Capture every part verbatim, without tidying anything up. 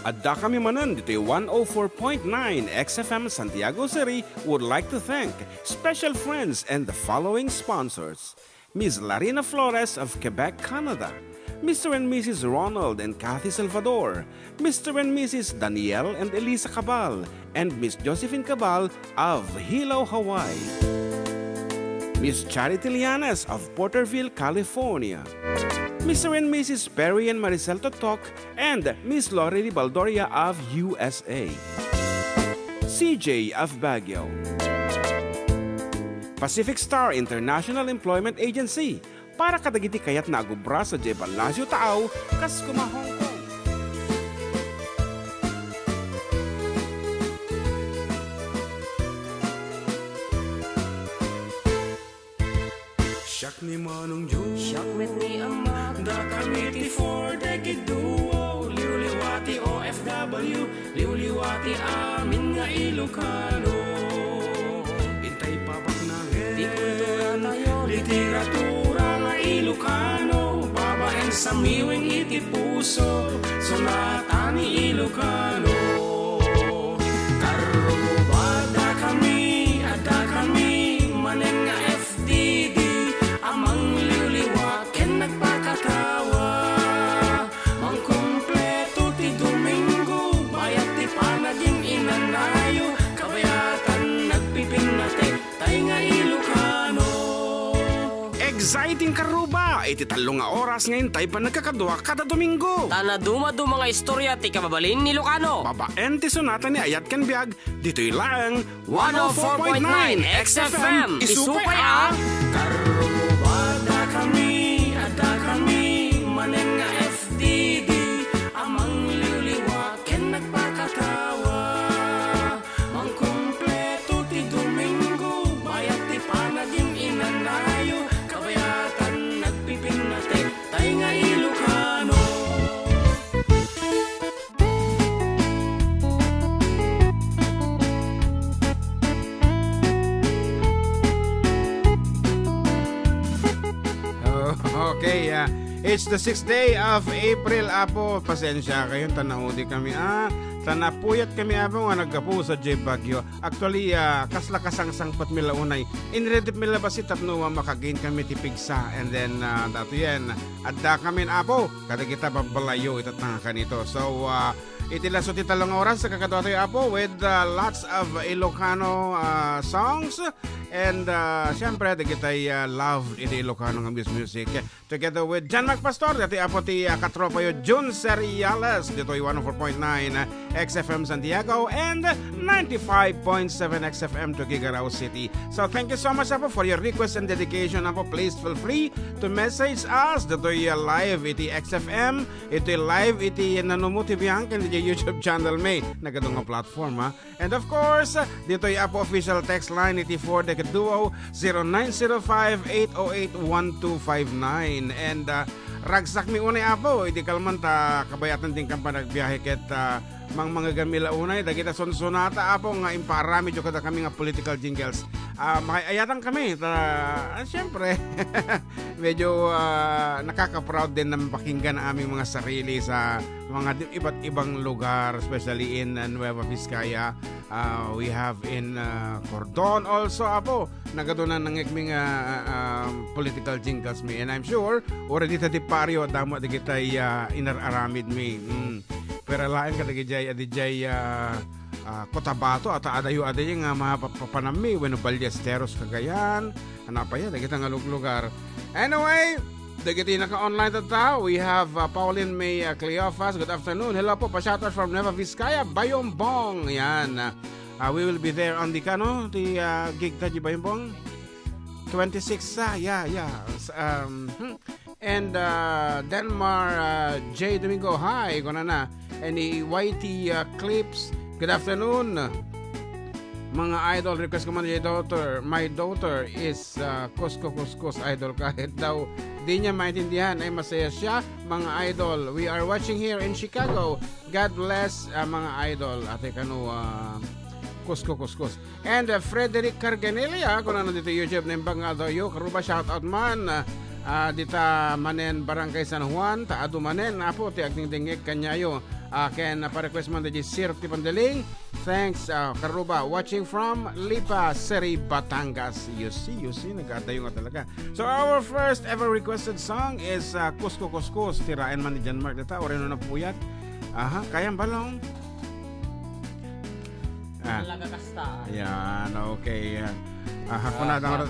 Addakami manen ditoy one oh four point nine X F M Santiago City would like to thank special friends and the following sponsors: Miss Larina Flores of Quebec, Canada, Mister and Missus Ronald and Kathy Salvador, Mister and Missus Daniel and Elisa Cabal, and Miss Josephine Cabal of Hilo, Hawaii, Miss Charity Llanes of Porterville, California, Mister and Missus Perry and Maricel Totok, and Miss Lorely Baldoria of U S A, C J of Baguio, Pacific Star International Employment Agency, para kadagiti kayatna a gubra sadiay Palacio Taaw, kas kuma Hong Kong. Siak ni Manong Joe. Siak met ni Ama. Dakami ti four Decade Duo. Liwliwa ti O F W. Liwliwa ti amin nga Ilocano. Intay pabaknangen ti kultura tayo, literatura nga Ilocano, babaen sa miwing iti puso, sonata ni Ilocano. Karruba, addakami, addakami manen nga F D D a mangliwliwa ken nagpakatawa. Mangkumpleto ti Domingo, bayat ti panagin-inanayo, kabayatan nagpipinnatek, tay nga Ilocano. Exciting karruba iti tallo nga oras nga intay panagkakadua kada Domingo. Ta nadumaduma nga istorya ti kababalin ni Ilocano. Babaen ti sonata ni Ayat ken Biag, ditoy laeng one oh four point nine X F M. Isupay a Karruba, addakami, addakami manen nga F D D a mangliwliwa ken nagpakatawa. Mangkumpleto ti Domingo, bayat ti panagin-inanayo, kabayatan nagpipinnatek, tay nga Ilocano. Oh, okay, ah, it's the sixth day of April, Apo. Pasensya kayo, ta naudi kami, ah. Ta napuyat kami, Apo, nga naggapu sa J Bagyo. Actually, ah, kasla kasangsangpet mi la unay. Inredep mi la basi tapno makagain kami ti pigsa. And then, ah, datoyen, adda kami, Apo, kadagita babbalayo itatangakan ito. So, ah, iti laso ti tallo nga oras, kakadua tayo, Apo, with, ah, lots of Ilocano, ah, songs. And, ah, siyempre, dagitay, ah, love iti Ilocano nga mus-, music. Together with John Mark Pastor, dati, Apo, ti, ah, katropayo Jun Seriales, ditoy one oh four point nine X F M Santiago and ninety-five point seven X F M to Gigarao City. So thank you so much, Apo, for your request and dedication, Apo. Please feel free to message us ditoy, ah, live iti X F M, iti live iti Nanumo T V Angken, iti YouTube channel mi. Nagadu nga platform, ha? And of course, ditoy Apo official text line iti four Decade Duo, zero nine zero five, eight oh eight, one two five nine. And, ah, ragsakmi unay, Apo, idi kalman ta kabayatan din kang panagbiahe ket, ah, mangmangegami la unay dagita sunsonata, Apo, nga impaaramidyo kadakami nga political jingles. Ah, makay-ayatan kami ta, ah, siyempre, medyo, ah, nakaka-proud din na mapakinggan ang aming mga sarili sa mga di-, iba't ibang lugar, especially in, uh, Nueva Vizcaya. Uh, we have in, uh, Cordon also, Apo. Nagadu nga nangngegmi nga, uh, um, political jingles mi. And I'm sure, already ta di pario, damo dagitay, uh, inar-aramid mi. Mm. Pero laeng kadagijay, adijay, uh, uh, Cotabato, ata adayo, adayo nga mapapapanammi, wenno Ballesteros, Cagayan, ano pa yan, dagita nga luglugar. Anyway, dagiti naka-online tatta, we have, uh, Pauline May, uh, Cleofas. Good afternoon. Hello po, pa-shoutout from Nueva Vizcaya, Bayombong. Yan. Uh, we will be there on the, kano, the, uh, gig ta di Bayombong? Twenty-six, ah, yeah, yeah. S-, um, hmm. And, uh, Denmar, uh, J Domingo, hi, kunana. And Y T, uh, Clips, good afternoon. Mga idol, request ko man, my daughter, my daughter is, uh, Kusko Kuskus idol. Kahit daw di niya maintindihan, ay masaya siya, mga idol. We are watching here in Chicago. God bless, uh, mga idol. Ate kano, uh, Kusko Kuskus. And, uh, Frederick Carganilla, kunana ditoy YouTube, naimbag nga adayo, karuba, shout out man, uh, uh, dita manen Barangay San Juan, ta adu manen, Apo, ti agdingdingngeg kaniayo. Ah, ken, ah, pa-request man diay Sir Tipandeling. Thanks, ah, Karuba. Watching from Lipa, Seri, Batangas. You see, you see, nag-aadayo nga talaga. So, our first ever requested song is, ah, Kusko Kuskos. Tiraen man ni John Mark dita, uray no napuyat. Aha, kayam balong. Ah. Talaga kasta. Yan, okay. Ah, ah, kuna, ah,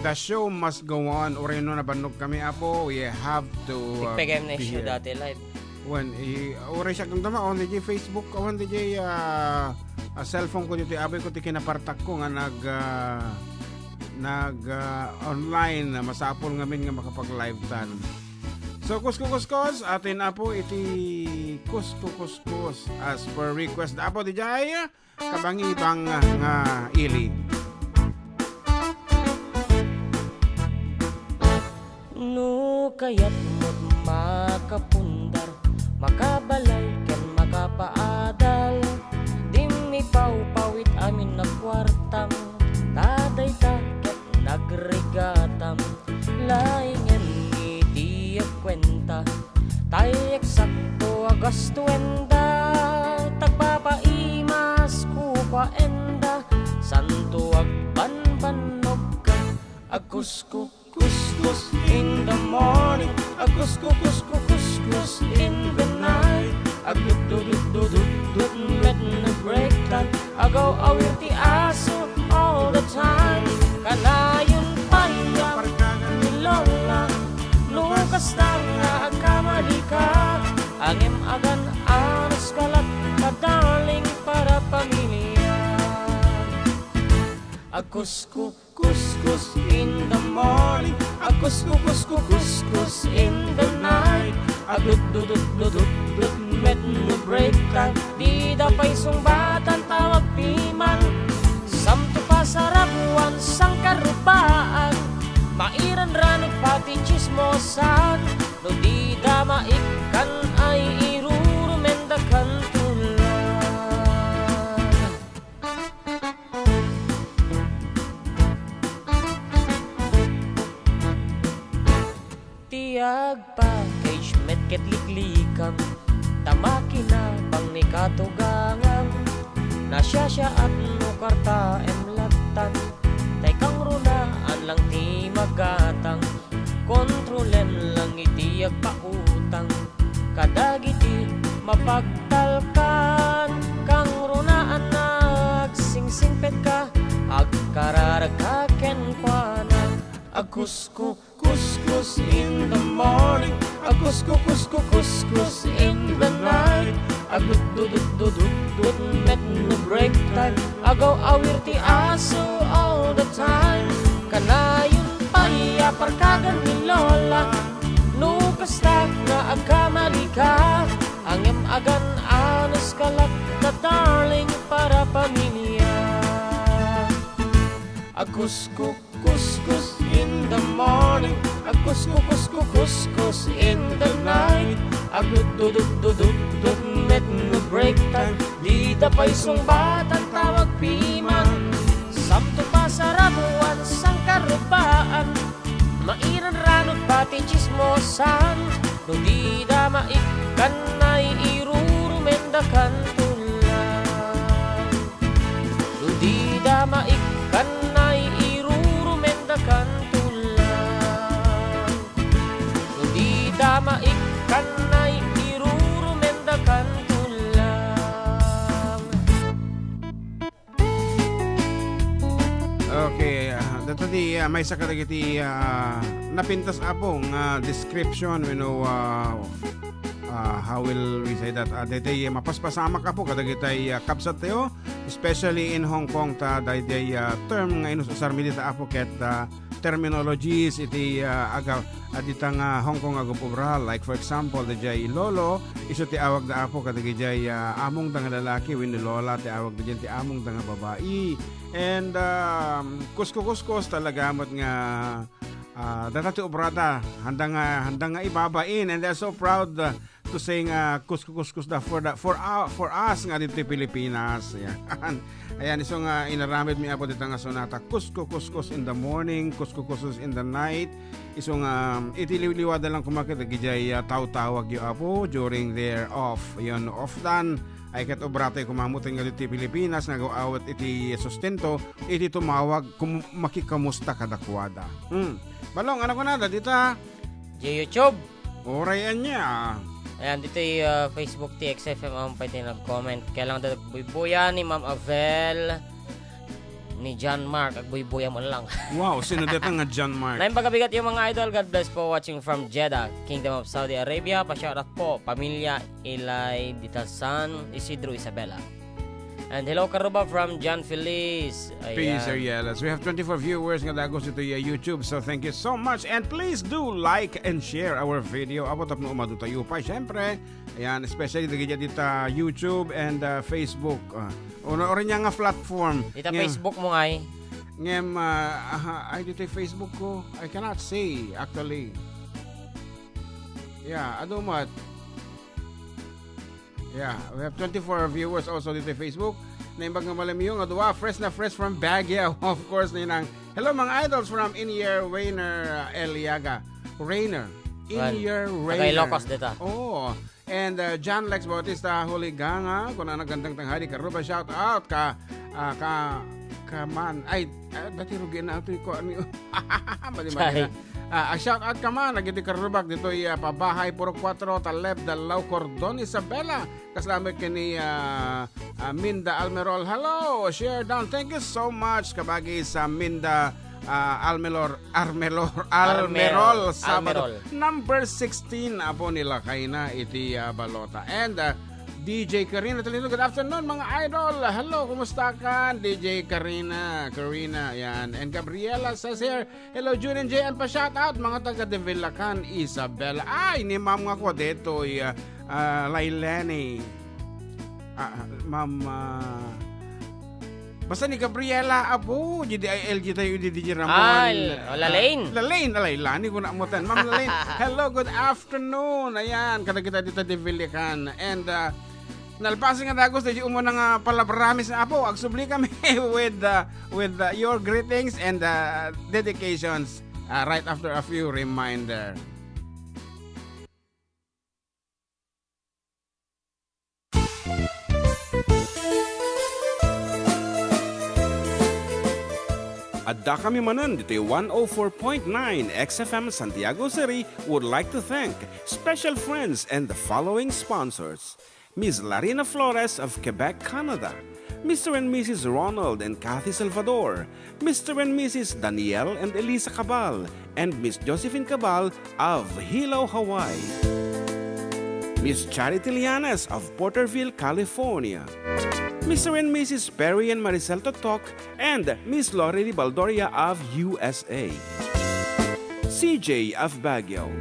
the show must go on. Uray no nabannog kami, Apo, we have to, ah, Tigpigem na be issue here. Dati live. Wen, i-, uray siak nga dama, on, diay Facebook, on, diay, ah, ah, cellphone ko, diay abay ko, ti kinapartak ko nga nag, ah, nag, ah, online, na masapul ngamin nga makapag-live tan. So, Kusko Kuskos, atin, Apo, iti Kusko Kuskos as per request. Apo, diay, kabangibang nga ili. No kayatmo't makapundar, makabalay ken makapaadal, dimmi pawpawit amin a kuartam, ta dayta ket nagrigatam. Laingen iti agkuenta, tay eksakto a gastuenda, tagpapaimas kukuaenda, santo agbanbannogka. Agkusko, kuskus in the morning, agkusko, kusko, kuskus in the night. Agdudududududut met no break time. Agaw-awir ti aso all the time. Kanayon pay a parkagan ni Lola, no kasta nga agkamalika, ngem agan-anos ka latta, darling, para pamilya. Agkusko, kuskus in the morning, agkusko, kusko, kuskus in the night. Agdudududududut met no break time, dida pay sungbatan tawag piman. Samto pasarabuan, sangkarubaan, mairanranog pati tsismosan, no dida maikkan ay irurumendakan tulan. Ti agpackage met ket liklikam, ta makinabang ni katugangam. Nasiasiaat no kartaem lattan, tay kangrunaan lang ti magatang. Kontrolem lang iti agpautang kadagiti mapagtalkan. Kangrunaan agsingsimpetka, agkararagka kenkuana. Agkusko, kuskus in the morning, agkusko, kusko, kuskus in the night. Agdudududududut met no break time, agaw-awir ti aso all the time. Kanayon pay a parkagan ni Lola, no kasta nga agkamalika, ngem agan-anos ka latta, darling, para pamilya. Agkusko, kuskus in the morning, agkusko, kusko, kuskus in the night. Agdudududududut met no break time, dida pay sungbatan tawag piman. Samto pasarabuan, sangkarubaan, mairanranog pati tsismosan, no dida maikkan ay irurumendakan tulan. No dida maikkan ay irurumendakan tulan. No dida maikkan ay irurumendakan tulan. Okay, ah, data di, ah, maysa kadagiti, ah, napintas, Apo, nga description, you know, ah, ah, how will we say that? Ah, daytoy mapaspasamak, Apo, kadagiti, ah, kabsat tayo, especially in Hong Kong, ta daytoy, ah, term nga inus-usarmi dita, Apo, ket, ah, terminologies iti, ah, aga-, a dita nga Hong Kong agub-ubra. Like, for example, daydiay lolo, isu ti awagda, Apo, kadagijay, ah, amongda nga lalaki wenno lola ti awagda diyan ti amongda nga babai. And, um, kuskukuskos talaga met nga, ah, data ti obrada. Handa nga, handa nga ibabain. And they're so proud, ah, to sing, ah, Kuskukuskus da for the, for, ah, for us nga ditoy Pilipinas. Ayan. Ayan, isu nga inaramid mi, Apo, dita nga sonata, Kuskukuskus in the morning, Kuskukuskus in the night. Isu nga, um, iti liwliwa da lang kumakit, idiay, ah, tawtawagyo, Apo, during their off. Yun, off dan. Ay ket obra tayo kumamuten nga ditoy Pilipinas nga agaw-awat iti sustento, iti tumawag, kum-, makikamusta kadakuada. Hmm. Balong, ano kunada, dita? Di YouTube. Uray ania. Ayan, ditoy, ah, Facebook ti X F M, awan pay ti nag-comment. Kaya lang da, buybuya ni Ma'am Avel, ni John Mark, agbuybuya mo lang. Wow, sino deta nga John Mark? Naimbag a bigat yung mga idol. God bless po, watching from Jeddah, Kingdom of Saudi Arabia. Pa-shoutout po, pamilya Ilay Ditasan, Isidro Isabela. And hello, Karuba from John Feliz. Peace, ayan. Arielas. We have twenty-four viewers nga dagos ito, uh, YouTube. So thank you so much. And please do like and share our video. Apo tapno umadu tayo pa, syempre. Ayan, especially dagiti dita YouTube and, uh, Facebook. Uh, uno, uray ania nga platform. Dita Facebook mo ngay. Ngem, uh, aha, ay, dita Facebook ko. I cannot say, actually. Yeah, adu met. Yeah, we have twenty-four viewers also dito sa Facebook. Naimbag nga malamiyo nga dua, fresh na fresh from Baguio. Of course, ninang. Hello, mga idols from Inyar Rainer, uh, Eliaga. Rainer. Well, Inyar taga Rainer. Ilocos dita. Oo. And, uh, John Lex Bautista Huliganga, kuna na gandang tanghali, Karuba, shout out ka, uh, ka, ka man. Ay, uh, dati rugi na ito, ko ano yun. Mali, mali na. Sorry. Ah, a shout out ka man, nagiti karubak ditoy, ah, pabahay, Purok Kuatro, Taleb, Dallao, Cordon, Isabela. Kasla met ken ni, ah, ah, Minda Almerol. Hello, share down. Thank you so much, kabagi sa Minda, ah, Almelor, Armelor, Armerol, Almerol, Sabado. Almerol. Number sixteen, apo, ni lakayna iti, ah, balota. And, ah, D J Karina Tolentino, good afternoon, mga idol. Hello, kumusta ka, D J Karina? Karina, yan. And Gabriela says here, hello, Jun and Jay, and pa-shoutout, mga taga Devilacan, Isabela. Ay, ni Ma'am nga ko detoy, ah, ah, Laileni. Ah, Ma'am, ah, basta ni Gabriela, apo, G D I L G tayo, di, di, Ramon. Ah, L-, oh, Lalaine. Ah, Lalaine, Lalaine, Lani ko na mo tan. Ma'am Lalaine, hello, good afternoon. Ayan, kadagita dita Devilacan. And, ah, nalpasen nga dagos, di umuna nga palabramis na, apo, agsubli kami with, uh, with, uh, your greetings and, uh, dedications, uh, right after a few reminder. Adda kami manen ditoy one oh four point nine X F M Santiago City would like to thank special friends and the following sponsors. Miss Larina Flores of Quebec, Canada, Mister and Missus Ronald and Kathy Salvador, Mister and Missus Daniel and Elisa Cabal, and Miss Josephine Cabal of Hilo, Hawaii. Miss Charity Lianes of Porterville, California. Mister and Missus Perry and Maricel Totok and Miss Lori Baldoria of U S A. C J of Baguio.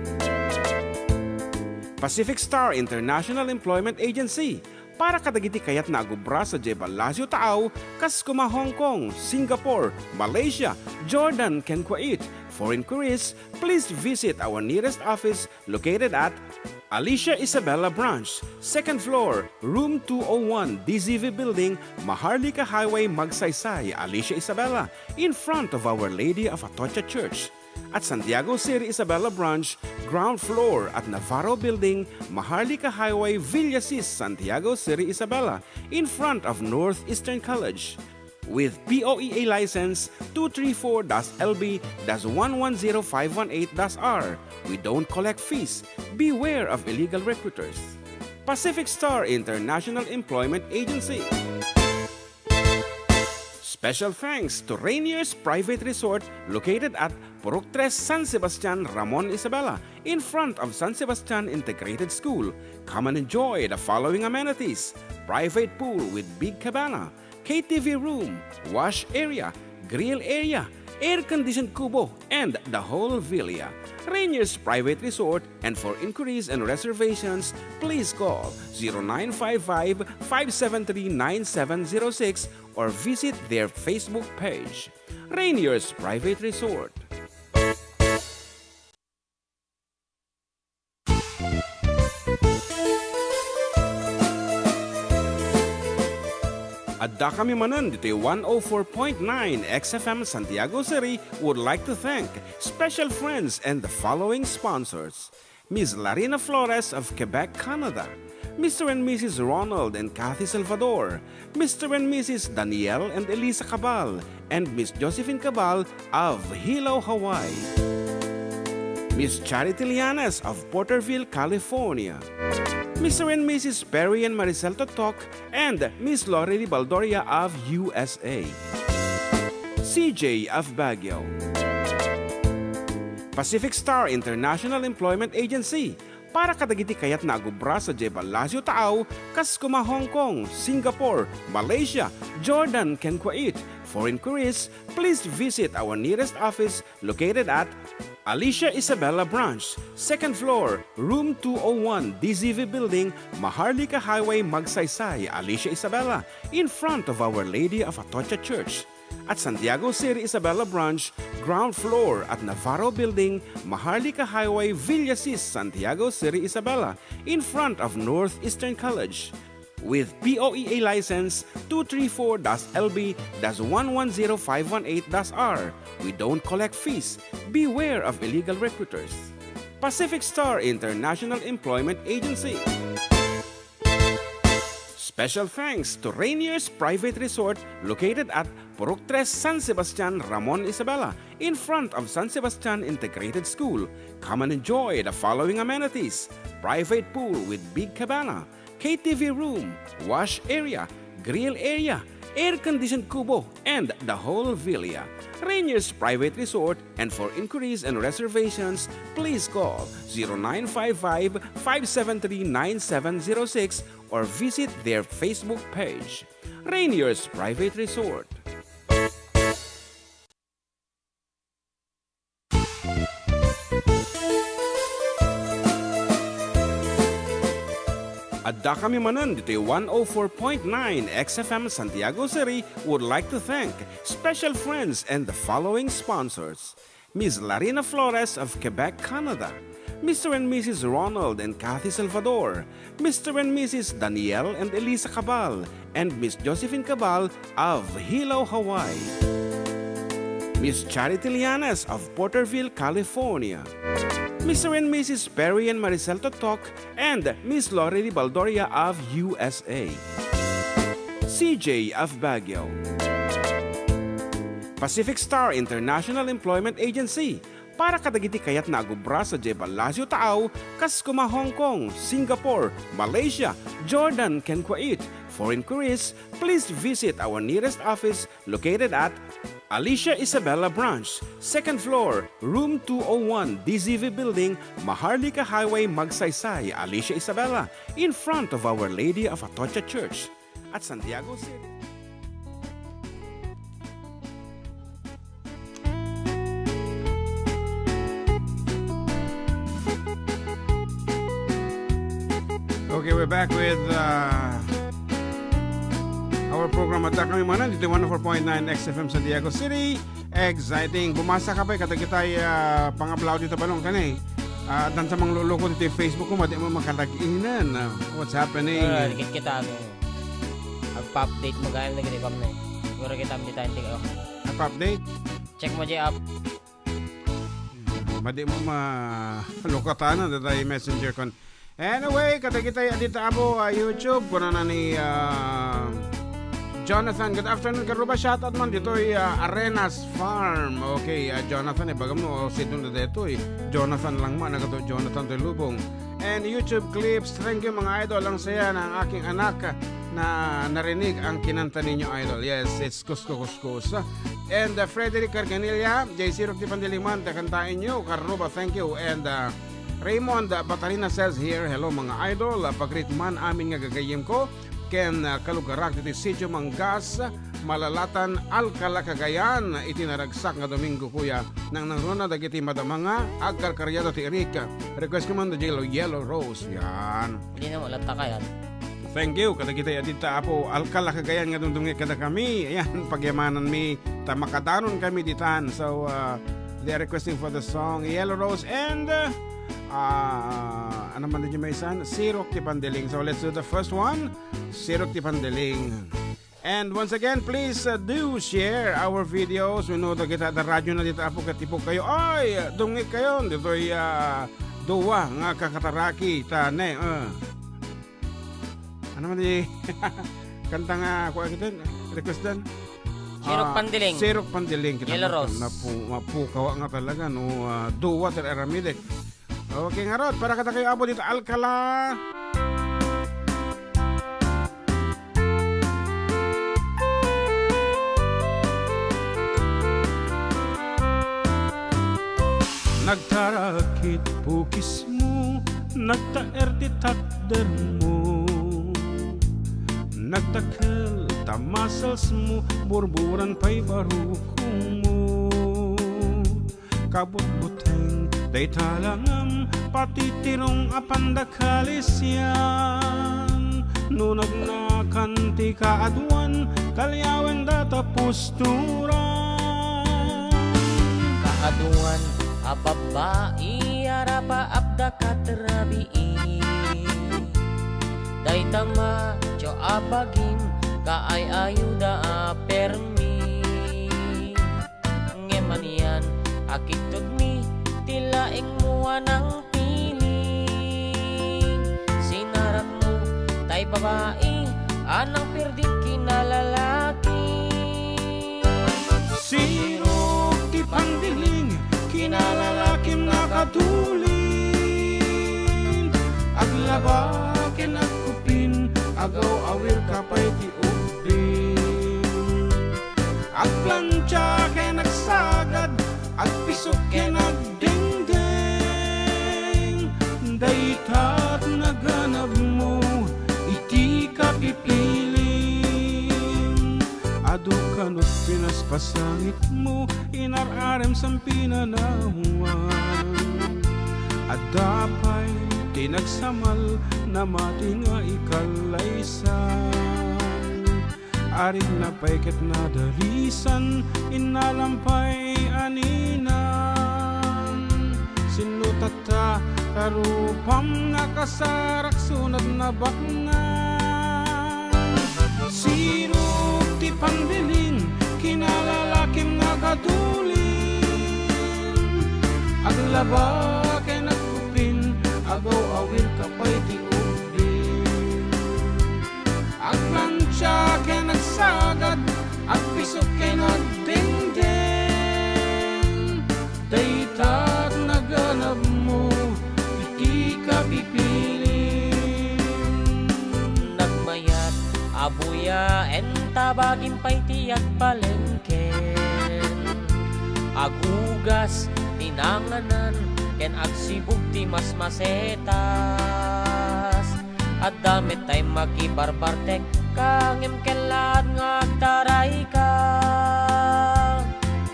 Pacific Star International Employment Agency, para kadagiti kayatna a gubra sadiay Palacio Taaw, kas kuma Hong Kong, Singapore, Malaysia, Jordan, ken Kuwait. For inquiries, please visit our nearest office located at Alicia Isabela Branch, second floor, room two oh one, D Z V Building, Maharlika Highway, Magsaysay, Alicia Isabela, in front of Our Lady of Atocha Church. At Santiago City Isabela Branch, ground floor at Navarro Building, Maharlika Highway, Villasis, Santiago City Isabela, in front of Northeastern College. With P O E A license two three four dash L B dash one one zero five one eight dash R, we don't collect fees. Beware of illegal recruiters. Pacific Star International Employment Agency. Special thanks to Rainier's Private Resort located at Purok Tres, San Sebastian, Ramon, Isabela, in front of San Sebastian Integrated School. Come and enjoy the following amenities: private pool with big cabana, K T V room, wash area, grill area, air-conditioned kubo, and the whole villa. Rainier's Private Resort, and for inquiries and reservations, please call zero nine five five, five seven three, nine seven zero six or visit their Facebook page. Rainier's Private Resort. Addakami manen ditoy one oh four point nine X F M Santiago City would like to thank special friends and the following sponsors: Miss Larina Flores of Quebec, Canada, Mister and Missus Ronald and Kathy Salvador, Mister and Missus Daniel and Elisa Cabal, and Miss Josephine Cabal of Hilo, Hawaii, Miss Charity Llanes of Porterville, California, Mister and Missus Perry and Maricel Totok, and Miss Lorely Baldoria of U S A, C J of Baguio, Pacific Star International Employment Agency, para kadagiti kayatna a agubra sadiay Palacio Taaw, kas kuma Hong Kong, Singapore, Malaysia, Jordan, ken Kuwait. For inquiries, please visit our nearest office located at Alicia Isabela Branch, second floor, room two oh one, D Z V Building, Maharlika Highway, Magsaysay, Alicia Isabela, in front of Our Lady of Atocha Church. At Santiago City Isabela Branch, ground floor at Navarro Building, Maharlika Highway, Villasis, Santiago City Isabela, in front of Northeastern College. With P O E A license two three four dash L B dash one one zero five one eight dash R. We don't collect fees. Beware of illegal recruiters. Pacific Star International Employment Agency. Special thanks to Rainier's Private Resort, located at Purok Tres, San Sebastian, Ramon Isabela, in front of San Sebastian Integrated School. Come and enjoy the following amenities: private pool with big cabana, K T V room, wash area, grill area, air-conditioned kubo, and the whole villa. Rainier's Private Resort, and for inquiries and reservations, please call zero nine five five, five seven three, nine seven zero six or visit their Facebook page, Rainier's Private Resort. Addakami manen ditoy one oh four point nine X F M Santiago City would like to thank special friends and the following sponsors: Miss Larina Flores of Quebec, Canada, Mister and Missus Ronald and Kathy Salvador, Mister and Missus Daniel and Elisa Cabal, and Miss Josephine Cabal of Hilo, Hawaii, Miss Charity Llanes of Porterville, California, Mister and Missus Perry and Maricel Totok, and Miss Lorely Baldoria of U S A, C J of Baguio, Pacific Star International Employment Agency, para kadagiti kayatna a agubra sadiay Palacio Taaw, kas kuma Hong Kong, Singapore, Malaysia, Jordan, ken Kuwait. For inquiries, please visit our nearest office located at Alicia Isabela Branch, second floor, room two oh one, D Z V Building, Maharlika Highway, Magsaysay, Alicia Isabela, in front of Our Lady of Atocha Church at Santiago City. Okay, we're back with, uh, our program. Addakami manen ditoy one oh four point nine X F M Santiago City. Exciting. Bumasa ka pay kadagitay, ah, pangablaw ditoy, Balong, kani? Ah, addan sa mangluluko ditoy Facebook ko, madi mo makadag-inan. Ah, what's happening? Ah, dikit kita, ano, agpa-update mo, gayam na gini, pam, na, eh. Siguro kita, hindi tayo, hindi kayo. Agpa-update? Check mo, J, app. Madi mo ma-, lukatan na, datay messenger kon. Anyway, kadagitay a dita apo, ah, YouTube, kunana ni, ah, Jonathan. Good afternoon, Karuba. Shoutout man ditoy, ah, Arenas Farm. Okay, ah, Jonathan, ibagam no, o, sidon na detoy. Jonathan lang man, nagato Jonathan toy lubong. And YouTube clips, thank you, mga idol. Ang saya ng aking anak na narinig ang kinanta ninyo, idol. Yes, it's Kusko Kuskus. And, uh, Frederick Carganilla, J C Rock di Pandiliman, ta kantaen nyo, Karuba, thank you. And, uh, Raymond, uh, Batarina says here, "Hello, mga idol. Uh, pag-greet man amin nga gagayyem ko, ken, uh, kalugarak ditoy Sitio Mangas, Malalatan, Alcala, Cagayan, iti naragsak nga Domingo, kuya. Nangnangruna dagiti madama nga agkarkaryada ti Eric. Request ko man da Yellow, Yellow Rose." Yan. Hindi na mo, latta ka yan. Thank you kadagitay a dita apo Alcala, Cagayan nga dumdumngeg kadakami. Ayan, pagyamananmi ta makadanon kami ditan. So, uh, they are requesting for the song Yellow Rose and, uh, uh, ano man din yung may san? Sirok ti Pandiling. So, let's do the first one. Sirok ti Pandiling. And once again, please, uh, do share our videos. Wenno dagita adda radyo na dita, Apo, ket ippogkayo. Ay, dumngegkayon ditoy, ah, dua nga kakataraki ta ne, ah. Ano man di kanta nga, kuan kita, request dan? Sirok Ah, Pandiling. Sirok Pandiling. Kita Yellow mo, Rose. Napu-, mapukaw nga talaga, no? Ah, dua ti aramidek. Okay, ngarud, para kadakayo, Apo, dita Alcala. Nagtarakit pukismo, nagtaer ti takdermo. Nagdakkel ta musclesmo, burburan pay barukongmo. Kabutbuteng dayta langam, patitirong a pandakalisyan. No nagnakan ti kaaduan, kaliawenda ta pusturan. Kaaduan a babbai a rapaapda kat rabii. Dayta macho a bagim kaay-ayuda a permi. Ngem anian a kittudmi ti laengmo a nangpiling? Sinarakmo tay babai a nangperding kinalalaki. Sirok ti pandiling, kinalalakim nakadulin. Aglaba ken agkupin, agaw-awir ka pay ti ubbing. Agplancha ken agsagad, agpisok ken agdengdeng. Dayta ti naganabmo iti kapipiling. Adu kano ti pinaspasangitmo, inar-arem sa pinanawan. Adda pay ti nagsamal, namati nga ikallaysan. Aritna pay ket nadalisan, innalam pay a ninan. Sinno tatta ta rupam nga kasarak sunad nabaknang? Sirok ti pandiling, kinalalakim nakadulin. Aglaba ken agkupin, agaw-awir ka pay ti ubbing. Agplancha ken agsagad, agpisok ken agdengdeng. Dayta ti naganabmo iti kapipiling. Nagmayat a buyaen ta bagim pay ti agpalengken. Agugas ti nanganan ken agsibug ti masmasetas. Adda met tay makibarbartek ka, ngem ket laad nga agtarayka.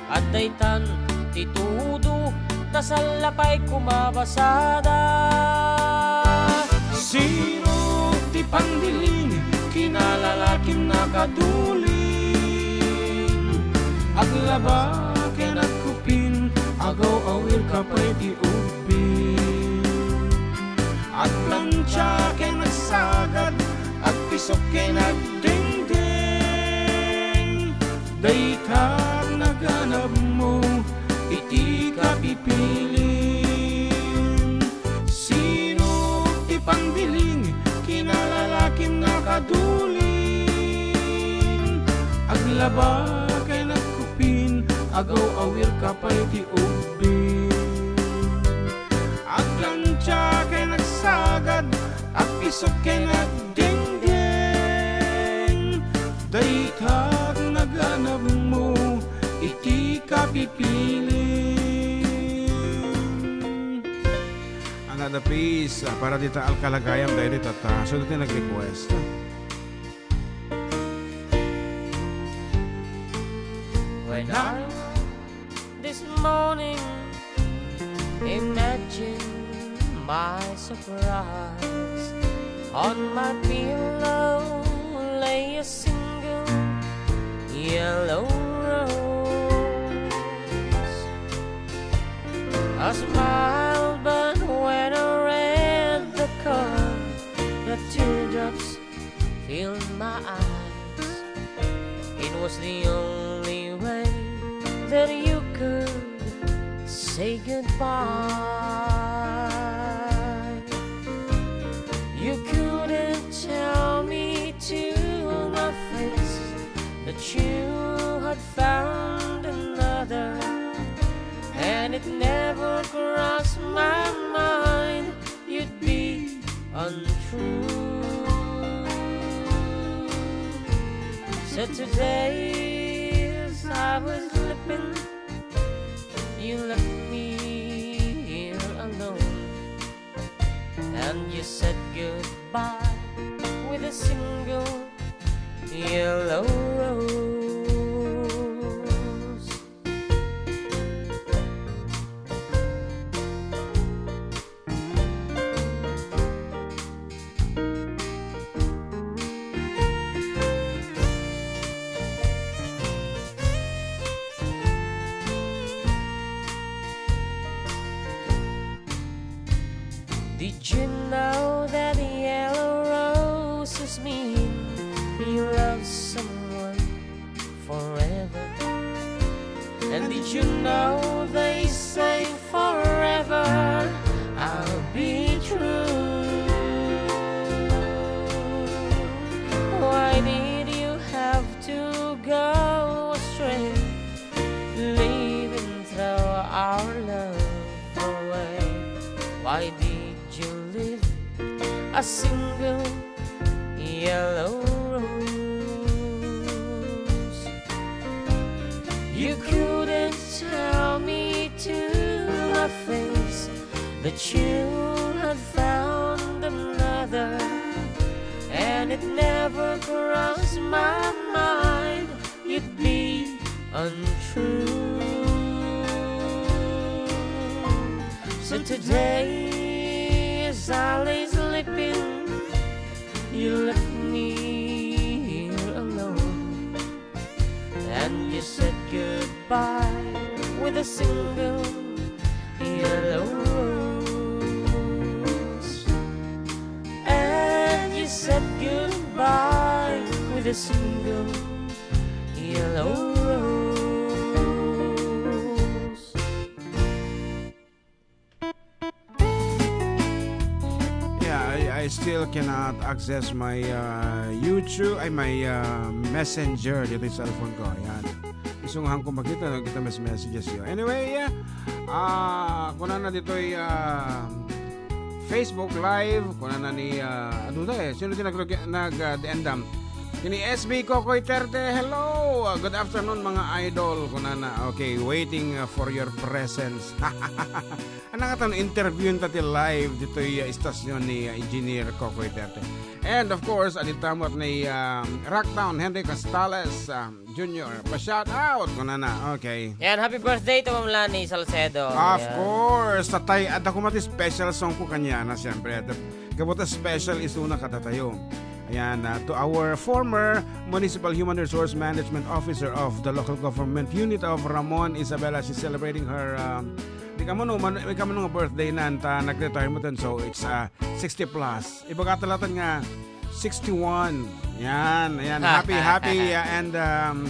Adda itan ti tudo, ta salla pay kumabasada. Sirok ti pandiling, kinalalakim nakadulin. Aglaba ken agkupin, agaw-awir ka pay ti ubbing. Agplancha ken agsagad, agpisok ken agdengdeng. Dayta ti naganabmo iti kapipiling. Sirok ti pandiling, kinalalakim nakadulin. Aglaba ken agkupin, agaw-awir ka pay ti ubbing. Agplancha ken agsagad, agpisok ken agdengdeng. Dayta ti naganabmo iti kapipiling. Another piece, ah, para dita Alcala gayam, daydi tata. So, dati nag-request. When I This morning, imagine my surprise. On my pillow lay a single yellow rose. A smile, but when I read the card, the teardrops filled my eyes. the only way that you could say goodbye. You couldn't tell me to my face that you had found another, and it never crossed my mind you'd be untrue. So today, as I was sleeping, you left me here alone, and you said goodbye with a single yellow rose. Did you know that the yellow roses mean you love someone forever? And did you know they say forever I'll be true? Why did you have to go astray, leaving throw our love away? Why did you leave a single yellow rose? You couldn't tell me to my face that you had found another, and it never crossed my mind you'd be untrue. So today, as I lay sleeping, you left me here alone, and you said goodbye with a single yellow rose. And you said goodbye with a single yellow rose. Yeah, I, I still cannot access my uh, YouTube, ay my uh, messenger dito sa cellphone ko. Ayan. Isungahan ko makita, no, kita mas messages yun. Anyway, yeah. Ah, kuna na dito'y ah, Facebook Live, kuna na ni, ah, ano da eh, sino din nag-, nag-, ah, diandam? Kini S B Kokoy Terte, hello! Ah, good afternoon, mga idol, kuna na. Okay, waiting ah, for your presence. Ano nga tan interviewin ta ti live dito'y ah, istasyon ni ah, Engineer Kokoy Terte. And of course, adita met ni ah, Rocktown, Henry Castales, ah, Junior. Pa-shout out, kuna na. Okay. Yan, happy birthday to Ma'am Lani Salcedo. Of Yan. course. Tatay, adda ko met ti special song ko kaniana, siyempre. At gapu ta special isuna kadatayo. Ayan, ah, to our former Municipal Human Resource Management Officer of the Local Government Unit of Ramon, Isabela. She's celebrating her, um, di ka mo, no, man, di ka mo nga birthday na, ta nag-retire met, so it's uh, sixty plus. Ibaga ta latta nga sixty-one. Yan, yan. Happy, happy, uh, and um,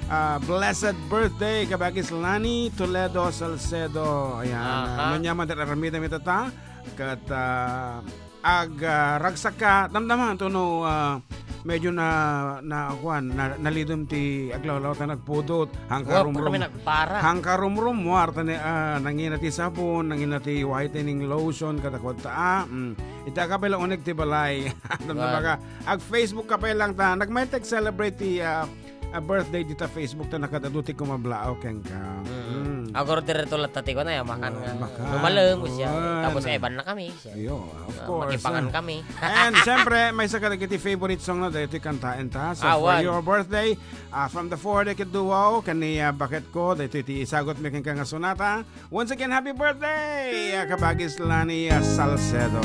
uh, blessed birthday, kabagis Lani Toledo Salcedo. Ayan. Aha. Uh, no, nyaman, aramidam ita ta. Kat uh, ag uh, ragsak ka, damdaman to no, uh, medyo na, na, kuan, na, nalidum ti aglawlaw ta nagpudot. Hangka Wa, rumrum. Para nagpara. Hangka rumrumuar ta ni, ah, nangina ti sabon, nangina ti whitening lotion, kada kwadta, ah, mm. Ita ka pala unig ti balay. Damdama ka. Ag Facebook ka pa lang ta. Nagmaytag celebrate ti, ah, a birthday dita Facebook ta nakadadu ti kumablaw kenka. Mm. Mm. Agor direto latta ti kuna, ya, makan nga. Makan. Lumalem, siya. Tapos, eban na kami. Ayo, of Ah, course. Makipangan kami. And siyempre, maysa kadagiti favorite song na daytoy kantaen ta. So, Ah, for wan. your birthday, ah, from the four Decade Duo, ken ni, ah, Baket Ko, daytoy ti isagut mi kenka nga sonata. Once again, happy birthday, ah, kabagis Lani, ah, Salcedo.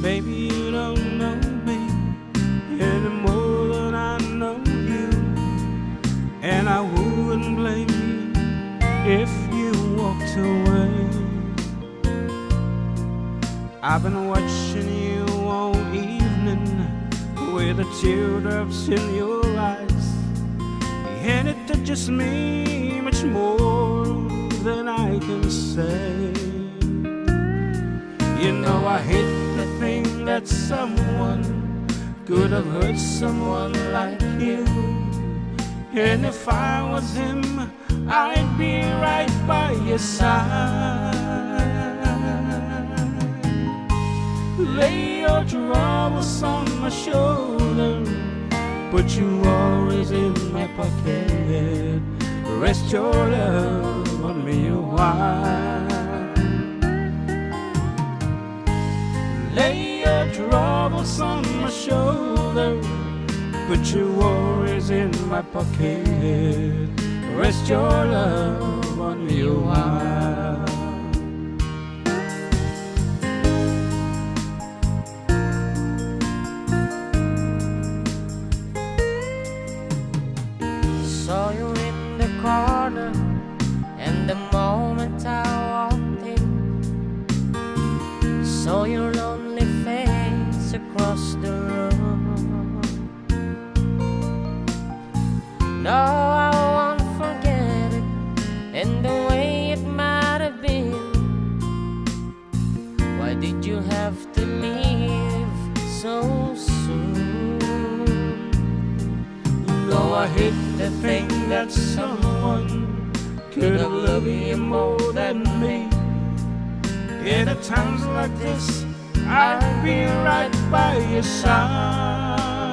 Baby, you don't know me any more than I know you. And I wouldn't I've been watching you all evening with the teardrops in your eyes, and it touches me much more than I can say. You know, I hate to think that someone could have hurt someone like you. And if I was him, I'd be right by your side. Lay your troubles on my shoulder, put your worries in my pocket. Rest your love on me a while. Lay your troubles on my shoulder, put your worries in my pocket. Rest your love on me a while. Saw you in the corner, and the moment I walked in, saw your lonely face across the room. No, I won't forget it, and the way it might have been. Why did you have to leave so soon? Though I hate to think that someone could have loved you more than me. And at times like this, I'll be right by your side.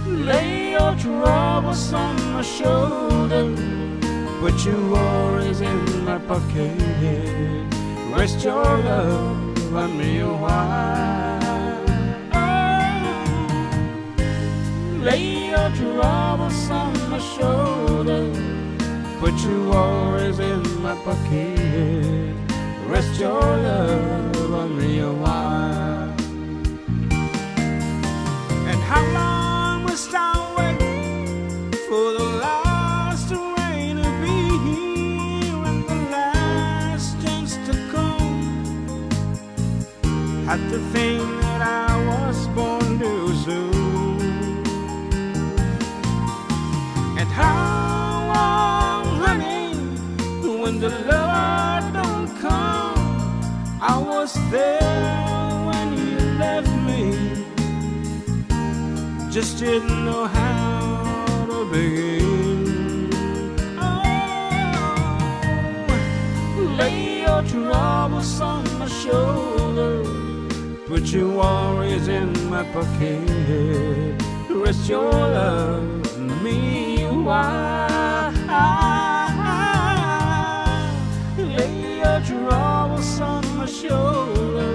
Lay your troubles on my shoulder, put your worries in my pocket. Rest your love on me a while. Lay your troubles on my shoulder, put your worries in my pocket. Rest your love on me a while. And how long must I wait for the last rain to be here and the last chance to come? Had to think that I was born too soon. And how long, honey, when the Lord don't come? I was there when you left me. Just didn't know how to begin. Oh, lay your troubles on my shoulder, put your worries in my pocket. Rest your love on me a while. Lay your troubles on my shoulder,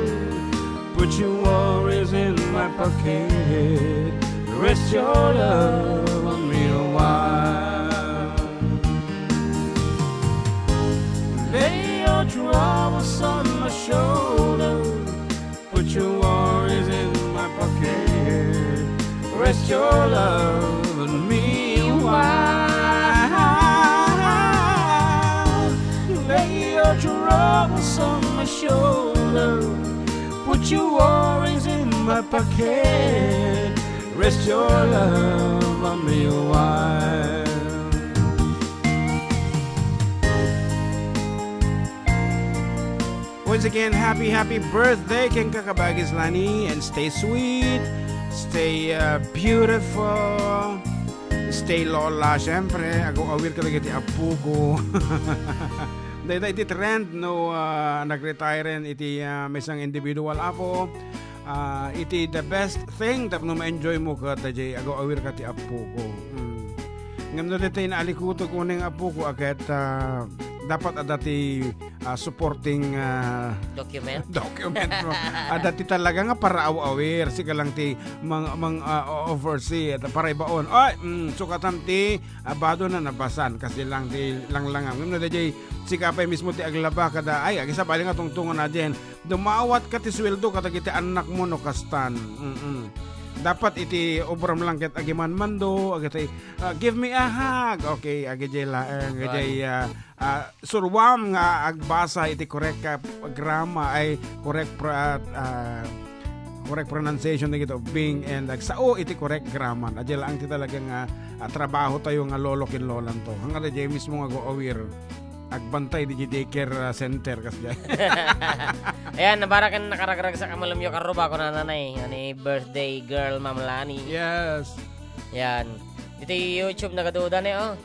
put your worries in my pocket. Rest your love on me a while. Lay your troubles on my shoulder, put your worries in my pocket. Rest your love on me a while. Lay your troubles on my shoulder, put your worries in my pocket. Rest your love on me a while. Once again, happy, happy birthday kenka, Kabagis Lani, and stay sweet, stay, uh, beautiful, stay Lola. Siyempre, agaw-awir ka lagi ti apo ko. Dayta iti trend, no, uh, nag-retire iti, uh, maysa nga individual, apo. Ah, iti the best thing tapno ma-enjoy mo ket daydiay agaw-awir ka ti apo ko. Mm. Ngem no daytoy naalikutek unay nga apo ko, a ket, ah, dapat adda ti, ah, supporting, ah, document, document mo. Adda ti talaga nga para aw-awir, sika lang ti mang-, mang-, ah, oversee, at para ibaon. Ay, mm, sukatan ti, ah, bado na nabasan, kasi lang ti langlangam. Ngem no daydiay, sika pay mismo ti aglaba kada, ay, agisabali nga tungtungan a diay. Dumawatka ti sueldo kadagiti annakmo no kastan. Mm-mm. Dapat iti obram lang ket agimanmando, agitay, ah, "Give me a hug." Okay, agidiay laeng, agidiay, ah, ah, suruam nga agbasa iti correct a grama-, ay, correct pra-, ah, correct pronunciation dagito being and agsao iti correct grammar. Agidiay laeng ti talaga nga, ah, trabaho tayo nga lolo ken lolanto. Hanggang diay mismo nga ago-aware. Agbantay diay daycare, ah, center, kasdiay. Ayan, nabaraken nakaragragsak a malem yo karruba, kunana, nay, ani birthday girl, Ma'am Lani. Yes. Yan. Ditoy YouTube, nagaduda ni, oh.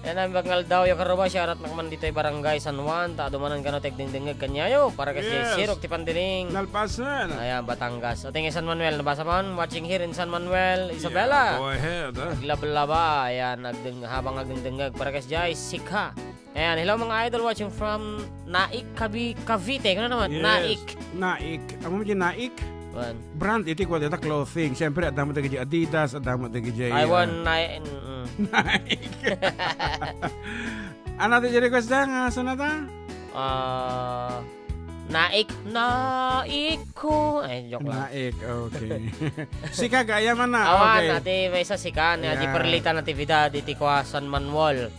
Yan ang bangal daw yo karruba, shoutout na man ditoy Barangay San Juan, ta adu manen kano ti agdengdengngeg kaniayo, para kasdiay Yes. Sirok ti Pandiling. Nalpasen. Ayan, Batangas. Ating San Manuel, nabasa man, watching here in San Manuel, Isabela. Yeah, go ahead, ah. Naglablaba, ayan, nagdeng-, habang agdengdengngeg, para kasdiay, sika. Ayan, hello mga idol, watching from Naik, Cavi-, Cavite. Ano naman? Yes. Naik. Naik. Amo diay Naik? Wan. Brand iti kuwa dita clothing. Siyempre, adda met dagiti Adidas, adda met dagiti, I ah, want Naik. Mm-mm. Naik. Ano ti request da nga sonata? Ah, Naik, Naik ko. Ay, joke lang. Naik, okay. Sika, gayam na. Awan, okay. Ati, maysa sika, ni Adi Yan. Perlita Natividad, iti kuwa San Manuel.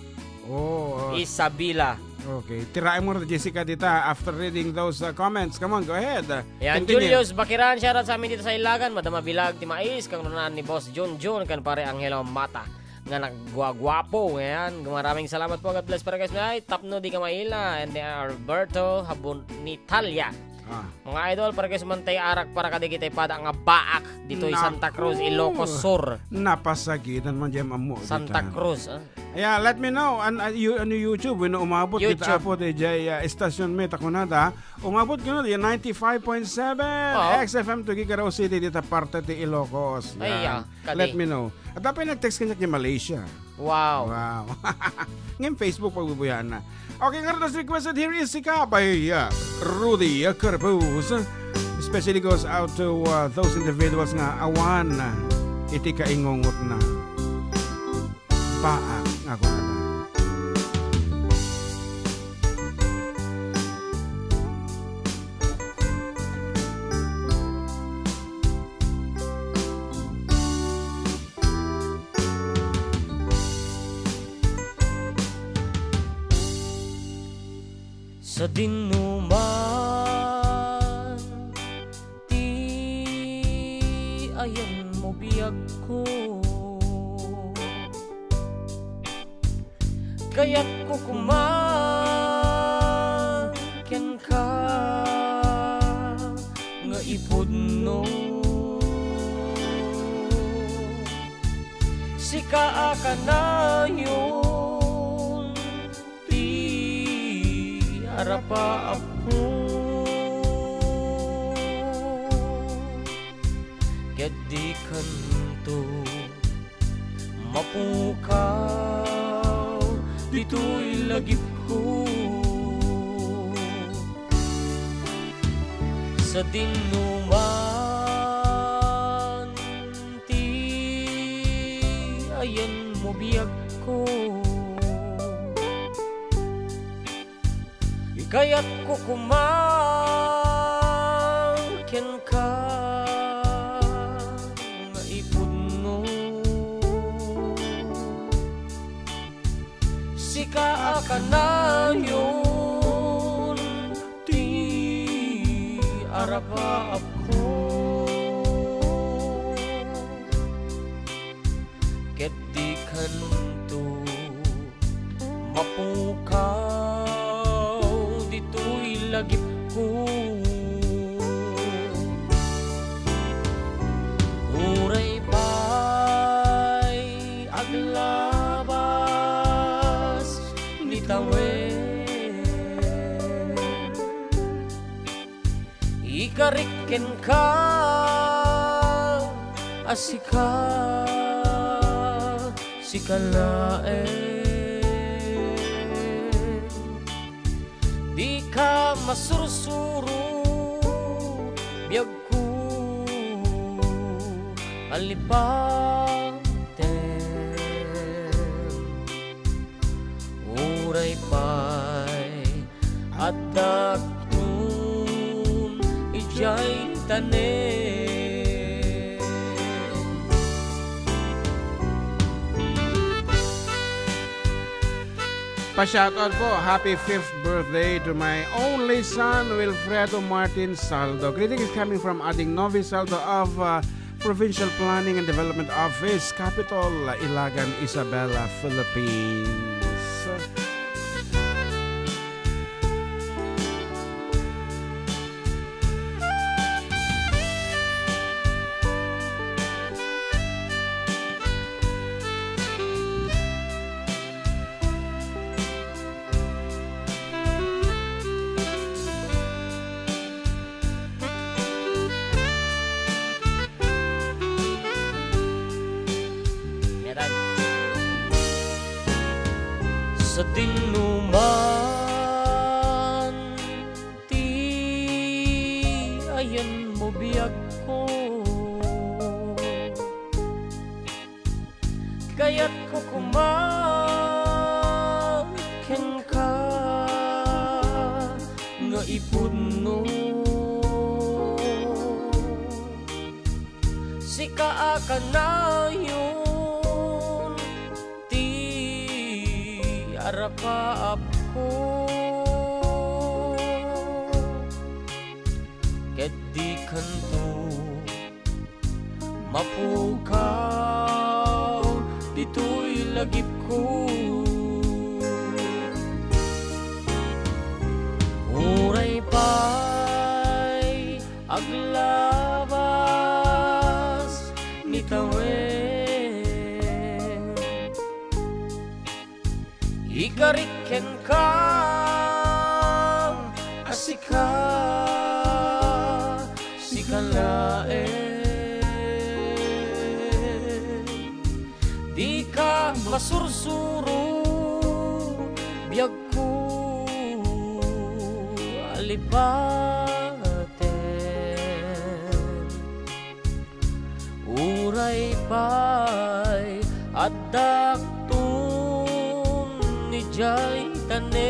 Oh, oh. Isabela. Okay. Tiraem mo, Jessica, dita after reading those, uh, comments. Come on, go ahead. Uh, Yan, continue. Julius Bakiran, shoutout sa amin dito sa Ilagan. Madama Bilag, ti Mais, kang nunaan ni Boss Jun Jun, kan pare Angelo Mata. Nga nagguaguapo, yan. Maraming salamat po. God bless, para guys. Ay, tapno di ka maila. And then Alberto Habonitalia. Ah. Mga idol, para guys, mantay arak para kadagiti pada nga baak ditoy Naku. Santa Cruz, Ilocos Sur. Napasagidan man diay ammo Santa dita. Cruz, ah. Yeah, let me know. An, an, you, ano YouTube, wenno umabot kita YouTube. Apo, diay, ah, estasion mi, ta kunada. Umabot kano diay ninety-five point seven Oo. X F M to Gigaraw City, dita parte ti Ilocos. Ay, Yan. Ah, kadi. Let me know. At dapat nag-text kaniak ti Malaysia. Wow. Wow. Ngayon Facebook, pagbubuyaanna. Okay, nga requested, here is Sika by, uh, Rudy, uh, Carpus. Especially goes out to, uh, those individuals nga awan, uh, iti kaingungotna. Baak nga kunada. Sadino man ti ayanmo, biagko, kayatko koma kenka nga ipudno. Sika a kanayon ti arapaapko, ket dikanto mapukaw ditoy lagipko. Sadino man ti ayanmo, biagko, kayatko koma kenka nga ipudno. Sika a kanayon ti arapaapko, ket dikanto mapukaw ditoy lagipko. Uray pay aglabas ni tawen, ikarik kenka a sika, sika laeng. Dika masursuro, biagko, a lipatem. Uray pay addak nun idiay tanem. A shout out po, happy fifth birthday to my only son, Wilfredo Martin Saldo. Greetings coming from Ading Novi Saldo of uh, Provincial Planning and Development Office, Capital, Ilagan, Isabela, Philippines. Sa dinnuman ti ayanmo, biagko, kayatko koma kenka nga ipudno. Sika a kanayon ti arakaapko, ket dikanto mapukaw ditoy lagipko. Uray pay aglabas ni tawen, ikarik kenka a sika, sika laeng. Dika masursuro, biagko a lipaten. Uray pay addakton idiay tanem,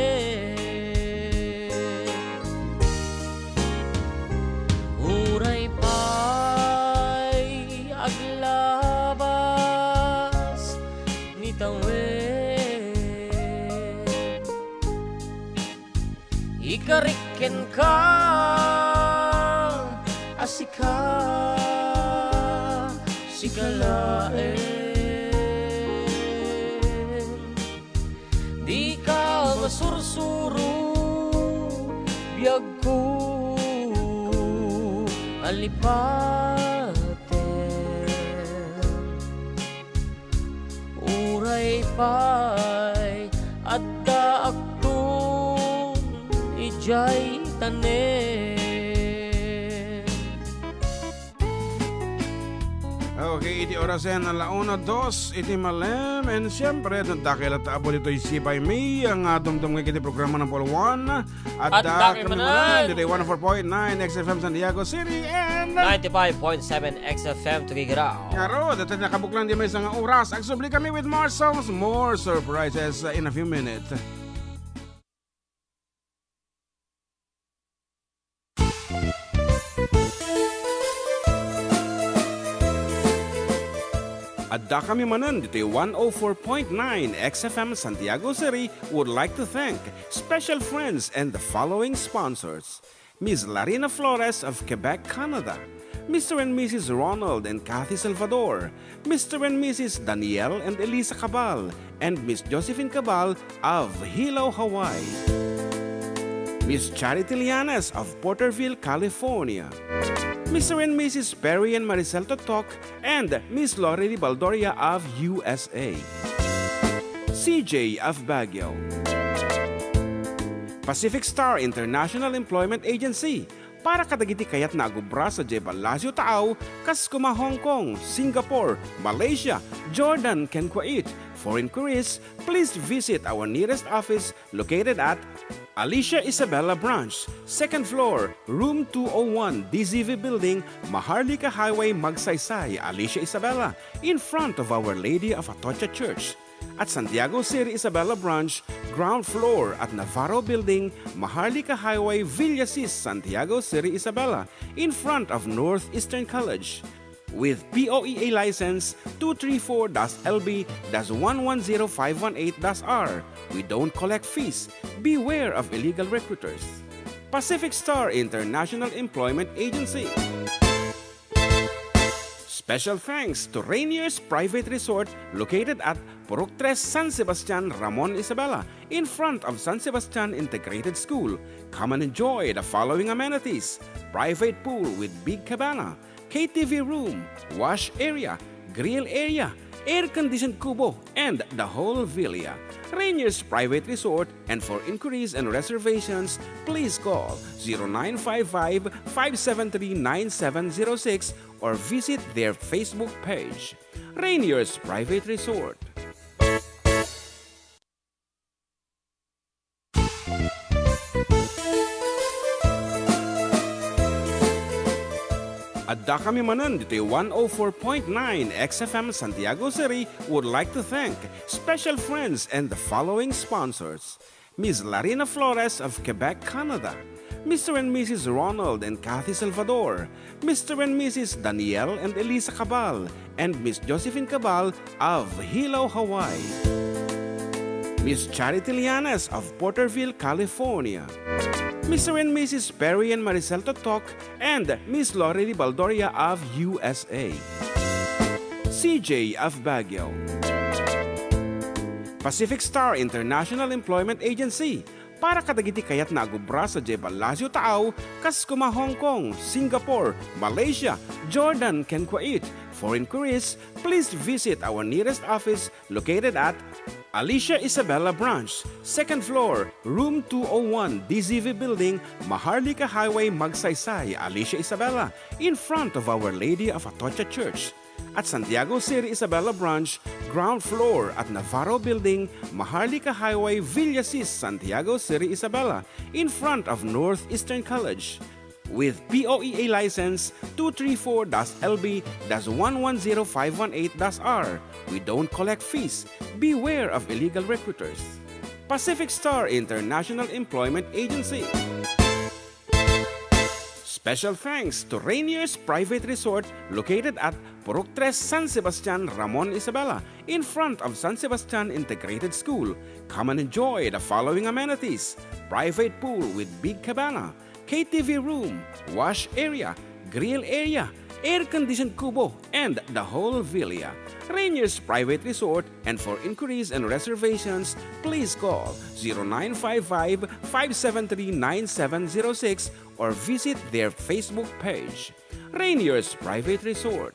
uray pay aglabas ni tawen, ikarik kenka a sika, sika laeng. Dika masursuro, biagko a lipaten. Uray pay addaakton idiay tanem. Okay, iti orasen a la una dos iti malem, and siyempre, no dakkel a taabo ditoy Sipay Mi, nga dumdumngeg iti programa number one, adda kami manen ditoy one oh four point nine X F M Santiago City and ninety-five point seven X F M Tuguegarao. Ngarud, iti nakabuklan ti maysa nga oras, agsubli kami with more songs, more surprises, uh, in a few minutes. Adda kami manen ditoy one oh four point nine X F M Santiago City would like to thank special friends and the following sponsors: Miss Larina Flores of Quebec, Canada, Mister and Missus Ronald and Kathy Salvador, Mister and Missus Daniel and Elisa Cabal, and Miss Josephine Cabal of Hilo, Hawaii, Miss Charity Lianes of Porterville, California, Mister and Missus Perry and Maricel Totok, and Miss Lorely Baldoria of U S A, C J of Baguio, Pacific Star International Employment Agency, para kadagiti kayatna a agubra sadiay Palacio Taaw, kas kuma Hong Kong, Singapore, Malaysia, Jordan, ken Kuwait. For inquiries, please visit our nearest office located at Alicia Isabela Branch, second floor, room two oh one, D Z V Building, Maharlika Highway, Magsaysay, Alicia Isabela, in front of Our Lady of Atocha Church. At Santiago City Isabela Branch, ground floor at Navarro Building, Maharlika Highway, Villasis, Santiago City Isabela, in front of Northeastern College. with P O E A license two three four dash L B dash one one zero five one eight dash R. We don't collect fees. Beware of illegal recruiters. Pacific Star International Employment Agency. Special thanks to Rainier's Private Resort located at Purok Tres, San Sebastian, Ramon Isabela, in front of San Sebastian Integrated School. Come and enjoy the following amenities: private pool with big cabana, K T V room, wash area, grill area, air-conditioned kubo, and the whole villa. Rainier's Private Resort, and for inquiries and reservations, please call zero nine five five, five seven three, nine seven zero six or visit their Facebook page. Rainier's Private Resort. Addakami manen ditoy one oh four point nine X F M Santiago City would like to thank special friends and the following sponsors: Miss Larina Flores of Quebec, Canada, Mister and Missus Ronald and Kathy Salvador, Mister and Missus Daniel and Elisa Cabal, and Miss Josephine Cabal of Hilo, Hawaii. Miss Charity Lianes of Porterville, California. Mister and Missus Perry and Maricel Totok and Miss Lorely Baldoria of U S A. C J of Baguio. Pacific Star International Employment Agency, para kadagiti kayatna a gubra sadiay Palacio Taaw, kas kuma Hong Kong, Singapore, Malaysia, Jordan, ken Kuwait. For inquiries, please visit our nearest office located at Alicia Isabela Branch, second floor, room two oh one, D Z V Building, Maharlika Highway, Magsaysay, Alicia Isabela, in front of Our Lady of Atocha Church. At Santiago City Isabela Branch, ground floor at Navarro Building, Maharlika Highway, Villasis, Santiago City Isabela, in front of Northeastern College. With P O E A license two three four dash L B dash one one zero five one eight dash R. We don't collect fees. Beware of illegal recruiters. Pacific Star International Employment Agency. Special thanks to Rainier's Private Resort located at Purok Tres, San Sebastian, Ramon Isabela, in front of San Sebastian Integrated School. Come and enjoy the following amenities: private pool with big cabana, K T V room, wash area, grill area, air-conditioned kubo, and the whole villa. Rainier's Private Resort, and for inquiries and reservations, please call zero nine five five, five seven three, nine seven zero six or visit their Facebook page. Rainier's Private Resort.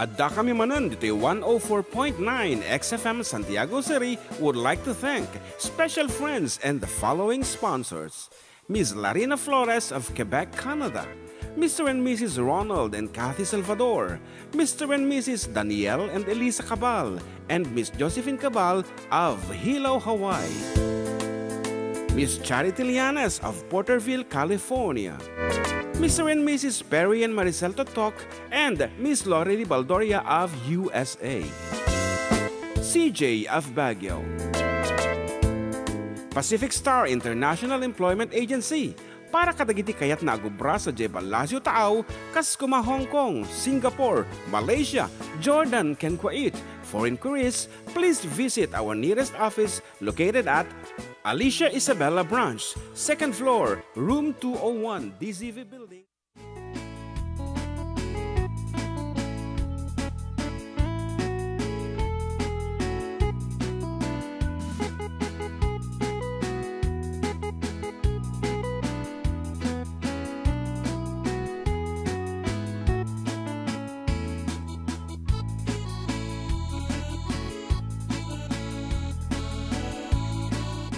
Addakami manen ditoy one oh four point nine X F M Santiago City would like to thank special friends and the following sponsors: Miss Larina Flores of Quebec, Canada, Mister and Missus Ronald and Kathy Salvador, Mister and Missus Daniel and Elisa Cabal, and Miss Josephine Cabal of Hilo, Hawaii, Miss Charity Lianes of Porterville, California, Mister and Missus Perry and Maricel Totok, and Miss Lorely Baldoria of U S A, C J of Baguio, Pacific Star International Employment Agency, para kadagiti kayatna a gubra sadiay Palacio Taaw, kas kuma Hong Kong, Singapore, Malaysia, Jordan, ken Kuwait. For inquiries, please visit our nearest office located at Alicia Isabela Branch, second floor, room two oh one, D Z V Building.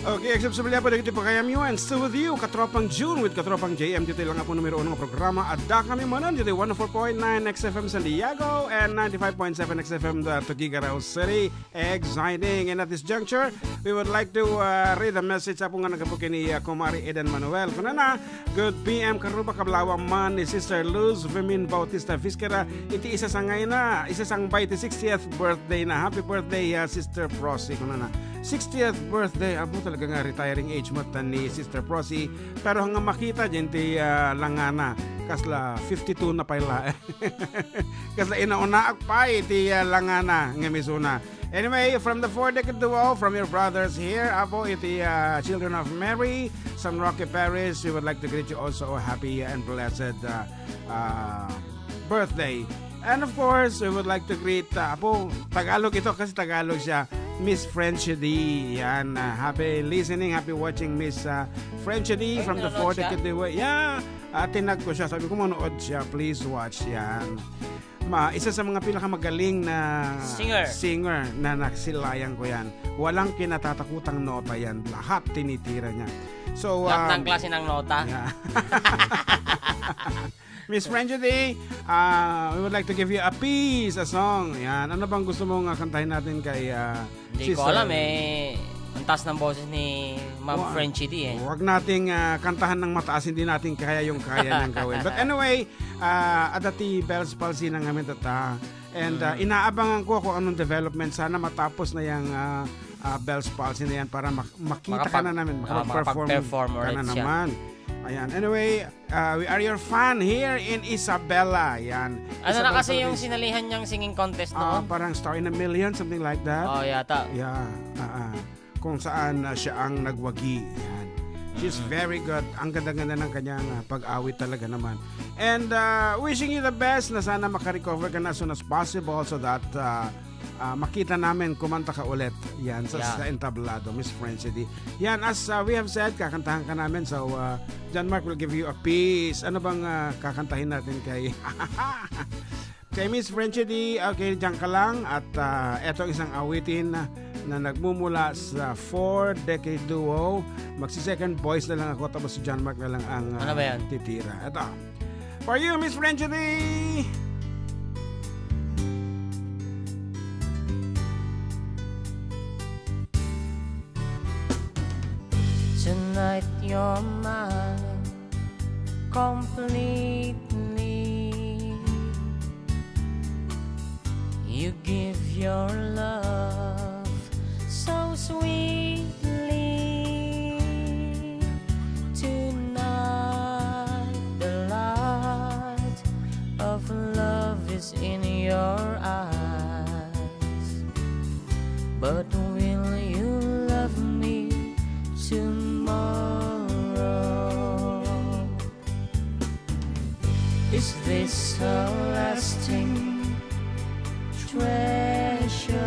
Okay, X F M Subliapo, dagiti pagayamyo, and still with you, Katropang June with Katropang J M, ditoy lang po numero uno nga programa. Addakami manen ditoy one oh four point nine X F M San Diego and ninety-five point seven X F M the Tuguegarao City. Exciting. And at this juncture, we would like to, uh, read a message, Apo, nga naggapu ken ni, uh, Kumari Eden Manuel. Kunana, "Good P M, Karuba, kablawang man ni Sister Luz Fermin Bautista Visquera, iti isasangayna, isasangbay ti sixtieth birthday na. Happy birthday, uh, Sister Prossy," kunana. sixtieth birthday. Apo, talaga nga retiring age met ni Sister Prossy. Pero nga makita diay ti, ah, langana, kasla fifty-two na pay laeng. Kasla inaunaak pay ti, ah, langana nga misuna. Anyway, from the Four Decade Duo, from your brothers here, apo, iti, ah, Children of Mary, San Roque Parish, we would like to greet you also a happy and blessed, ah, ah, birthday. And of course, we would like to greet, ah, apo, Tagalog ito kasi Tagalog siya, Miss Frenchie D. Yan, ah, happy listening, happy watching, Miss, ah, Frenchie D Ay, from the nanonood Four siya? Decade Duo. Yeah, ah, tinag ko siya. Sabi ko, "Manood siya, please watch." Yan. Ma-, isa sa mga pinakamagaling na Singer. singer na nasilayan ko yan. Walang kinatatakutang nota yan. Lahat tinitira niya. So, Lahat ng um, klase ng nota. Yeah. Miss Frenchie D, ah, we would like to give you a piece, a song. Yan. Ano bang gusto mong, ah, kantahin natin kay, ah, Hindi ko Sister alam eh. Ang taas ng boses ni Ma'am Wa-, Frenchie D eh. Huwag nating, ah, kantahan ng mataas, hindi natin kaya yung kaya niyang gawin. But anyway, ah, adda ti Bell's palsy na ngamin, tata. And, ah, Mm. inaabangan ko kung anong development. Sana matapos na yung, ah, ah, Bell's palsy na yan para mak-, makita ka Makapag-, na namin, ah, makapag-perform makapag-perform ka na ulit siya. naman. Ayan. Anyway, ah, we are your fan here in Isabela. Yan. Ano na Isabela kasi yung Palace. sinalihan niyang singing contest Ah, noon? parang Star in a Million, something like that. Oh, yata. Yeah. Ah, ah. Kung saan, ah, siya ang nagwagi. Yan. She's Mm. very good. Ang ganda-ganda ng kanyang, ah, pag-awit talaga naman. And, ah, wishing you the best na sana makarecover ka na as soon as possible so that, ah, ah, makita namin kumanta ka ulit. Yan, sa, Yeah. sa entablado, Miss Frenchie D. Yan, as, ah, we have said, kakantahan ka namin. So, ah, John Mark will give you a piece. Ano bang, ah, kakantahin natin kay, kay Miss Frenchie D? Okay, diyan ka lang. At, ah, eto ang isang awitin na, na nagmumula sa Four Decade Duo. Magsi-second voice na lang ako, tapos si John Mark na lang ang, ah, Ano ba yan? titira. Eto. For you, Miss Frenchie D! Tonight you're mine completely. You give your love so sweetly. Tonight the light of love is in your eyes. But will you love me tomorrow? Is this a lasting treasure,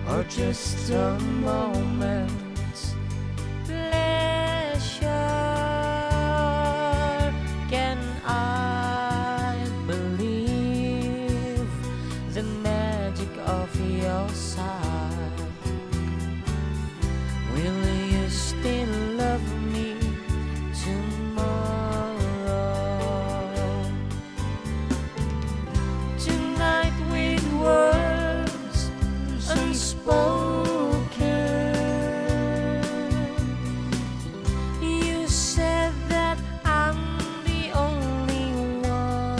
or just a moment's pleasure? Can I believe the magic of your sight? Will you still love me tomorrow? Tonight with words unspoken, you said that I'm the only one.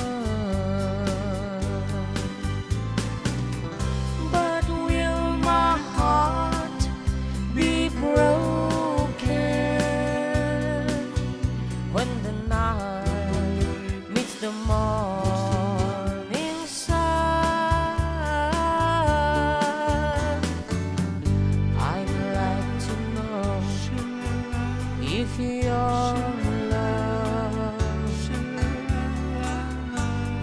But will my heart be broken when the night meets the morning sun? I'd like to know if your love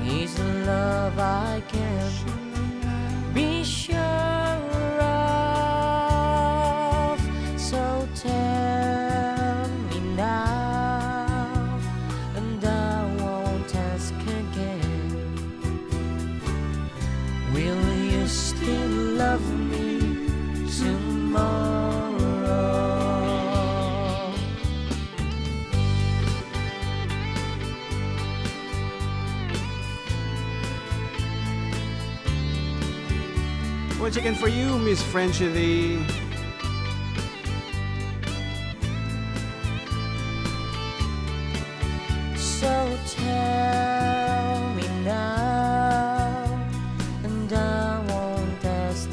is love I can be sure of. So tell me now, and I won't ask again. Will you still love me tomorrow? Once again for you, Miss Frenchie. So tell me now, and I won't ask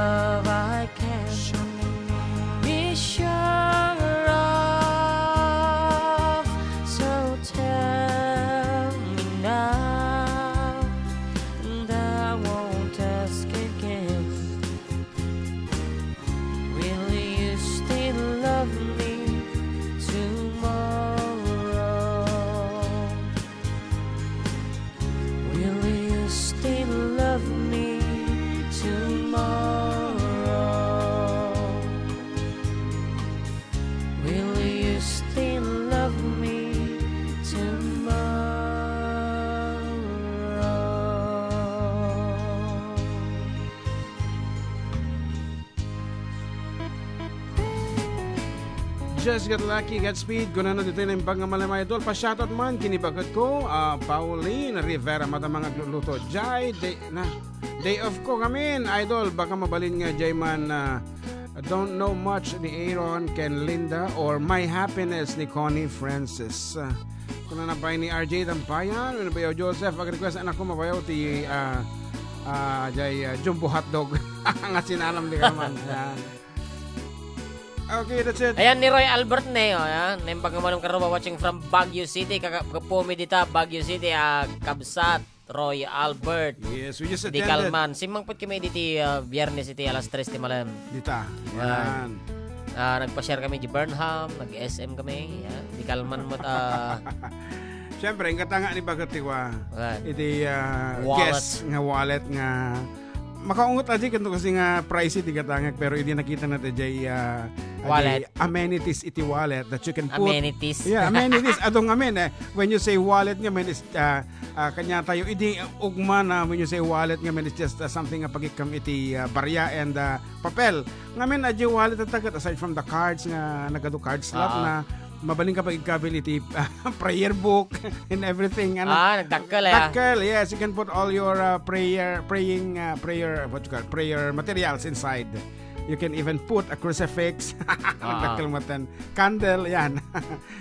love I can be sure of. So tell me now, and I won't ask again. Will you still love me tomorrow? Will you still love me tomorrow? Will you still love me tomorrow? Just got lucky, Godspeed. Kunana ditoy na imbag nga malam, idol. Pa-shoutout man, kini baketko, ah, Pauline Rivera, madama nga agluluto. Jai, day, na, day off ko kami, idol. Baka mabalin nga, jay man, ah, Don't Know Much ni Aaron ken Linda or My Happiness ni Connie Francis. Ah, kunana pay ni R J Tampayan, wenno bayaw Joseph, ag-request anakko mabayaw ti, ah, ah, jay, ah, jumbo hotdog. Nga sinalam di ka man. Yan. Okay, that's it. Ayan ni Roy Albert ne, oh, ayan. Naimbag nga malam karuba watching from Baguio City. Kaka-, kapumi dita, Baguio City, ah, kabsat, Roy Albert. Yes, we just Di attended. Kalman. Simmangpet kami diti, ah, Biyernes iti alas tres ti malam. Dita. Ayan. Ayan. Ah, nagpa-share kami di Burnham, nag-S M kami. Ayan. Di kalman met, ah. Siyempre, ang katanga ni Bagat Tiwa. Ayan. Iti, ah, Wallet. Guest nga wallet nga makaungot adi kanto kasi nga pricey ti gatangak, pero idi nakita na ti jay, ah, adi Wallet. Amenities iti wallet that you can put Amenities. Yeah, amenities. Adong amin, eh. When you say wallet nga, amin is, ah, ah, kanya tayo, idi ugma na, when you say wallet nga, amin is just, ah, something nga pagikkam iti, ah, barya and, ah, papel. Ngamin, adi wallet at tagat, aside from the cards nga nagadu card slot Ah. na, mabalin ka pagigkabil iti prayer book and everything. Ano? Ah, nagdakkel, eh, ah. Dakkel, yes. You can put all your, uh, prayer, praying, uh, prayer, what you call, prayer materials inside. You can even put a crucifix. Ah. Nagdakkel mo ten. Candle, yan.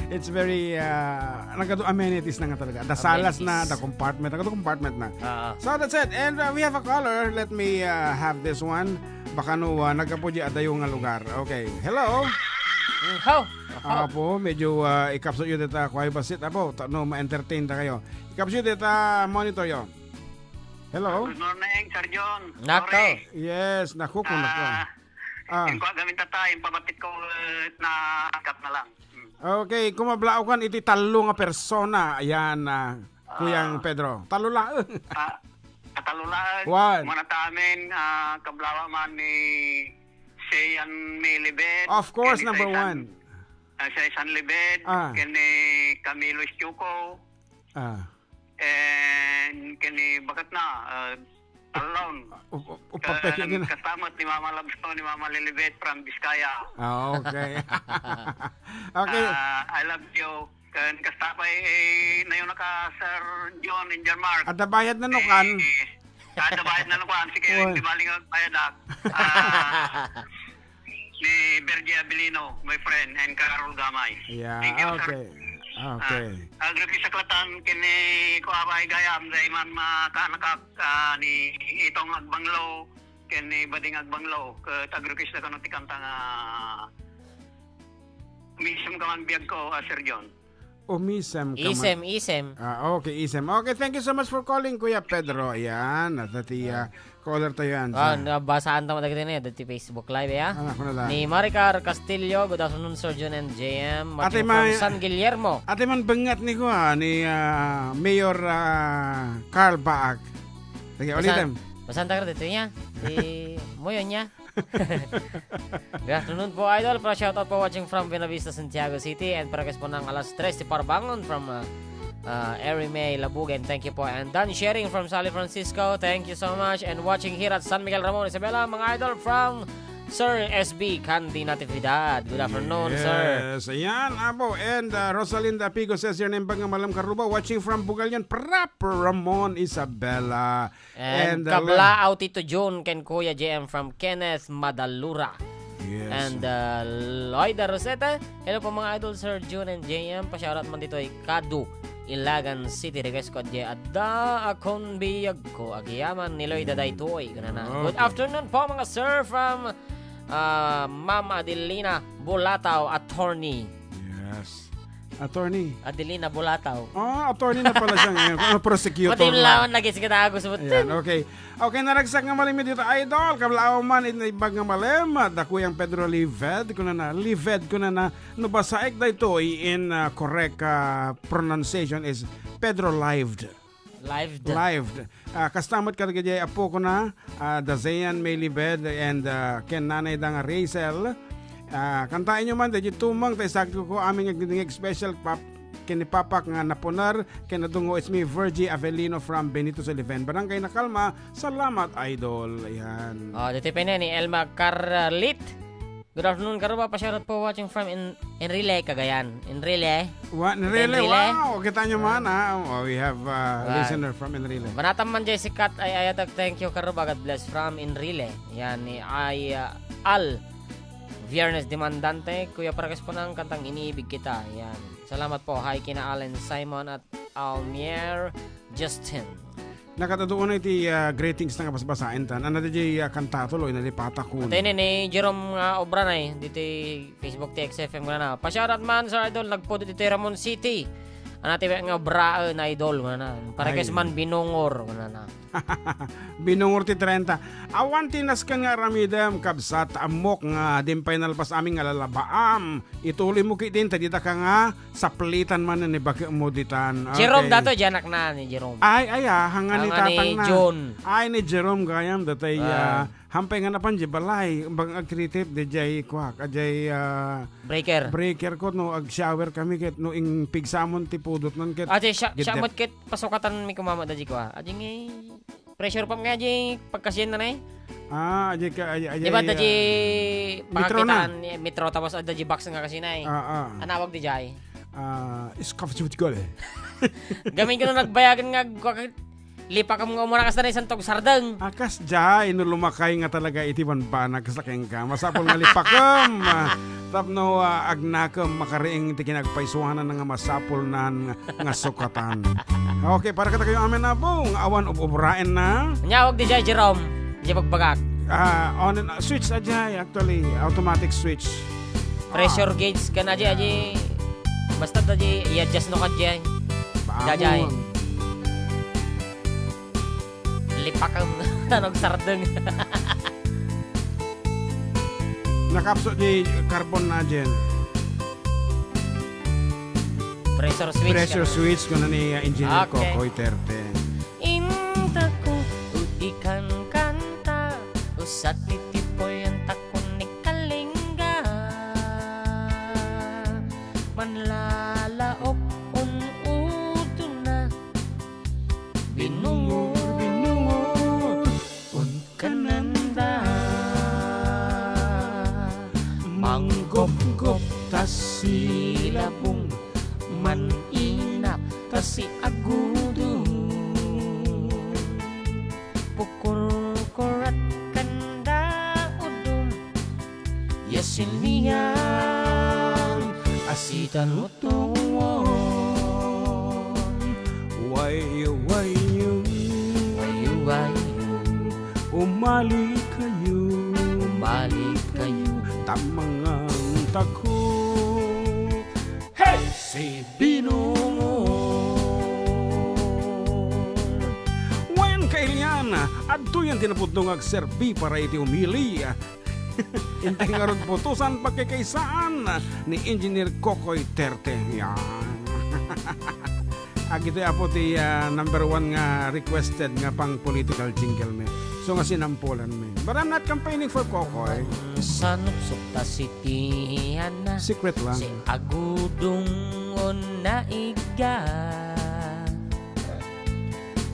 It's very, uh, nagadu amenities na nga talaga. The salas na, Amenities. The compartment, nagadu compartment na. Ah. So that's it. And, uh, we have a caller. Let me, uh, have this one. Baka no, uh, nagkapo di adayo nga lugar. Okay. Hello? Mm, how? Apo, medyo, ah, ikapsut yu dita, kuway basit, apo, ta-, no, ma-entertain ta kayo. Ikapsut yu dita, monitor yo. Hello? Good morning, Sir John. Nako. Sorry. Yes, naku, kung nako. Ah, Ah. Yung kwa gamin tatay, yung pabatit ko, eh, na cut na lang. Hmm. Okay, kumablaaw kan iti tallo nga persona. Ayan, ah, Kuyang Ah. Pedro. Tallo la. Ah, tallo la. One. Manatamin, ah, kablawa man ni Sean Milibet, Of course, ken ni number Saisan, one. Ah, Saisan Libet, Ah. ken ni Camilo Chuco, Ah. and ken ni Bakat na, ah, Alon. Up-, up-, upapeke Ken na. Kastamat ni Mama Labso, ni Mama Lilibet from Biskaya. Ah, okay. Okay. Ah, I love you. Ken kasta pay, eh, nayon naka Sir John and John Mark. Adda bayad na no kan? Eh, adda bayad na no kan? Sige, Oy. Di bali nga bayad, ah. Ah, ni Bergie Abilino, my friend, and Carol Gamay. Yeah, Thank you, sir. Okay. Okay. Ah, agripis a klatan, kini ko abay gayam, dahil man makaanakak, ah, ni Itong Agbanglo, ken ni Bading Agbanglo, ket agripis na kano ti kanta nga Misem ka man biag ko, ah, Sir John. Umisem ka man. Isem, isem. Ah, okay, isem. Okay, thank you so much for calling, Kuya Pedro. Ayan, at ti, ah, caller tayo yan. Ah, sa nabasaan tayo dagiti ni, dagiti Facebook Live, ya? Ah, ako na lang. Ni Maricar Castillo, good afternoon, Sir John and J M. Ate Martin from Ma-, San Guillermo. Ate man bengat ni ko, ah, ni, ah, Mayor, ah, Carl Baak. Sige, Basan-, ulitin. Basan tayo dito niya. Si Moyon niya. Good afternoon po, Idol. Para shoutout po watching from Buenavista, Santiago City. And para po ng alas tres, si Parbangon from, uh, uh, Eri May Labugen. Thank you po. And Dan Sharing from San Francisco. Thank you so much. And watching here at San Miguel Ramon, Isabela, mga idol from Sir S B Candy Natividad. Good afternoon, sir. Yes, ayan, apo. And, uh, Rosalinda Pigo says, "Your name ba nga Malam Karuba? Watching from Bugalion, proper Ramon, Isabela." And, And, uh, kablaaw Tito Jun ken Kuya J M from Kenneth Madalura. Yes. And, uh, Loida Roseta, hello po, mga idol, Sir Jun and J M. Pa-shoutout man ditoy Kadu, Ilagan City. Request ko, adda akon biag ko, agiyaman ni Loida daytoy. Kunana. Good afternoon po, mga sir, from, uh, Ma'am Adelina Bulataw, attorney. Yes. Attorney. Adelina Bulataw. Ah, attorney na pala siya ngayon. Ano, prosecutor Pati yung na. Lawan lagi, sige, tago sa Ayan, okay. Okay, naragsak nga malimit dito, idol. Kablaw man, in ibag nga malim, da Kuyang Pedro Lived, kunana, Lived, kunana, no basaek daytoy in, ah, correct, ah, pronunciation is Pedro Lived. Lived. Lived. Ah, kasta met kadagiti apo ko na, ah, da Zayan May Lived and, ah, ken nanay da nga Rachel. Ah, kantaen nyo man, daydi tumeng, tay sagko ko, amin nga agdingdingig special pap-, ken ni Papak nga napuner, ken nadungo, it's me, Virgie Avelino from Benito Sullivan, Barangay Nakalma. Salamat, idol. Ayan. Oh, dito pa ni Elma Carlit. Good afternoon, Karuba. Pa-shoutout po, watching from En-, Enrile, Cagayan. Enrile. Wa-, Enrile, Enrile. Wow. Kita nyo man, ha? Oh, we have, uh, Right. listener from Enrile. Banatan man jay sikat ay ayatag, thank you, Karuba. God bless from Enrile. Yan, ni ay, uh, Al Viernes Demandante, Kuya Parakes po ng kantang Iniibig Kita. Yan. Salamat po. Hi, kina Allen Simon at Almier Justin. Nakataduon na iti, ah, greetings na nga basbasaen tan. Ano da jay, ah, kanta tuloy, nalipatak ko. Ate ni, ni Jerome nga obra na eh, diti Facebook ti X F M nga na. Pa-shoutout man, Sir Idol, nagpudot iti Ramon City. Ano ti nga obra, eh, na idol, nga na. Parekes Ay. man binungor, nga na. Binungor ti trenta. Awan ti nasken nga aramidem, kabsat, ammok nga dimpay nalpas amin nga lalabaam. Ituloy mo ketdin, ta dita ka nga saplitan man ni baket mo ditan. Jerome Okay. dato, di anak na ni Jerome. Ay, ay, ah, hanga ni Hanga ni tatang na. John. Ay, ni Jerome gayam, datay, Ah. ah, hampay nga napan di balay, bang agkritip, di jay kuak, ajay, ah, Breaker. breaker ko, no, ag-shower kami, ket no, ing pigsamon ti pudot nun, ket Ate, siya, gidep. siya mo't ket pasukatan mi kumama da di ko, ah. Adi nga, Pressure pump nga di pagkasian na, eh. Ah, di ka, ay, ay, Di ba, ay, da di ah, metro na. pakakitaan, eh, metro, tapos adda di box nga kasi na, eh. Ah, ah. Anawag di jay? Ah, scuff suit ko, eh. Gamin ko na nagbayagan nga, agwa-, lipakem nga umuna kas na isang tog sardeng. Akas jay, no lumakay nga talaga iti banbanag sa kenka. Masapul nga lipakem. Tapno, ah, agnakem, makariing ti kinagpaysuanan nga masapul nan nga sukatan. Okay, para kadakayo amin, Apo, nga awan ub-ubraen na. Nyawag di jay, Jerome. Di pagbagak. Ah, on and, ah, switch, ajay, actually, automatic switch. Pressure Ah. gauge ka na, ajay, ajay. Basta da di, i-adjust no ka, jay. Baamon. Jajay. Lipakem. Tanog sardeng. Nakapso di carbon na dyan. Pressure switch Pressure ka. switch, kuna ni, uh, Engineer Okay. Kokoy Terte. Intako, udikan kanta, usat ti tipoy, intako ni Kalinga. Manlalaok, un-udona, binungot, binungot, un-, kananda. Manggopgop ta silabong, man-inap ta si agudong. Pukurkurat kanda udom, ya siliang asitan utuon. Wayo, wayo. Wayo, wayo. Umali kayo. Umali kayo. Tamangan tako. Hey! Si Binungot. Wen, kailian, adtoy ti napudno nga agserbi para iti umili. Intay ngarud putosan pakikaysaan ni Engineer Kokoy Terte. Yan. Agitoy, Apo, ti, ah, number one nga requested nga pang political jingle mi. So nga sinampulan mi. But I'm not campaigning for Kokoy. Sanupsok ta si Tiana. Secret lang. Si agudong on naiga.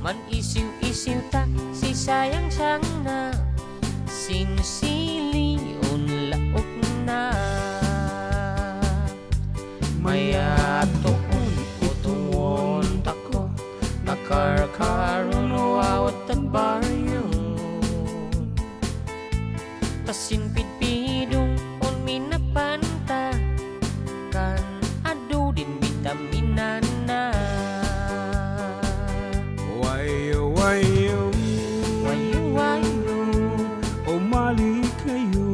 Man-isiw-isiw ta si sayang sangna, sinsili on laokna. Mayatoon, utuon tako, nakarkaron, awat tan baryo. Ta sinpidpidong Inapanta kan adu din bitaminana. Wayo, wayo. Wayo, wayo. Umali kayo.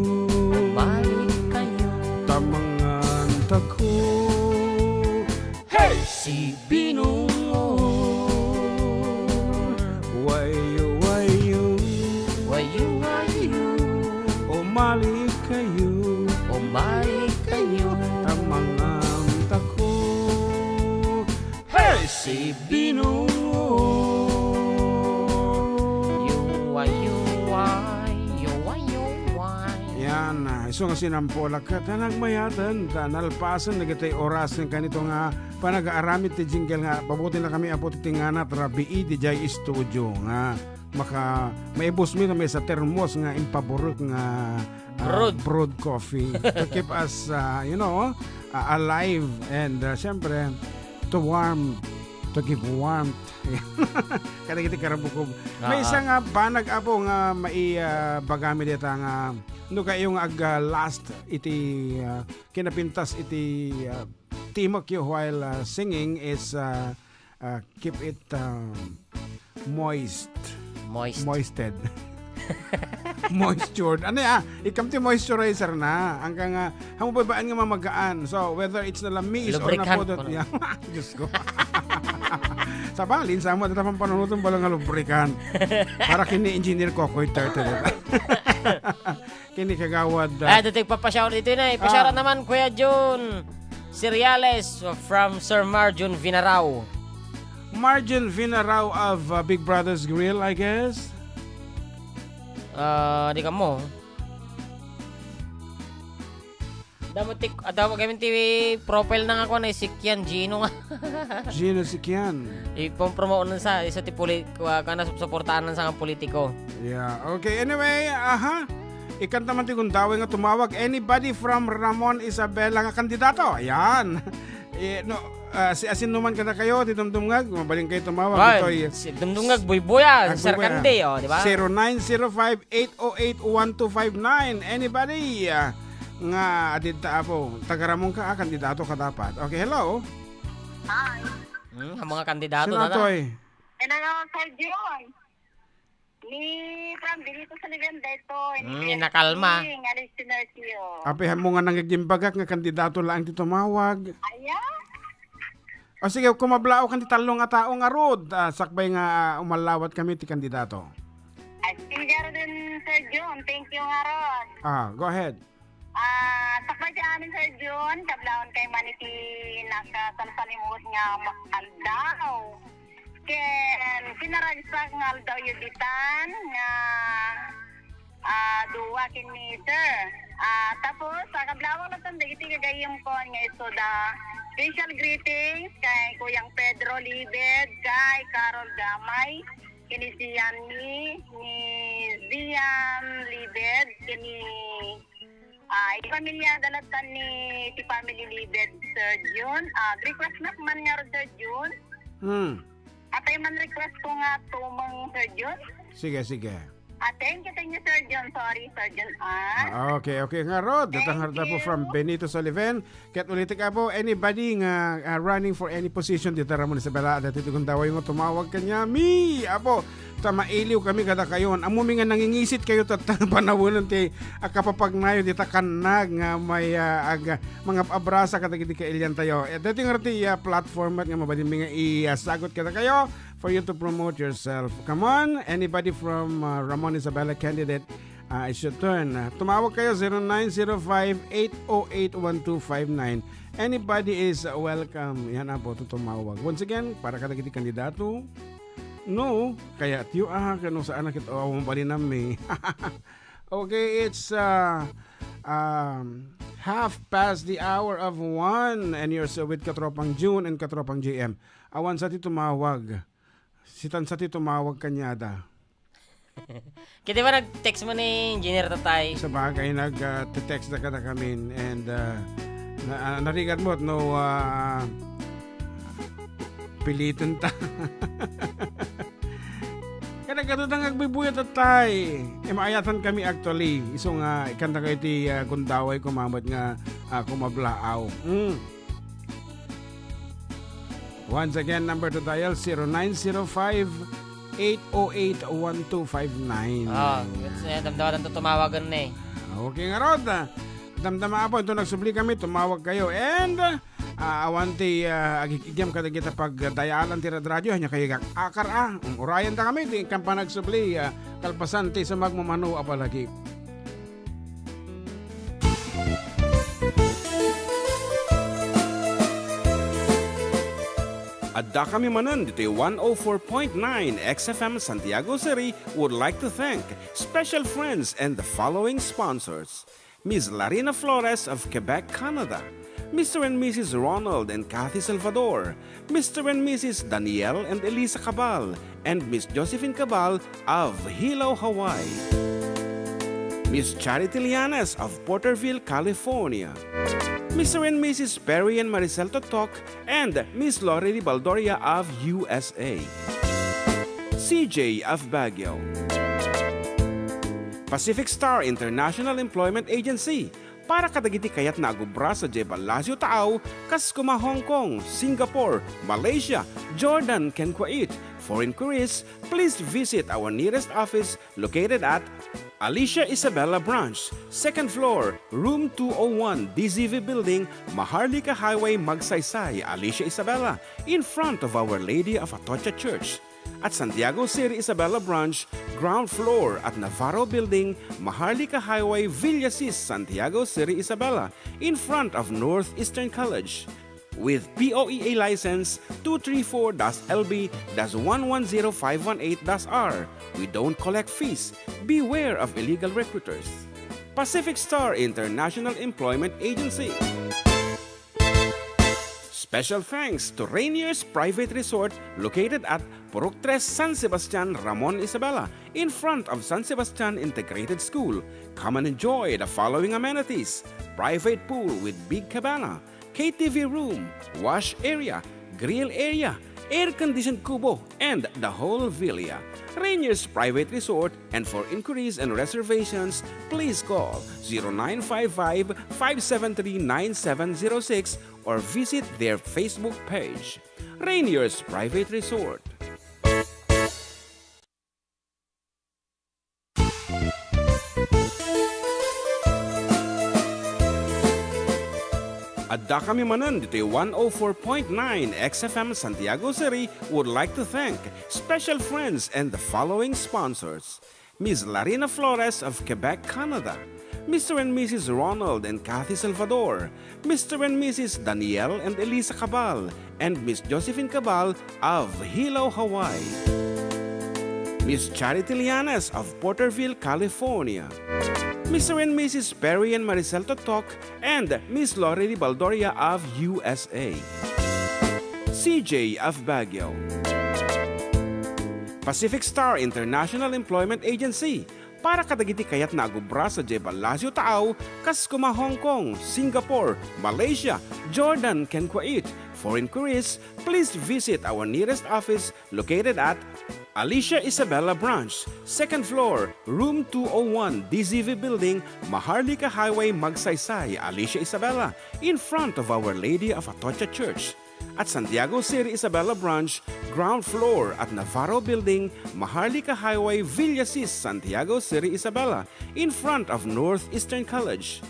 Umali kayo. Ta mangan tako. Hey! Si Binungon. Wayo, wayo. Wayo, wayo. Umali kayo. Umali kayo. Ta mangan tako. Hey! Si Binungon. Yuwa, yuwa, yuwa, yuwa. Yan, ah, isu nga sinampolak ket nagmayaten ta nalpasen dagiti oras ken kanito nga panagaaramid ti jingle nga pabutinakami, Apo, ti tinganat rabii didiay studio nga maka-, maibusmi nga maysa termos nga impaburek nga, ah, Brewed. Brewed coffee to keep us, ah, you know, ah, alive and, ah, siyempre, to warm, to give warmth kadagiti karabukog. Ah, Maysa ah. nga banag, Apo, nga mai-, ah, bagami dita nga no kayo nga ag, ah, last iti, ah, kinapintas iti, ah, timekyo while, ah, singing is, ah, ah, keep it, um, moist. Moist. Moisted. Moistured. Ano ya? Ikam ti moisturizer na. Ang ka nga, hamo ba nga mamagaan? So, whether it's na lamiis or Lubricant, napudot ano? Niya. Diyos ko. Sabalin, sa mo, tatapang panunutan bala nga lubricant. Para kini Engineer Kokoy Turtle. Kini kagawad, ah. Ah, dito ipapashout dito na. Ipashout Ah. naman, Kuya Jun Cereales from Sir Marjun Vinarao. Marjun Vinarao of, uh, Big Brother's Grill, I guess. Ah, di kamo. Damo ti, ah, damo kami ti profile na nga ko na si Kian Gino nga. Gino si Kian. Ipon-promote na sa, isa ti poli-, kuha ka na, suportahan na sa nga politiko. Yeah. Okay, anyway, aha. Ikanta man ti gundaway nga tumawag. Anybody from Ramon Isabela nga kandidato? Ayan. Eh, no, ah, si asin numan kada kayo, ti dumdumngag, mabalin kayo tumawag. Ay, ito'y si dumdumngag, buybuyan, Sir Buybuyan. Candy, oh, di ba? Zero nine zero five, eight oh eight, one two five nine. Anybody, ah, nga adid ta, Apo, taga Ramon ka, ah, kandidato ka dapat. Okay, hello? Hi. Hmm, ang mga kandidato Sino na to, eh? Hello, Sir Jun. Ni Fran Benito Sullivan daytoy, ni Hmm, Jessie, nakalma. Nga listener tiyo. Apihan mo nga nangigimbagak nga kandidato laeng ti tumawag. Aya? O sige, kumablaaw kan ti tallo nga tao nga rod. Ah, sakbay nga, ah, umallawat kami ti kandidato. Ay, sige, din, Sir Jun. Thank you nga, Rod. Ah, go ahead. Ah, sakbay ti amin, Sir Jun, kablaon kay man iti nakasalsalimut nga ma-, aldaw. Ken pinaragsak nga aldaw yu ditan nga, ah, dua ken ni Sir. Ah, tapos, ah, kablawan latta dagiti gagayyemkon nga isu da special greetings kay Kuyang Pedro Libed, kay Carol Gamay, ken ni Zian ni, ni Zian Libed, ken ni Ah, iti pamilya da latta ni ti family leader, Sir Jun. Ah, request nak man nga, Sir Jun. Hmm. Apay man request ko nga tumeng, Sir Jun. Sige, sige. Ah, thank you, thank you, Sir Jun. Sorry, Sir Jun, ah. Ah, okay, okay. Nga, Rod, datang Thank harta po you. from Benito Soliven. Ket ulitek, Apo, anybody nga, ah, running for any position dita Ramon Isabela, dati ti gundaway nga tumawag kaniami, Apo, ta mailiw kami kada kayon. Ammomi nga nangingisit kayo tatta nga panawen ti, ah, kapapagnayo dita kannag nga may, ah, ag-, mangab-abrasa kadagiti kailian tayo. Eh, dati nga ti, ah, platform met nga mabalin mi nga i-, ah, sagot kada kayo for you to promote yourself. Come on, anybody from, ah, Ramon Isabela candidate? Ah, it's your turn. Ah, tumawag kayo, zero nine zero five, eight oh eight, one two five nine. Anybody is, uh, welcome. Yan, Apo, to tumawag. Once again, para kadagiti kandidato, no, kaya tiyo, ah, kano saan na kit-, oh, mabalinam, eh. Okay, it's, uh, um, half past the hour of one, and you're still with Katropang June and Katropang J M. Awan sa ti tumawag. Sitan sa ti tumawag kanyada. Kiti ba nag-text mo ni Engineer Tatay? Sa bagay, nag, ah, te-text na kada kamin and, ah, na, ah, narigat mo, no, ah, piliton ta. Nagkadutang agbibuyat, atay. E, maayatan kami actually. Isu nga, ikanta kayo ti, ah, gundaway kumamat nga, ah, kumablaaw. Mm. Once again, number to dial, zero nine zero five, eight oh eight, one two five nine. Ah, it's, eh, damdamadan to tumawagan na eh. Okay nga rod. Damdama apo, ito nagsubli kami, tumawag kayo. And, ah, awan ti, ah, agigigyam kadagita pagdayalan ti radradyo, hanya kayo agak-akar, ah. Um, urayan ta kami, ti kan panagsubli, ah, kalpasan ti sumagmamano a palagi. Adda kami manen ditoy one oh four point nine X F M Santiago City would like to thank special friends and the following sponsors: Miss Larina Flores of Quebec, Canada, Mister and Missus Ronald and Kathy Salvador, Mister and Missus Daniel and Elisa Cabal, and Miss Josephine Cabal of Hilo, Hawaii, Miss Charity Lianes of Porterville, California, Mister and Missus Perry and Maricel Totok, and Miss Lori Baldoria of U S A, C J of Baguio, Pacific Star International Employment Agency, para kadagiti kayatna a gubra sadiay Palacio Taaw, kas kuma Hong Kong, Singapore, Malaysia, Jordan, ken Kuwait. For inquiries, please visit our nearest office located at Alicia Isabela Branch, second floor, room two oh one, D Z V Building, Maharlika Highway, Magsaysay, Alicia Isabela, in front of Our Lady of Atocha Church. At Santiago City Isabela Branch, ground floor at Navarro Building, Maharlika Highway, Villasis, Santiago City Isabela, in front of Northeastern College. With P O E A license two three four dash L B dash one one zero five one eight dash R, we don't collect fees. Beware of illegal recruiters. Pacific Star International Employment Agency. Special thanks to Rainier's Private Resort, located at Purok Tres, San Sebastian, Ramon Isabela, in front of San Sebastian Integrated School. Come and enjoy the following amenities: private pool with big cabana, K T V room, wash area, grill area, air-conditioned kubo, and the whole villa. Rainier's Private Resort, and for inquiries and reservations, please call zero nine five five, five seven three, nine seven zero six or visit their Facebook page. Rainier's Private Resort. Adda kami manen ditoy one oh four point nine X F M Santiago City would like to thank special friends and the following sponsors: Miss Larina Flores of Quebec, Canada, Mister and Missus Ronald and Kathy Salvador, Mister and Missus Daniel and Elisa Cabal, and Miss Josephine Cabal of Hilo, Hawaii, Miss Charity Lianes of Porterville, California, Mister and Missus Perry and Maricel Totok, and Miss Lori Baldoria of U S A, C J of Baguio, Pacific Star International Employment Agency, para kadagiti kayatna a gubra sadiay Palacio Taaw, kas kuma Hong Kong, Singapore, Malaysia, Jordan, ken Kuwait. For inquiries, please visit our nearest office located at Alicia Isabela Branch, second floor, room two oh one, D Z V Building, Maharlika Highway, Magsaysay, Alicia Isabela, in front of Our Lady of Atocha Church. At Santiago City Isabela Branch, ground floor at Navarro Building, Maharlika Highway, Villasis, Santiago City Isabela, in front of Northeastern College.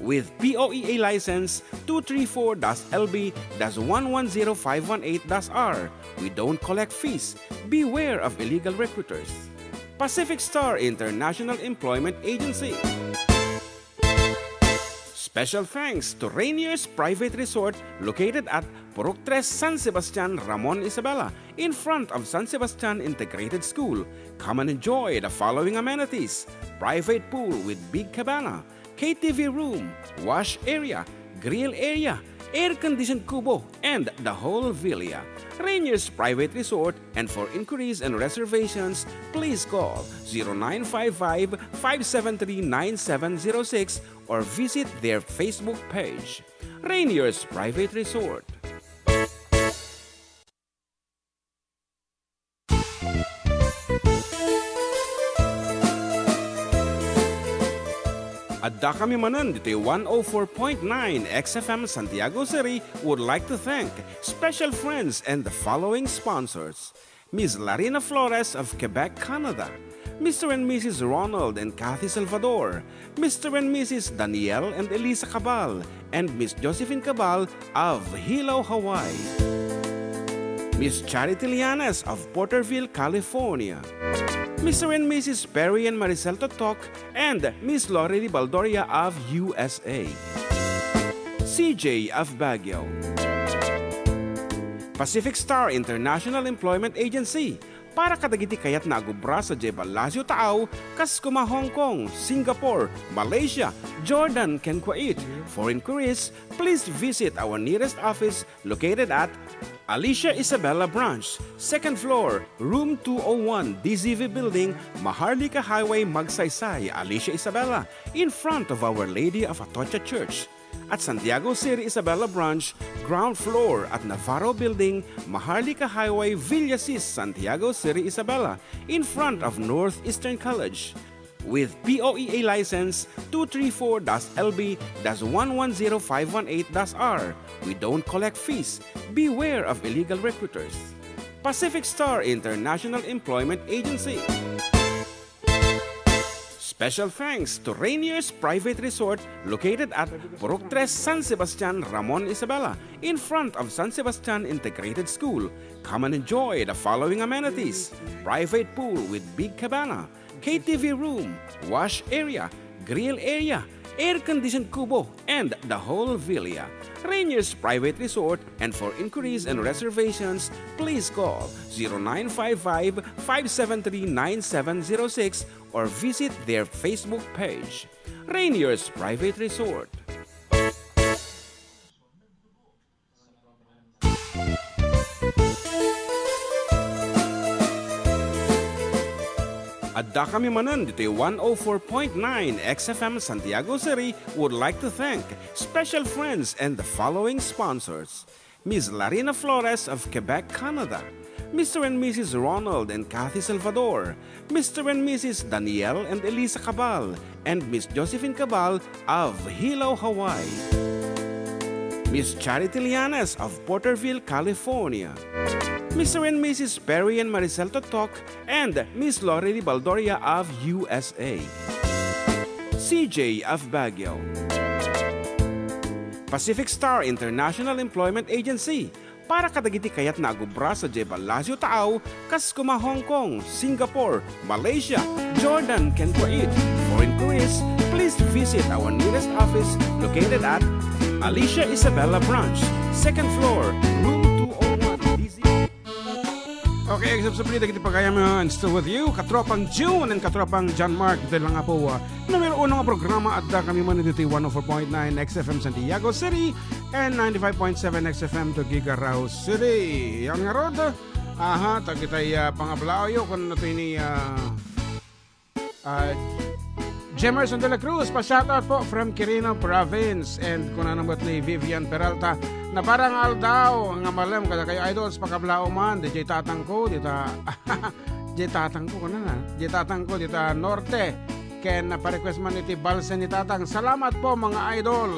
With P O E A license two three four dash L B dash one one zero five one eight dash R, we don't collect fees. Beware of illegal recruiters. Pacific Star International Employment Agency. Special thanks to Rainier's Private Resort, located at Purok Tres, San Sebastian, Ramon Isabela, in front of San Sebastian Integrated School. Come and enjoy the following amenities: private pool with big cabana, K T V room, wash area, grill area, air-conditioned kubo, and the whole villa. Rainier's Private Resort, and for inquiries and reservations, please call zero nine five five, five seven three, nine seven zero six or visit their Facebook page, Rainier's Private Resort. Addakami manen ditoy one oh four point nine X F M Santiago City would like to thank special friends and the following sponsors: Miss Larina Flores of Quebec, Canada, Mister and Missus Ronald and Kathy Salvador, Mister and Missus Daniel and Elisa Cabal, and Miss Josephine Cabal of Hilo, Hawaii, Miss Charity Lianes of Porterville, California, Mister and Missus Perry and Maricel Totok, and Miss Lorely Baldoria of U S A, C J of Baguio, Pacific Star International Employment Agency, para kadagiti kayatna a agubra sadiay Palacio Taaw, kas kuma Hong Kong, Singapore, Malaysia, Jordan, ken Kuwait. For inquiries, please visit our nearest office located at Alicia Isabela Branch, second floor, room two oh one, D Z V Building, Maharlika Highway, Magsaysay, Alicia Isabela, in front of Our Lady of Atocha Church. At Santiago City Isabela Branch, ground floor at Navarro Building, Maharlika Highway, Villasis, Santiago City Isabela, in front of Northeastern College. With P O E A license two three four dash L B dash one one zero five one eight dash R. We don't collect fees. Beware of illegal recruiters. Pacific Star International Employment Agency. Special thanks to Rainier's Private Resort, located at Purok Tres, San Sebastian, Ramon Isabela, in front of San Sebastian Integrated School. Come and enjoy the following amenities: private pool with big cabana, K T V room, wash area, grill area, air-conditioned kubo, and the whole villa. Rainier's Private Resort, and for inquiries and reservations, please call zero nine five five, five seven three, nine seven zero six or visit their Facebook page. Rainier's Private Resort. Addakami manen ditoy one oh four point nine X F M Santiago City would like to thank special friends and the following sponsors: Miss Larina Flores of Quebec, Canada, Mister and Missus Ronald and Kathy Salvador, Mister and Missus Daniel and Elisa Cabal, and Miss Josephine Cabal of Hilo, Hawaii, Miss Charity Lianes of Porterville, California, Mister and Missus Perry and Maricel Totok, and Miss Lorely Baldoria of U S A, C J of Baguio, Pacific Star International Employment Agency, para kadagiti kayatna a agubra sadiay Palacio Taaw, kas kuma Hong Kong, Singapore, Malaysia, Jordan, ken Kuwait. For inquiries, please visit our nearest office located at Alicia Isabela Branch, second floor, room two oh one, D Z. Okay, agsubsubli dagiti pagayam, uh, and still with you, katropang June and katropang John Mark, ditoy lang nga po, uh, numero uno nga programa, addakami manen ditoy one oh four point nine X F M Santiago City and ninety-five point seven X F M to Gigarao City. Yan ngarud, aha, dagitay, ah, pangablaawyo, kun natoy ni, ah, ah, Jemerson de la Cruz, pa-shoutout po from Quirino Province, and kunana met ni Vivian Peralta, naparang aldaw nga malem kadakayo, idols, pakablaaw man, D J tatangko, dita, D J tatangko, kunana, D J tatangko, dita Norte, ken pa-request man iti Balse ni Tatang. Salamat po, mga idol.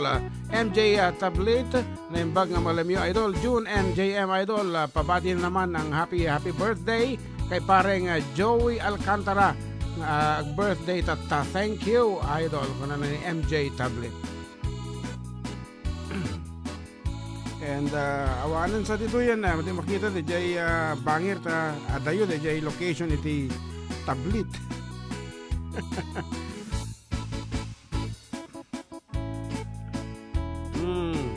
M J, ah, Tablit, naimbag nga malemyo, idol. June and J M, idol, ah, pabati naman ang happy, happy birthday kay pareng, ah, Joey Alcantara, ah, birthday tatta. Thank you, idol, kunana ni M J Tablet. And, ah, awanen sa ditoyen, ah, di makita, di jay, ah, bangir ta, adayo, di jay location iti Tablet. Hmm.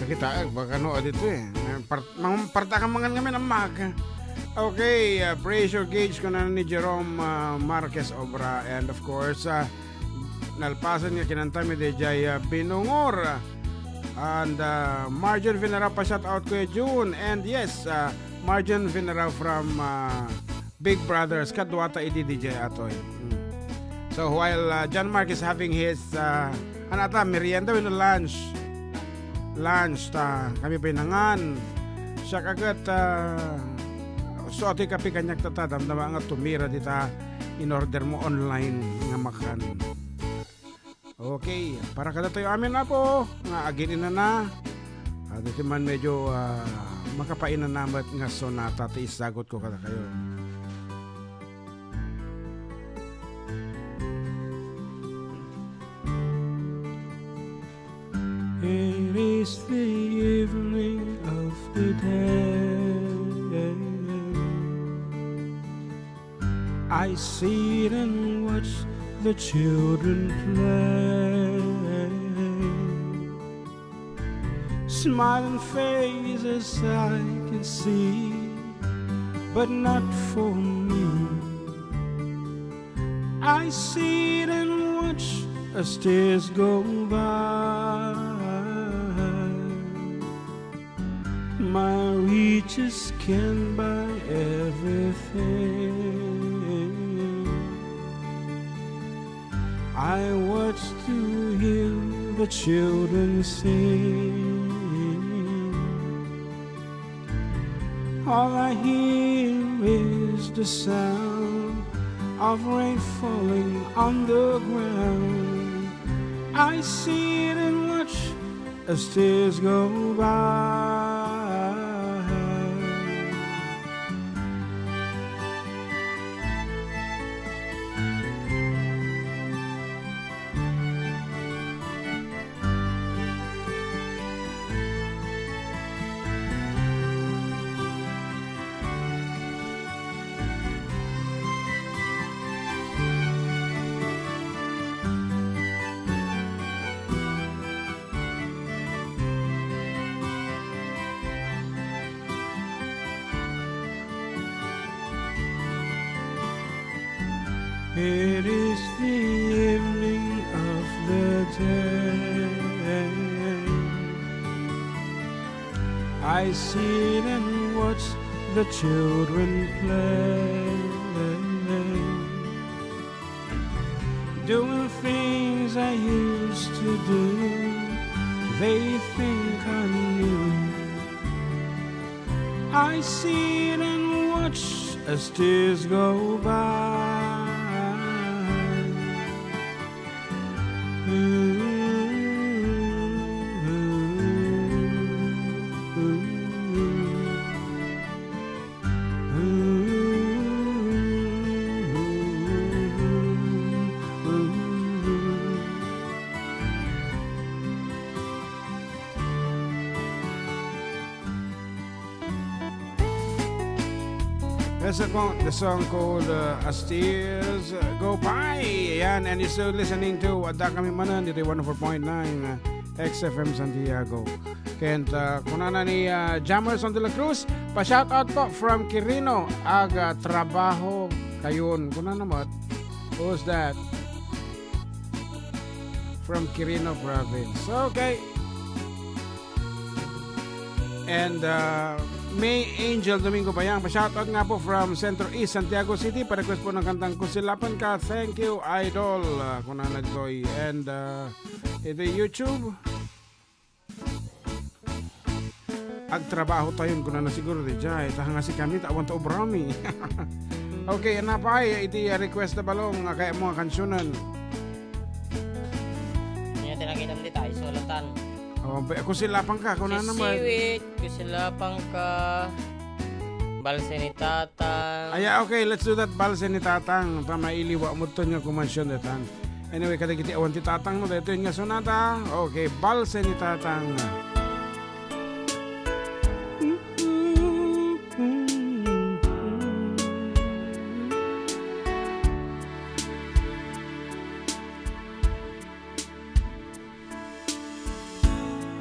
Kita, eh, baka no, adito eh. Part-, mang-, parta ka mangan ngamin ang mag. Okay, uh, pressure gauge ko na ni Jerome, uh, Marquez Obra. And of course, uh, nalpasan nga kinanta mi di jay, uh, Binungor. And, uh, Marjon Vinarao pa shout out, Kuya Jun. And yes, uh, Marjon Vinarao from, uh, Big Brothers, kaduata iti D J Atoy. Mm. So while, uh, John Mark is having his, uh, Ano ta, merienda wenno lunch? Lunch ta, kami pay nangan. Siak a ket, ah, so atoy kape kaniak ta, ta, damdama nga tumira dita in-order mo online nga makan. Okay, para kadatayo amin, Apo, nga agin-inana. Ah, dati man medyo, ah, makapainana met nga sonata ti isagut ko kadakayo. It is the evening of the day. I sit and watch the children play. Smiling faces I can see, but not for me. I sit and watch as tears go by. My riches can buy everything. I watch to hear the children sing. All I hear is the sound of rain falling on the ground. I sit and watch as tears go by. It is the evening of the day. I sit and watch the children play. Doing things I used to do, they think I knew. I sit and watch as tears go by. That's a co-, the song called, uh, As Tears Go By. Ayan, and you're still listening to Adda Kami Manen ditoy one oh four point nine, uh, X F M Santiago. Ken, uh, kunana ni, uh, Jamerson de la Cruz, pa-shoutout po from Quirino, aga trabaho kayon. Kunana met, who's that? From Quirino Province. Okay. And, uh, May Angel Domingo Bayang, pa-shoutout nga po from Centro East, Santiago City. Pa-request po ng kantang Kusilapan Ka. Thank you, Idol. Uh, kunana ditoy. And, uh, iti YouTube. Agtrabaho tayon, kunana siguro, di jay. Ta nga si kami, ta awan ta obrami. Okay, napay, iti, uh, request na balong, uh, kaya mga kansunan. Nya ti nakitam dita, isulatan. Oh, be, Kusilapan Ka, kunana met. Sisiwit, Kusilapan Ka, Balse ni Tatang. Aya, okay, let's do that, Balse ni Tatang. Ta mailiwa mo to nga kumansyon datan. Anyway, kadagiti awan ti Tatang, no, daytoy nga sonata. Okay, Balse ni Tatang.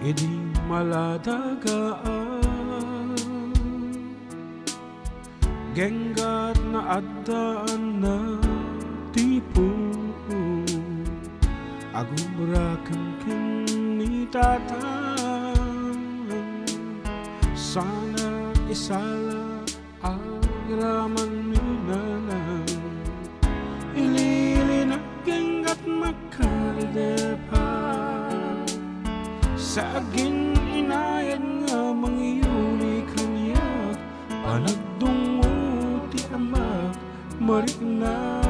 Idi maladagaan, genggat naaddaan na ti puon. Agubraken ken ni Tatang, sana isala agraman ni Nanang. Ilili na genggat makkaldepa. Sa agin-inayad nga mangyuli kaniak, panagdungngo ti Amak mariknak.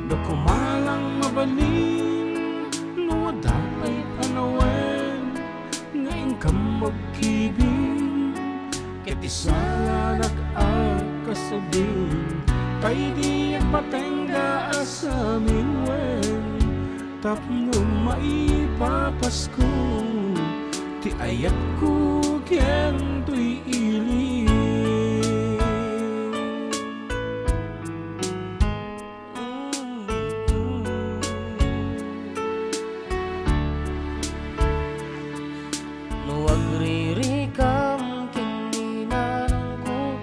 No kumalang mabalin, no adda pay panawen nga inkam agkibin, ket isalanak a kasubing, ta idi agpatengga a saminwen, tapno maipapasko ti ayatko ken toy ili. No agririkam ken ni nanangko,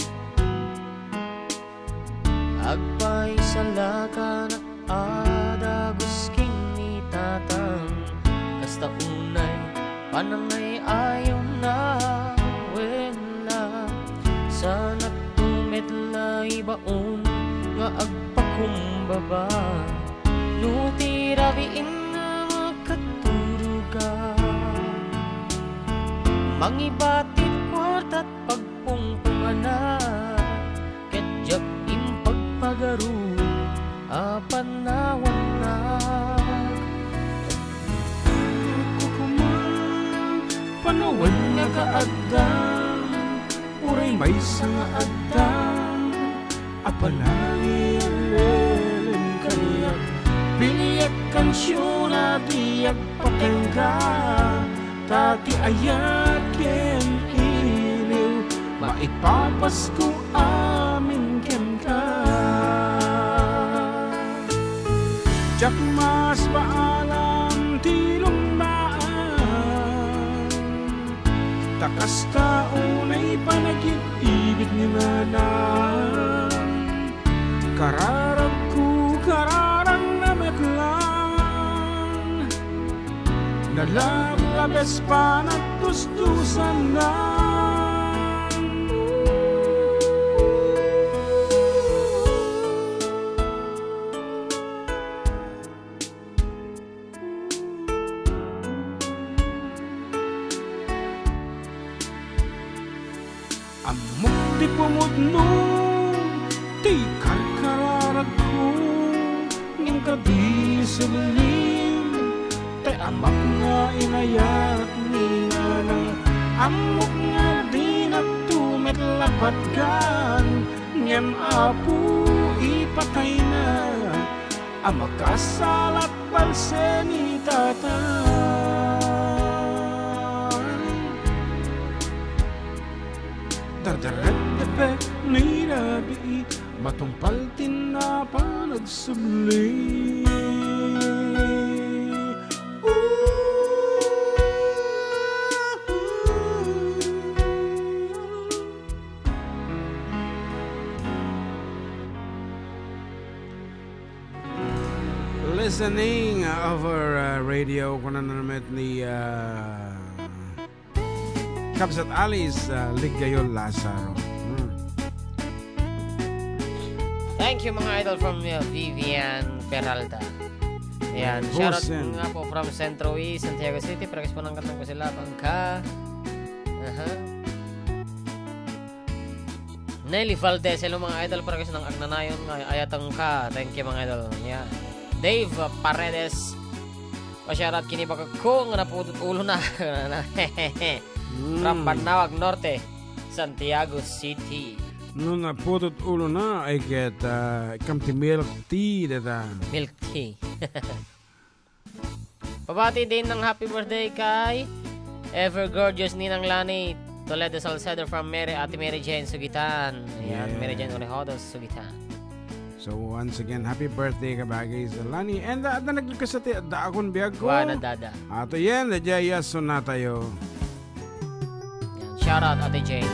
agpaisalakanak a dagus ken ni tatang, kasta unay panangay-ayawna, wen la, sanakto met la ibaon nga agpakumbaba. No ti rabiin nga makaturoga, mangiba ti kuartat pagpungpungana, ket diak impagpagaru a panawannak. Kukuman, panawannak a adda, uray maysa nga adda a panangilelem kaniak. Piliek kansiona ti agpatengga, ta ti ayat ken iliw maipapasko amin kenka. Diak masbaalam ti lungmaan, ta kasta unay panagib-ibid ni nanang. Kararagko, kararagna met lang, nalabes panagtustusana. Ammok ti pumudno ti karkararagko, ngem kadi sublim ti amak nga inayat ni nanang. Ammok nga dinakto met la patgan, ngem Apo, ipatayna a makasalat balse ni tatang. Dardareddepek ni rabii, matungpal ti napan agsubli. Listening over, uh, radio, kuna na naman ni, uh, Kabsat Alice, uh, Ligayol Lazaro. Hmm. Thank you, mga idol, from, uh, Vivian Peralta. Yan, shoutout nga po from Centro East, Santiago City. Pero po nang katang ko sila, bangka. Aha. Nelly Valdez, hello mga idol, para kasi nang agnanayon nga ayatang ka. Thank you mga idol. Yeah. Dave Paredes, pa-shoutout kini bakak ko nga napudot ulo na. Mm. From Bannawag Norte, Santiago City. No napudot ulo na, ay ket, ah, kam ti milk tea, deta. Milk tea. Pabati din ng happy birthday kay Ever Gorgeous Ninang Lani Toledo Salcedo from Mary, Ate Mary Jane Sugitan. Ayan, Mary Jane Orejodos Sugitan. So, once again, happy birthday, kabagis Lani. And, uh, adda nag-request ti Adda Akon Biag Ko. Wa, nadada. Ato yan, nadya, yes, so natayo. Yan, shout out, Ate Jane.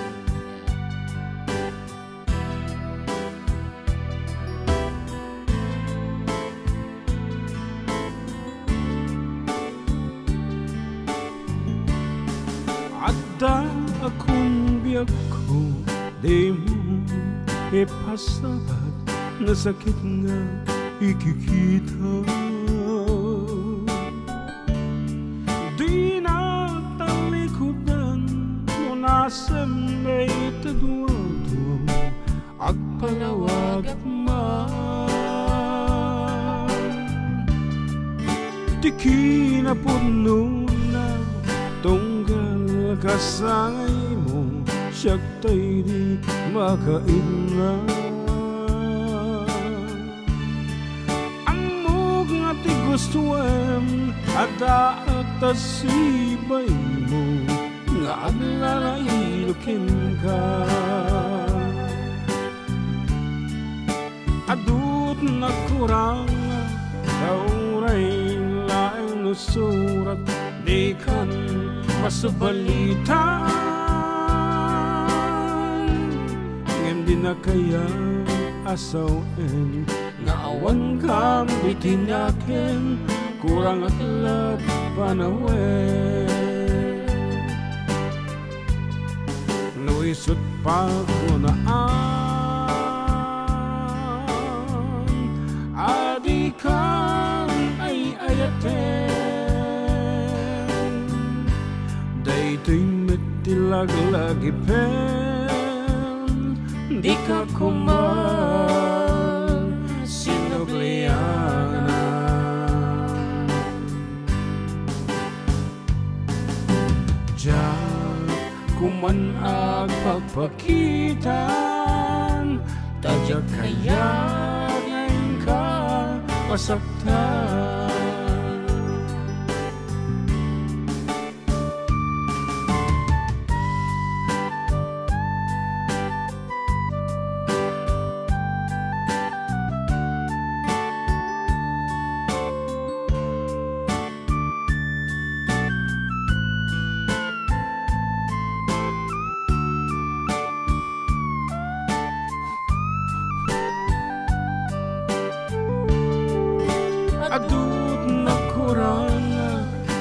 Adda akon biagko, dimo ipasabak, nasakit nga ikikita. Kinapudnona, tunggal kasangaymo, siak tay di makainna. Ammok nga ti gustoem, addaak ta sibaymo, nga aglalaido kenka. Adut nagkurang, ta uray laeng no surat, dikan masubalitan. Ngem di nakaya asawen, nga awan kam iti nakem, kurang ak la panawen. No isut' pakunaan, a dikan ay-ayaten. Daytoy met ti laglagipen, dika koma sinublianan. Diak koman agpakpakitan, ta diak kayat nga inka masaktan. Adut nagkurang,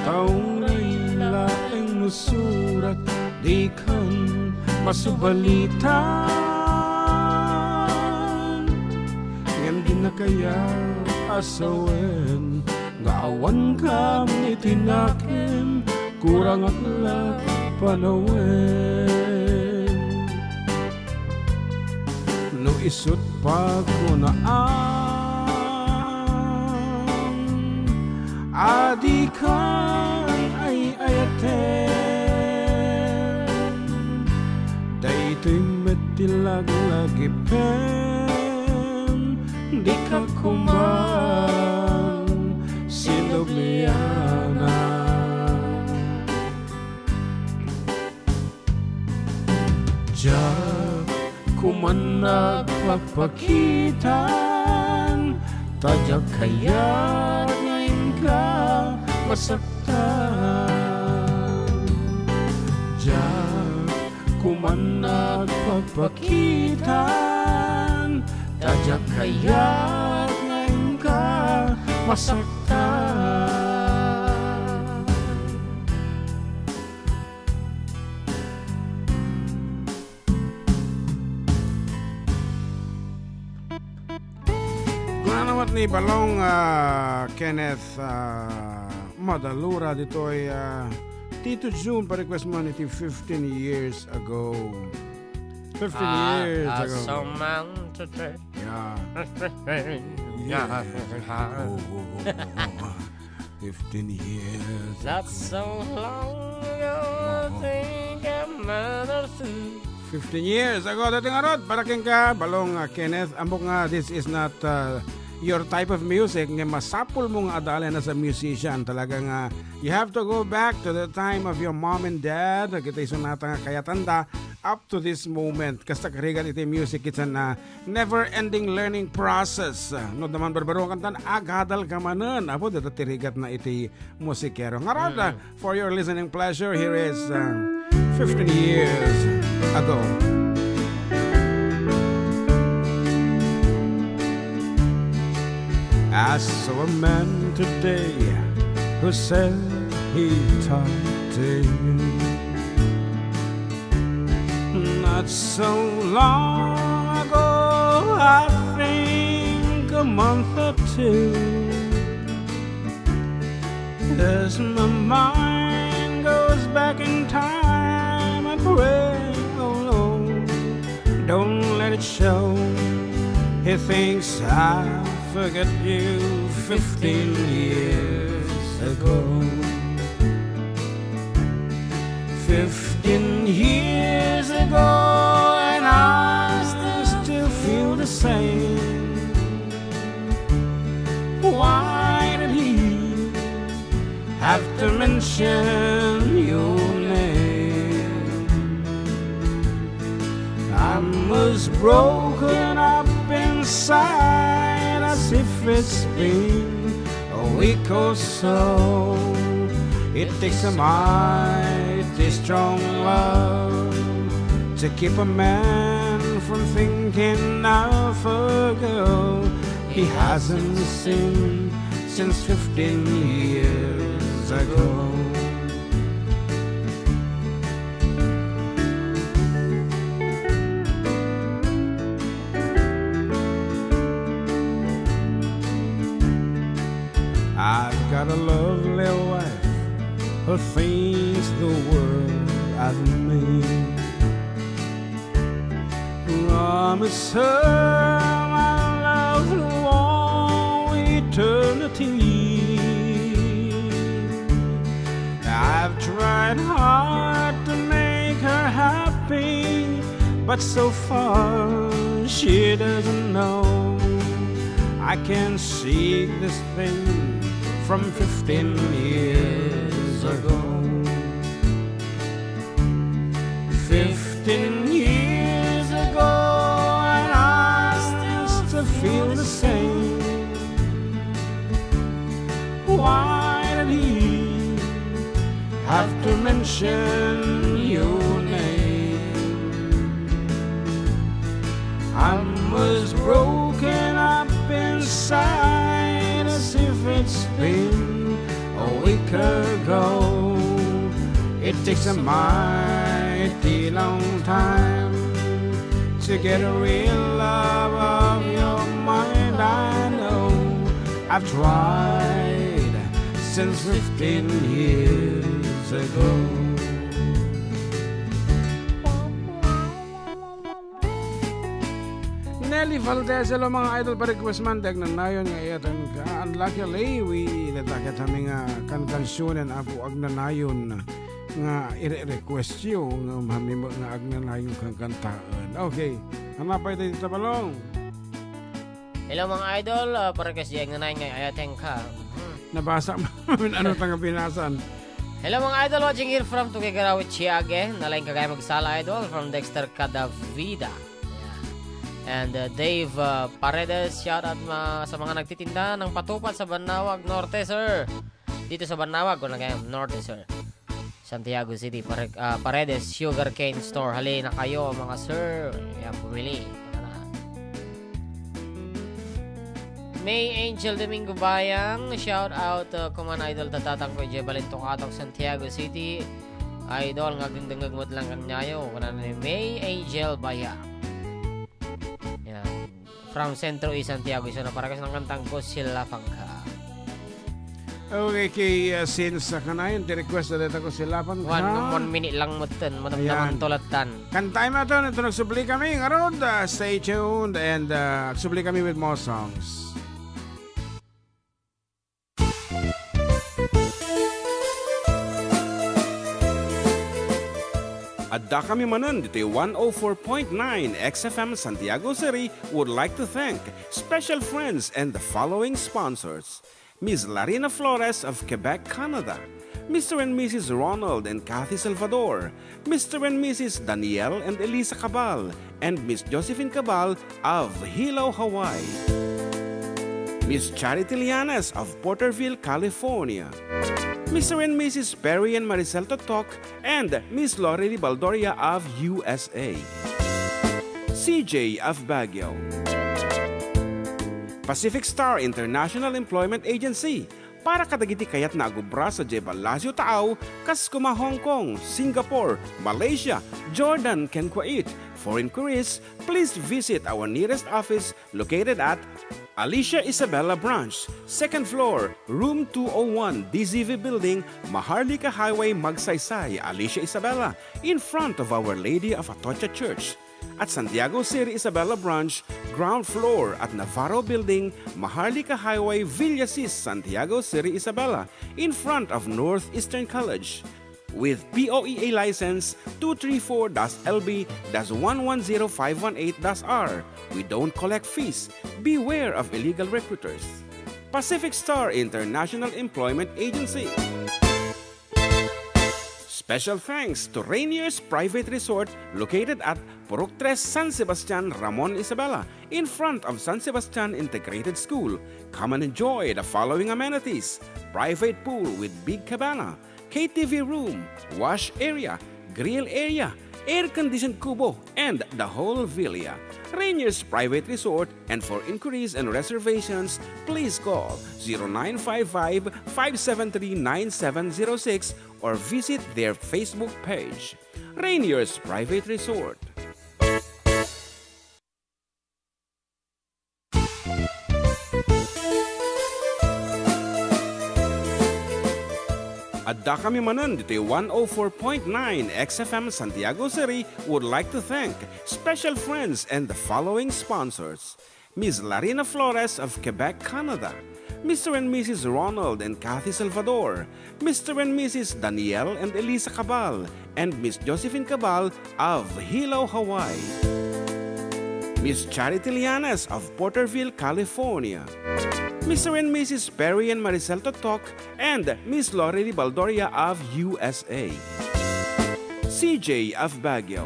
ta uray laeng no surat, dikan masubalitan. Ngem di nakaya asawen, nga awan kam iti nakem, kurang ak la panawen. No isut' pakunaan, a dikan ay-ayaten. Daytoy met ti laglagipen, dika koman sinublianan. Diak koman nagpakpakitan, ta diak kayat nga inka masaktan. Diak koman nagpakpakitan, ta diak kayat nga inka masaktan. Kuna naman ni Balong, ah, Kenneth, ah, Madalura ditoy, ah, Tito Jun, pa-request man iti fifteen years ago. Fifteen Ah, years ah, ago. So man today. Yeah. Yeah. Yeah. Oh, oh, oh, oh, oh. Fifteen years That's ago. So long ago, I think I met her too. Fifteen years ago, dati nga rod, para kenka, Balong, ah, Kenneth, ambok nga, this is not, uh, your type of music, nga masapul mo nga adalen as a musician. Talaga nga, you have to go back to the time of your mom and dad. Kita isunata nga kayatanda up to this moment. Kasta karigat iti music, it's an, uh, never-ending learning process. No, daman barbaro kantan, agadal ka manen. Apo, data tirigat na iti musikero. Ngarud, uh, for your listening pleasure, here is, uh, fifteen years ago. I saw a man today who said he talked to you. Not so long ago, I think a month or two. As my mind goes back in time, I pray, oh Lord, don't let it show. He thinks I forget you fifteen years Fifteen years ago, and I still, still feel the same. Why did he have to mention your name? I'm as broken up inside as if it's been a week or so. It takes a mighty strong love to keep a man from thinking of a girl he hasn't seen since fifteen years ago. I've got a lovely wife who thinks the world of me. Promise her my love through all eternity. I've tried hard to make her happy, but so far she doesn't know. I can't shake this thing from fifteen years ago. Fifteen years ago, and I still, still feel the same. Why did he have to mention your name? I'm as broken up inside as if it's been a week ago. It takes a mighty long time to get a real love of your mind. I know I've tried since fifteen years ago. Nelly Valdez, hello, mga idol, pa-request man, ti agnanayon nga iyaten ka. Unluckily, we, data ket kami nga kankansionen, apo agnanayon nga ire-request yo nga mamimo nga agnanayon kan kantaen. Okay. Hanapay tayo, Tabalong. Hello, mga idol, ah, pa-request ti agnanayon nga iyaten ka. Mhm. Nabasa mo namin ano ta nga binasan. Hello, mga idol, watching here from Tuguegarao, Tiague. Nalaing ka gayam agsala, idol, from Dexter Cadavida. Yeah. And, uh, Dave, uh, Paredes, shout out ma-, sa mga nagtitinda ng patupad sa Bannawag Norte, sir. Dito sa Bannawag, kuna gayam, Norte, sir. Santiago City, Pare-, ah, Paredes Sugarcane Store. Halina kayo, mga sir. Yan, pumili. Tara na. May Angel Domingo Bayang, shout out, uh, kuman idol, tatatang ko, Jebalin Tukatok, Santiago City. Idol, nga agdengdengngeg met lang kaniayo, kuna ni May Angel Bayang. Yan. From Centro E, Santiago, isu na para kas ng kantang Ko Silapangka. Okay, kay, uh, since, uh, kanayon, ti request na dito Ko Silapangka. One, one minute lang mo ten, madamdaman Ayan. Tulatan. Kantaen mo ito, ito nagsubli kami. Ngarud, uh, stay tuned and, uh, subli kami with more songs. Adda kami manen ditoy one oh four point nine X F M Santiago City would like to thank special friends and the following sponsors. Miss Larina Flores of Quebec, Canada, Mister and Missus Ronald and Kathy Salvador, Mister and Missus Daniel and Elisa Cabal, and Miss Josephine Cabal of Hilo, Hawaii, Miss Charity Lianes of Porterville, California, Mister and Missus Perry and Maricel Totok, and Miss Lorely Baldoria of U S A, C J of Baguio, Pacific Star International Employment Agency, para kadagiti kayatna a gubra sadiay ballasiw taaw, kas kuma Hong Kong, Singapore, Malaysia, Jordan, ken Kuwait. For inquiries, please visit our nearest office located at Alicia Isabela Branch, second floor, room two oh one, D Z V Building, Maharlika Highway, Magsaysay, Alicia Isabela, in front of Our Lady of Atocha Church. At Santiago City Isabela Branch, ground floor at Navarro Building, Maharlika Highway, Villasis, Santiago City Isabela, in front of Northeastern College. With P O E A license two three four dash L B dash one one zero five one eight dash R, we don't collect fees. Beware of illegal recruiters. Pacific Star International Employment Agency. Special thanks to Rainier's Private Resort, located at Purok Tres, San Sebastian, Ramon Isabela, in front of San Sebastian Integrated School. Come and enjoy the following amenities: private pool with big cabana, K T V room, wash area, grill area, air-conditioned kubo, and the whole villa. Rainier's Private Resort, and for inquiries and reservations, please call zero nine five five, five seven three, nine seven zero six or visit their Facebook page. Rainier's Private Resort. Adda kami manen ditoy one oh four point nine X F M Santiago City would like to thank special friends and the following sponsors: Miss Larina Flores of Quebec, Canada, Mister and Missus Ronald and Kathy Salvador, Mister and Missus Daniel and Elisa Cabal, and Miss Josephine Cabal of Hilo, Hawaii, Miss Charity Llanes of Porterville, California, Mister and Missus Perry and Maricel Totok, and Miss Lorely Baldoria of U S A, C J of Baguio,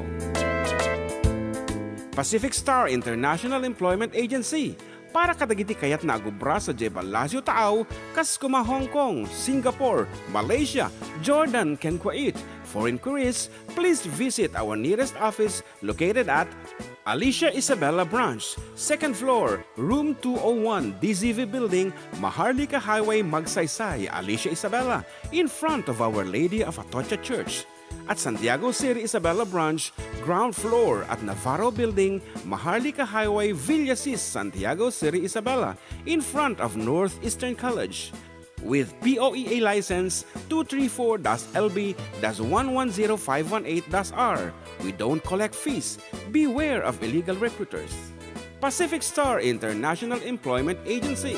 Pacific Star International Employment Agency, para kadagiti kayatna a gubra sadiay Palacio Taaw, kas koma Hong Kong, Singapore, Malaysia, Jordan, ken Kuwait. For inquiries, please visit our nearest office located at Alicia Isabela Branch, second floor, room two oh one, D Z V Building, Maharlika Highway, Magsaysay, Alicia Isabela, in front of Our Lady of Atocha Church. At Santiago City Isabela Branch, ground floor at Navarro Building, Maharlika Highway, Villasis, Santiago City Isabela, in front of Northeastern College. With P O E A license two three four dash L B dash one one zero five one eight dash R, we don't collect fees. Beware of illegal recruiters. Pacific Star International Employment Agency.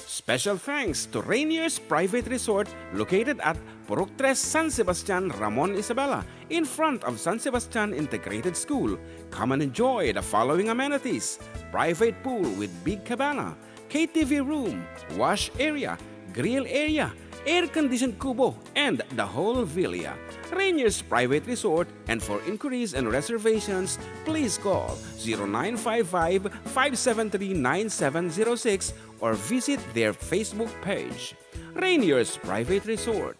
Special thanks to Rainier's Private Resort, located at Purok Tres, San Sebastian, Ramon Isabela, in front of San Sebastian Integrated School. Come and enjoy the following amenities: private pool with big cabana, K T V room, wash area, grill area, air-conditioned kubo, and the whole villa. Rainier's Private Resort, and for inquiries and reservations, please call zero nine five five, five seven three, nine seven zero six or visit their Facebook page, Rainier's Private Resort.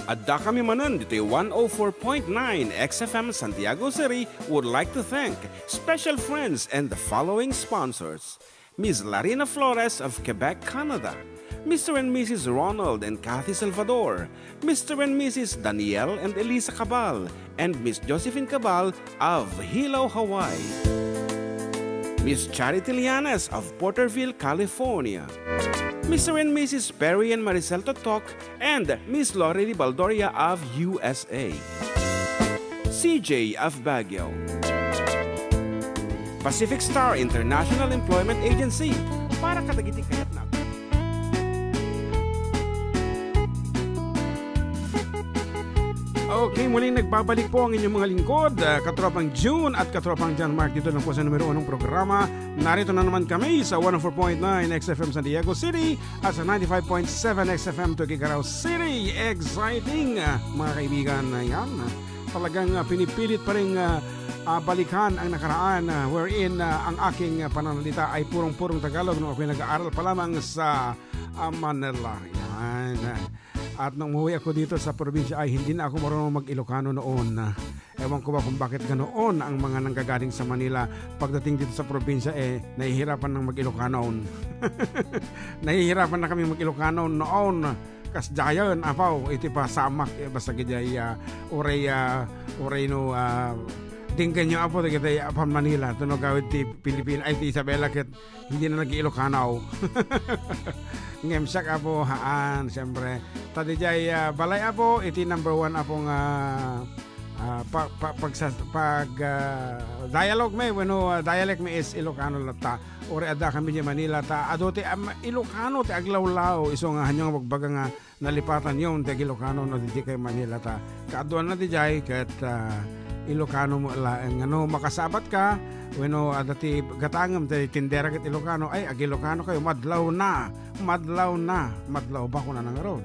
Adda kami manen ditoy one oh four point nine X F M Santiago City would like to thank special friends and the following sponsors: Miss Larina Flores of Quebec, Canada, Mister and Missus Ronald and Kathy Salvador, Mister and Missus Daniel and Elisa Cabal, and Miss Josephine Cabal of Hilo, Hawaii, Miss Charity Llanes of Porterville, California, Mister and Missus Perry and Maricel Totok, and Miss Lorely Baldoria of U S A, C J of Baguio, Pacific Star International Employment Agency, para kadagiti kayatna. Okay, muling nagbabalik po ang inyong mga lingkod, ah, katropang June at katropang John Mark, dito lang po sa numero unong programa. Narito na naman kami sa one oh four point nine X F M San Diego City at sa ninety-five point seven X F M Tuguegarao City. Exciting, ah, mga kaibigan. Ayan, ah, talagang, ah, pinipilit pa rin, ah, ah, balikan ang nakaraan, ah, wherein, ah, ang aking, ah, pananalita ay purong-purong Tagalog nung ako'y nag-aaral pa lamang sa, ah, Manila. Yan. At nung umuwi ako dito sa probinsya ay hindi na ako marunong mag-Ilocano noon. Ewan ko ba kung bakit ganoon ang mga nanggagaling sa Manila. Pagdating dito sa probinsya, eh, nahihirapan ng mag-Ilocano. Nahihirapan na kami mag-Ilocano noon. Kasdiayan, apaw, iti pasamak, eh, basta gidi ay, ah, uray, ah, uray no, ah, Tingkenyo, Apo, dagiti apan Manila, tunog awid ti Pilipin-, ay, ti Isabela ket hindi na nag-Ilocano. Ngem siak, Apo, haan, siyempre. Ta diay, ah, balay, Apo, iti number one, Apo, nga, ah, pa-, pa-, pagsas-, pag, ah, dialogue mi, wenno, ah, dialect mi is Ilocano latta. Uray adda kami di Manila, ta adu ti, am, Ilocano ti aglawlaw, isu nga hanyo nga bagbaga nga nalipatanyo ti agIlocano no diay kay Manila ta kaaduanna diay ket, ah, Ilocano met laeng. Ngano, makasabat ka wenno adda ti gatangem ti tindera ket Ilocano, ay, agIlocano kayo, madlaw na, madlaw na, madlaw ba kuna nangarod?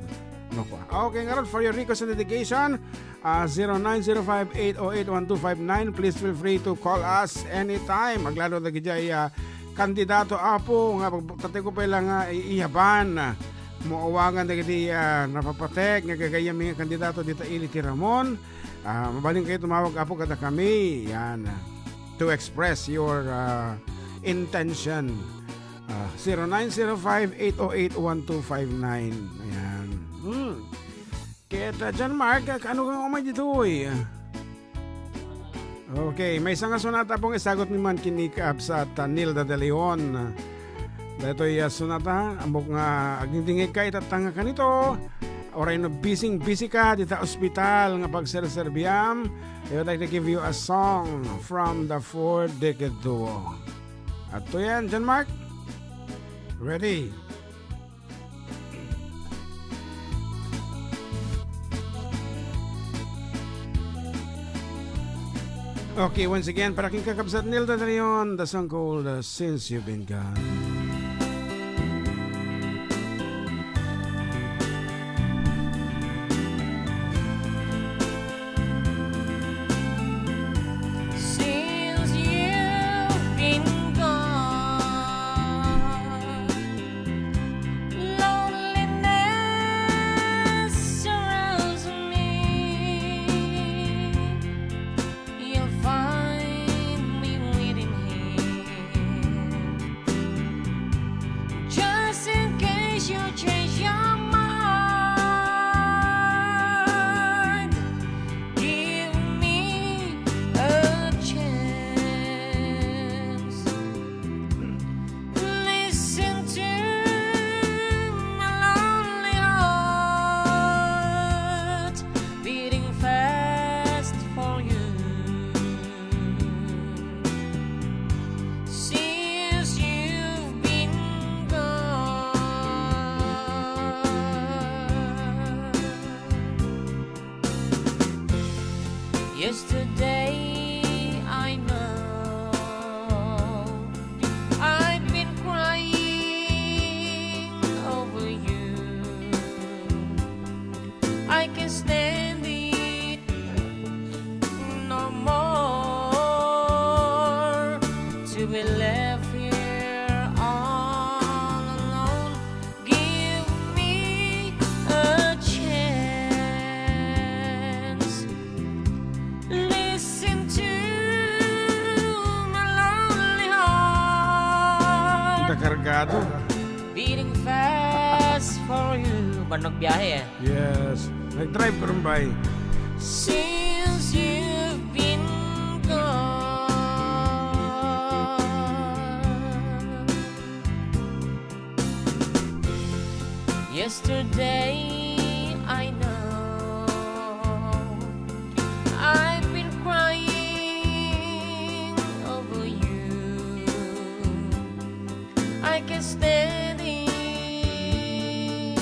No, kua. Okay, ngarud, for your request and dedication, ah, zero nine zero five eight oh eight one two five nine. Please feel free to call us anytime. Aglalo dagiti, ah, kandidato, Apo, nga pag-, tatay ko pay lang nga i-, iyaban. Mo awagan dagiti, ah, napapatek nga gagayyem nga kandidato dita ili ti Ramon. Ah, mabalin kayo tumawag, Apo, kada kami. Yan. To express your, ah, intention. Ah, zero nine zero five eight oh eight one two five nine. Ayan. Hmm. Ket, ah, John Mark, ah, kaano kang umay ditoy? Okay, maysa nga sonata pong isagut mi man ken ni Kabsat, ah, Nilda de Leon. Daytoy, ah, sonata, ammok nga agdingdingig ka, itatta nga kanito. Uray no bising-bisi ka dita ospital nga pagserserbiam, I would like to give you a song from the Four Decade Duo. Adtoy, John Mark? Ready? Okay, once again, para ken Kakabsat Nilda de Leon, the song called, uh, Since You've Been Gone. Since you've been gone, loneliness surrounds me. You'll find me waiting here, just in case you change your mind. Give me a chance. Listen to my lonely heart beating fast for you. Since you've been gone, yesterday I know I've been crying over you. I can stand it no more to be left here all alone. Give me a chance. Listen to my lonely heart. Kakargado. Beating fast for you. Bannog biyahe, eh. Yes. Nag-drive ka rin ba, eh? Since you've been gone, yesterday I know I've been crying over you. I can stand it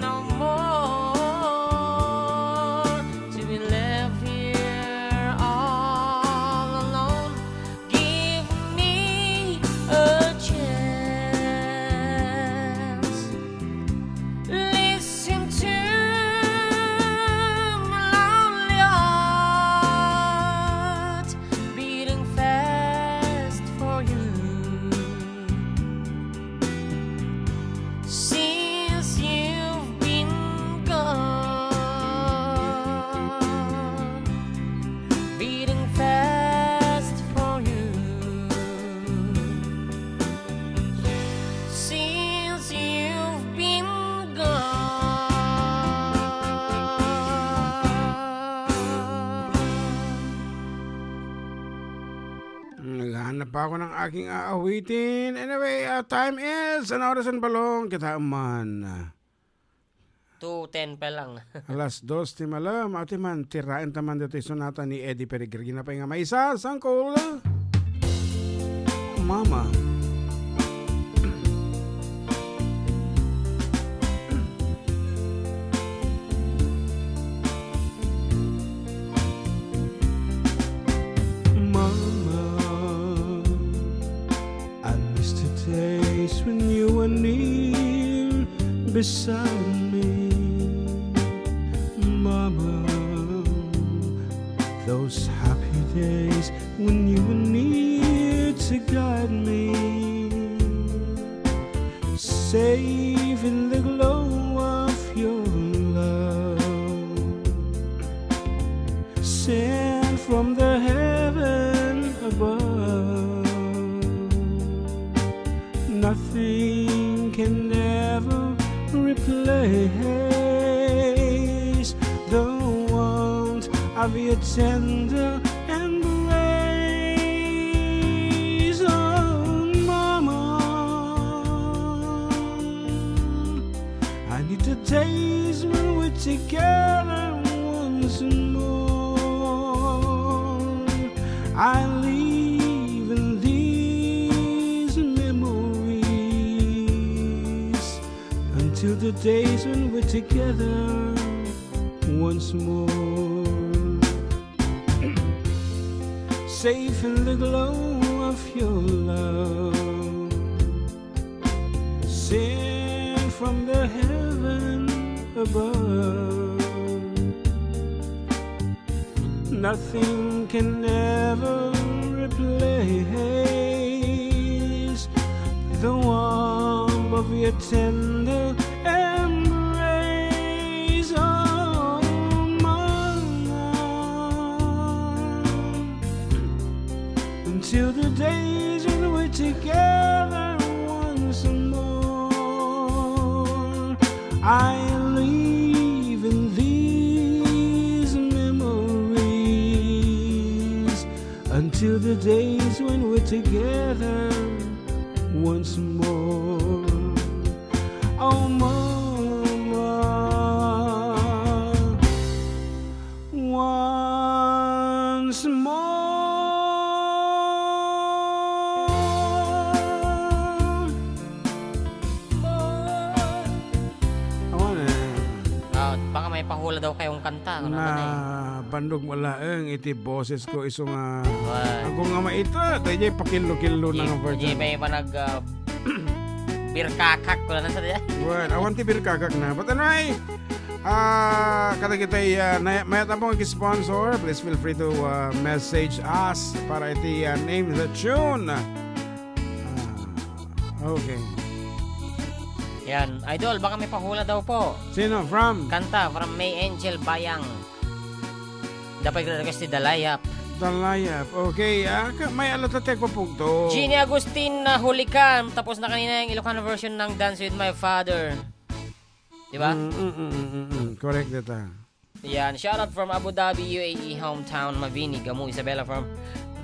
no more to be left here all alone. Give me a chance. Listen to my lonely heart beating fast for you. Naghahanap pa ako ng aking aawitin. Anyway, ah, time is, ano oras ang balong? Kita man. Two ten pa lang. Alas dos ti malam. Ati man, tiraen ta man dito'y sonata ni Eddie Peregrina pa nga maysa, sangkol. Mama. Mama, I miss the days when you were near beside me. Mama, those happy days when you were near to guide me. Safe in the glow of your love, sent from the heaven above. Nothing can ever replace the warmth of your tender embrace. Oh, Mama, I need the days when we're together once more. I live in these memories until the days when we're together once more. Safe in the glow of your love, sent from the heaven above. Nothing can ever replace the warmth of your tender embrace. Oh, my love, until the days when we're together once more. I live in these memories until the days when we're together once more. Oh, Mama, once more. Awan eh. Ah, baka may pahula daw kayong kanta, ano naman eh. Nabandog mo laeng iti boses ko, isu nga. Wan. Ako nga maita, dayjay pakillo-killo na nga version. Di pa iba nag, ah, birkakak ko na sa diyan. Wan, awan ti birkakak na. But anyway, ah, kadagitay, ah, na-, mayat ampo nga sponsor, please feel free to, ah, message us para iti, ah, name the tune. Ah, okay. Yan, Idol, baka may pahula daw po. Sino? From? Kanta from May Angel Bayang. Dapat request ti Dalayap. Dalayap. Okay, ah, ka-, may alata tek papugto. Jeannie Agustin na Hulikan. Tapos na kanina yung Ilocano version ng Dance with My Father. Di ba? Mm, mm, mm, mm, mm, mm. Correct data. Yan, shout out from Abu Dhabi, U A E, hometown, Mabini, Gamu, Isabela from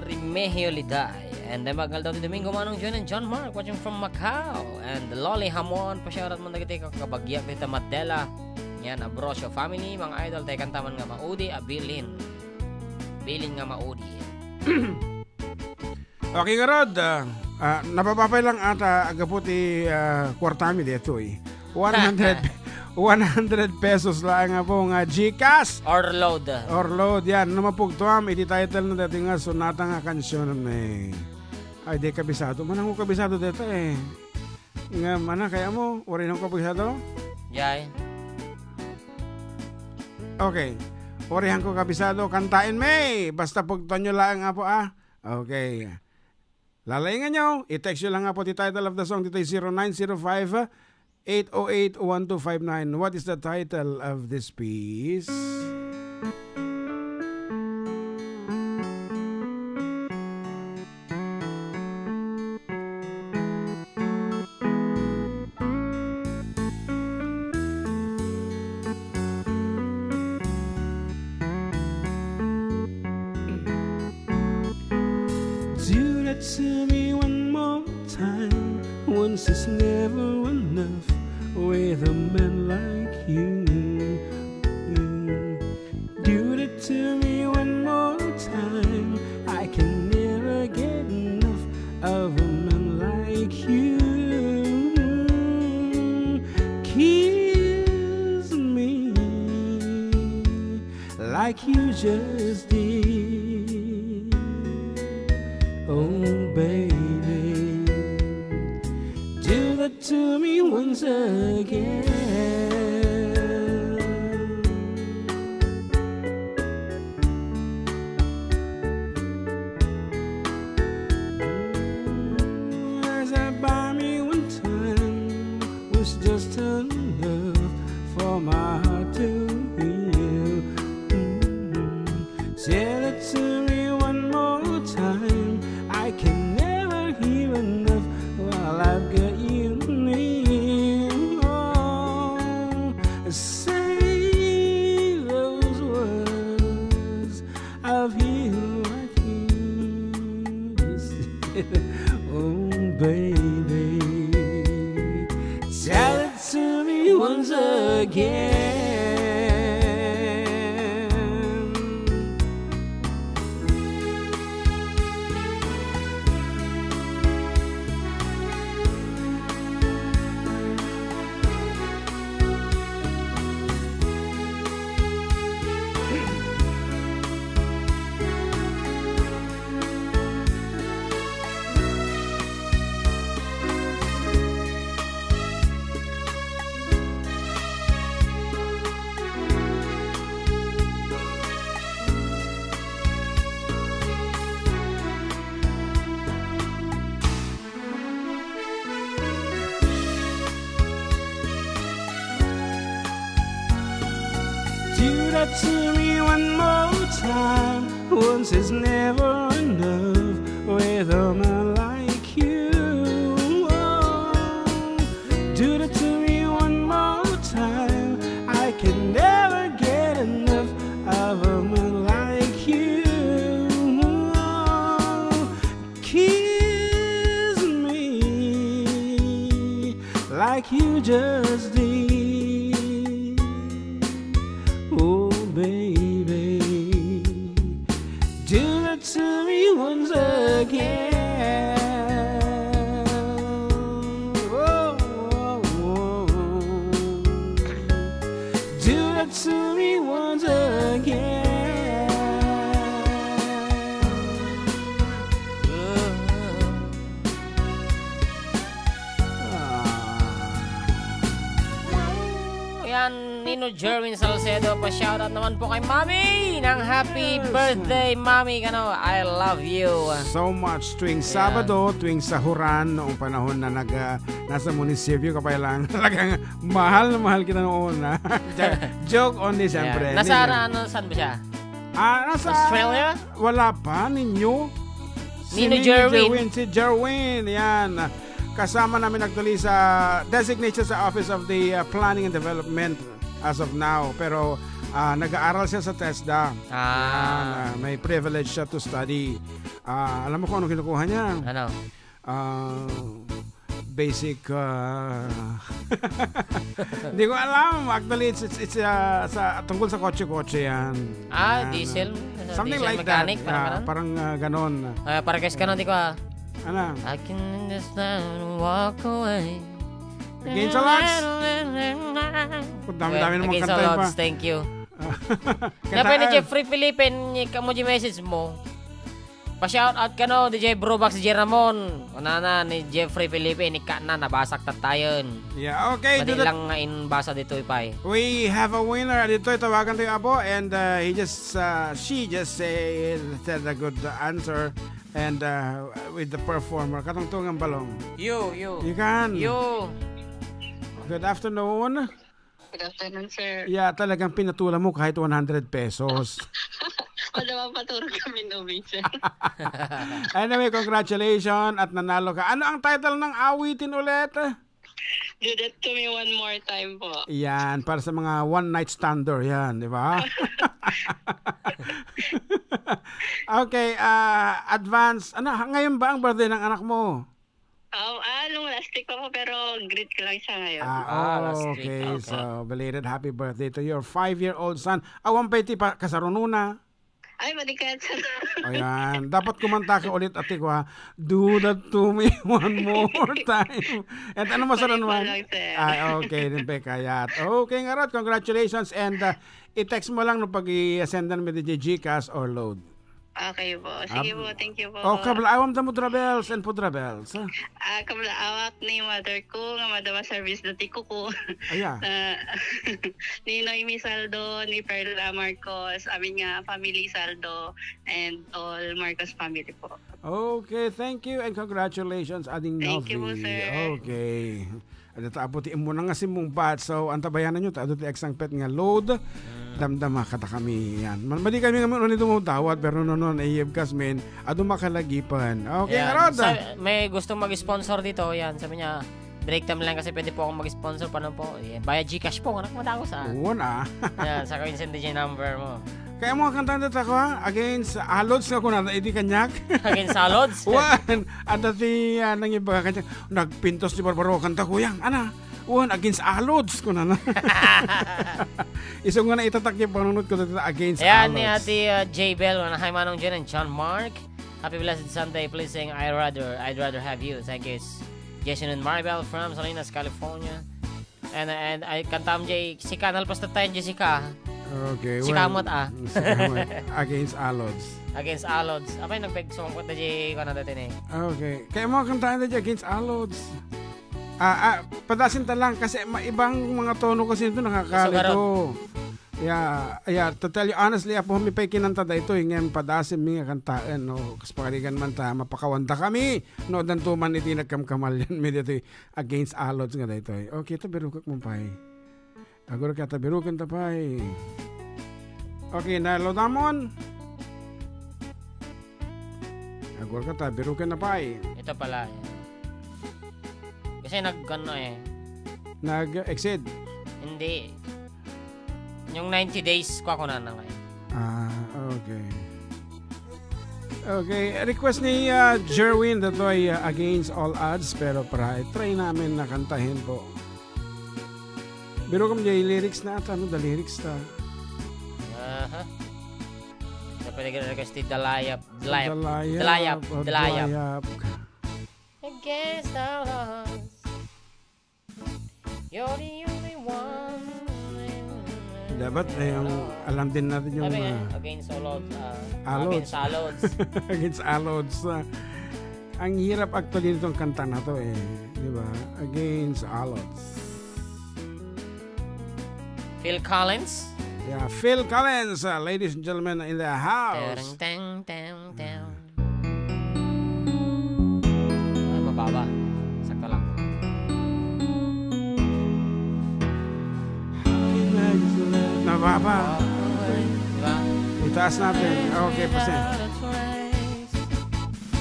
Remehio, Liday. And then, magal daw ti Domingo, Manong John and John Mark, watching from Macau. And Lolly Hamon, pa-shout out mo dagiti kakabagyak dita Matela. Yan, Abrosio family, mga idol, tay kantaman nga maudi, a bilin. Bilin nga maudi. Okay, ngarud, ah, ah, napapapay lang ata agapu ti, ah, kwartami detoy. One hundred, one hundred pesos laeng nga po nga GCash. Or load. Or load, yan. No mapugtuam, iti title na dati nga sonata nga kansion, eh. Ay, di kabisado. Manang ko kabisado deta, eh. Nga, mana, kaya mo, uri nang kabisado? Jay. Okay. Urihan ko kabisado, kantain me. Basta pugtuan nyo laeng, apo, ah. Okay. Lalaingan nyo, i-text nyo lang nga po ti title of the song dito, zero nine zero five, eight oh eight, one two five nine. What is the title of this piece? To me one more time. Once is never enough with a man like you. Do it to me one more time. I can never get enough of a man like you. Kiss me like you just did. Oh, baby, do that to me once again. As I buy me one time was just enough for my heart to heal. Mm. Tell it to me one more time. I can never hear enough while I've got you near. Oh, say those words. I've healed my tears. Oh, baby, tell it to me once again. Do that to me one more time. Once is never enough with a man like you. Oh, do that to me one more time. I can never get enough of a man like you. Kiss me like you just did. Oh, baby, do that to me once again. Oh, oh, oh. Do that to me once again. Ah. Yan, Nino Jerwin Salcedo, pa-shoutout naman po kay Mami ng happy Yes. birthday, Mami, kano, I love you. So much. Tuwing Ayan. Sabado, tuwing sahuran, noong panahon na nag, ah, nasa munisipyo ka pa lang, talagang mahal na mahal kita noon, ha? Jo-, joke only, Ayan. siyempre. Nasa, Hindi na. ano, saan ba siya? Ah, nasa Australia? Wala pa, ninyo. Si Nino Nino Jerwin. Jerwin, si Jerwin, yan. Kasama namin actually sa designated sa Office of the, uh, Planning and Development as of now. Pero, ah, nag-aaral siya sa TESDA. Ah. Yan, ah, may privilege siya to study. Ah, alam mo kung ano kinukuha niya? Ano? Ah, basic, ah, hindi ko alam. Actually, it's, it's, it's, ah, sa, tungkol sa kotse-kotse yan. Ah, Yan, diesel? ah, Something diesel like mechanic, that. parang Yeah, ganon? parang, ah, ganon. Ah, parang guys, kanon, di ko, ah. Ano? I can understand, walk away. Again, sa Lods? Ang dami-dami Well, namang again, sa kanta yun Lods, pa. thank you. Kanta, Kaya pa ni ah. Jeffrey Felipe, ni kamo di message mo. Pa-shout out kano, D J Brobax, D J Ramon. Kunana ni Jeffrey Felipe, ni Kana, nabasak tatayon. Yeah, okay, Madali do that. lang nga inbasa ditoy, pay. We have a winner. Ditoy, tawagan tayo, Apo. And, uh, he just, uh, she just said, said a good answer. And, uh, with the performer, katungtungan balong. You, you. You can. You. Good afternoon. Good afternoon, sir. Yeah, talagang pinatulan mo kahit one hundred pesos. Wala, mapaturo kami, no, sir. Anyway, congratulations at nanalo ka. Ano ang title ng awitin ulit? Do that to me one more time po. Yan, para sa mga one night stander yan, di ba? Okay, ah, advance. Ano, ha- ngayon ba ang birthday ng anak mo? Um, ah, nung last week pa po, pero greet ko lang siya ngayon. Ah, Ah, last week. Okay. Okay. So, belated happy birthday to your five-year-old son. Awan pa iti pa, kasarunona. Ay, malikat. Ayan. Dapat kumanta ka ulit, ate ko, ha? Do that to me one more time. And ano mo sa Balik mo lang, sir. Ay, okay din, pe, kayat. Okay, nga rod, congratulations. And uh, i-text mo lang no pag i-sendan mo di GCash or load. Okay po. Sige Ab- po, thank you po. Oh, kablaawam da mo, Drabels and Pudrabels, ha? Ah, kablaawak ni mother ko, nga madama service dati ko ko. Aya. Ah, ni Noemi Saldo, ni Perla Marcos, amin nga family Saldo, and all Marcos family po. Okay, thank you and congratulations, Ading Thank you po, Novi. Sir. Okay. Adda ta apo ti immuna nga simmungbat. So, antabayanan nyo, ta adu ti agsangpet nga load. Damdama kada kami yan. Man, madi kami nga man, uni dumawdawat, pero no, no, naiyeb kas, men, adu makalagipan. Okay, Yeah, ngarod. Sa, may gustong mag-sponsor dito, yan. Sabi niya, "Break time lang kasi pwede po akong mag-sponsor." Paano po? Yeah, via GCash po, anak, madako sa. Oo na. Yan, sa ko yung D J number mo. Kaya mo kanta dito ako, ha? Against Alods nga kunada, idi kanyak. Against Alods? Wan, adda ti, ah, nangibaga kanyak. Nagpintos ti Barbaro kanta, kuyang. Ana? Wan, against Alods, kunana. Isu nga na itatak yung panunod ko dito, against Ayan ni Alods. Ate, uh, J Bell, Manong John and John Mark. Happy blessed Sunday. Please sing I Rather, I'd Rather Have You. Thank you. It's Jason and Maribel from Salinas, California. And, and ay, kantam jay sika, nalpas tattayan jay sika. Okay, Sika well, met, ah. Sika met. Against Alods. Against Alods. Apay, nagpag-, sumangkot na jay, kuwan na dati ni. Okay. Kaya mo kantaan na jay against Alods. Ah, ah, padasin ta lang kasi maibang mga tono kasi ito, nakakalito. Sugarot. Yeah, yeah, to tell you honestly, apo, mi pa'y kinanta da ito, eh, ngayon padasin mi nga kantaen, no? Kas pakarigan man ta, mapakawanda kami, no? Danto man iti nagkamkamalyan mi dito, eh. Against Alods nga daytoy. Okay, ta birukek mo pay. Agor ka, ta biruken ta pay. Okay, na lodamon. Agor ka, ta biruken na pay. Ito pala. Kasi nag, ano eh. Nag-exceed? Hindi. Yung ninety days, kwa ko na na ngayon. Ah, okay. Okay, request ni, ah, Jerwin datoy, ah, Against All Odds, pero para i-try namin na kantahin po. Biro kam di lyrics na ata, no? The lyrics ta. Aha. Sa pwede ka request ti Dalayap. Dalayap. Dalayap. Dalayap. Oh, Dalayap. Dalayap. Against all odds. You're the only one. Dapat, eh, yung alam din natin yung, Sabi nga, ah, against all odds, ah, Alods. Against all odds. Against all odds, ah. Ang hirap actually nitong kanta na to, eh. Di ba? Against all odds. Phil Collins? Yeah, Phil Collins, uh, ladies and gentlemen in the house. Tereng, teng, teng, teng. Ay, mababa. Sakto lang. Mababa. Diba? Itaas natin. Okay, pasin.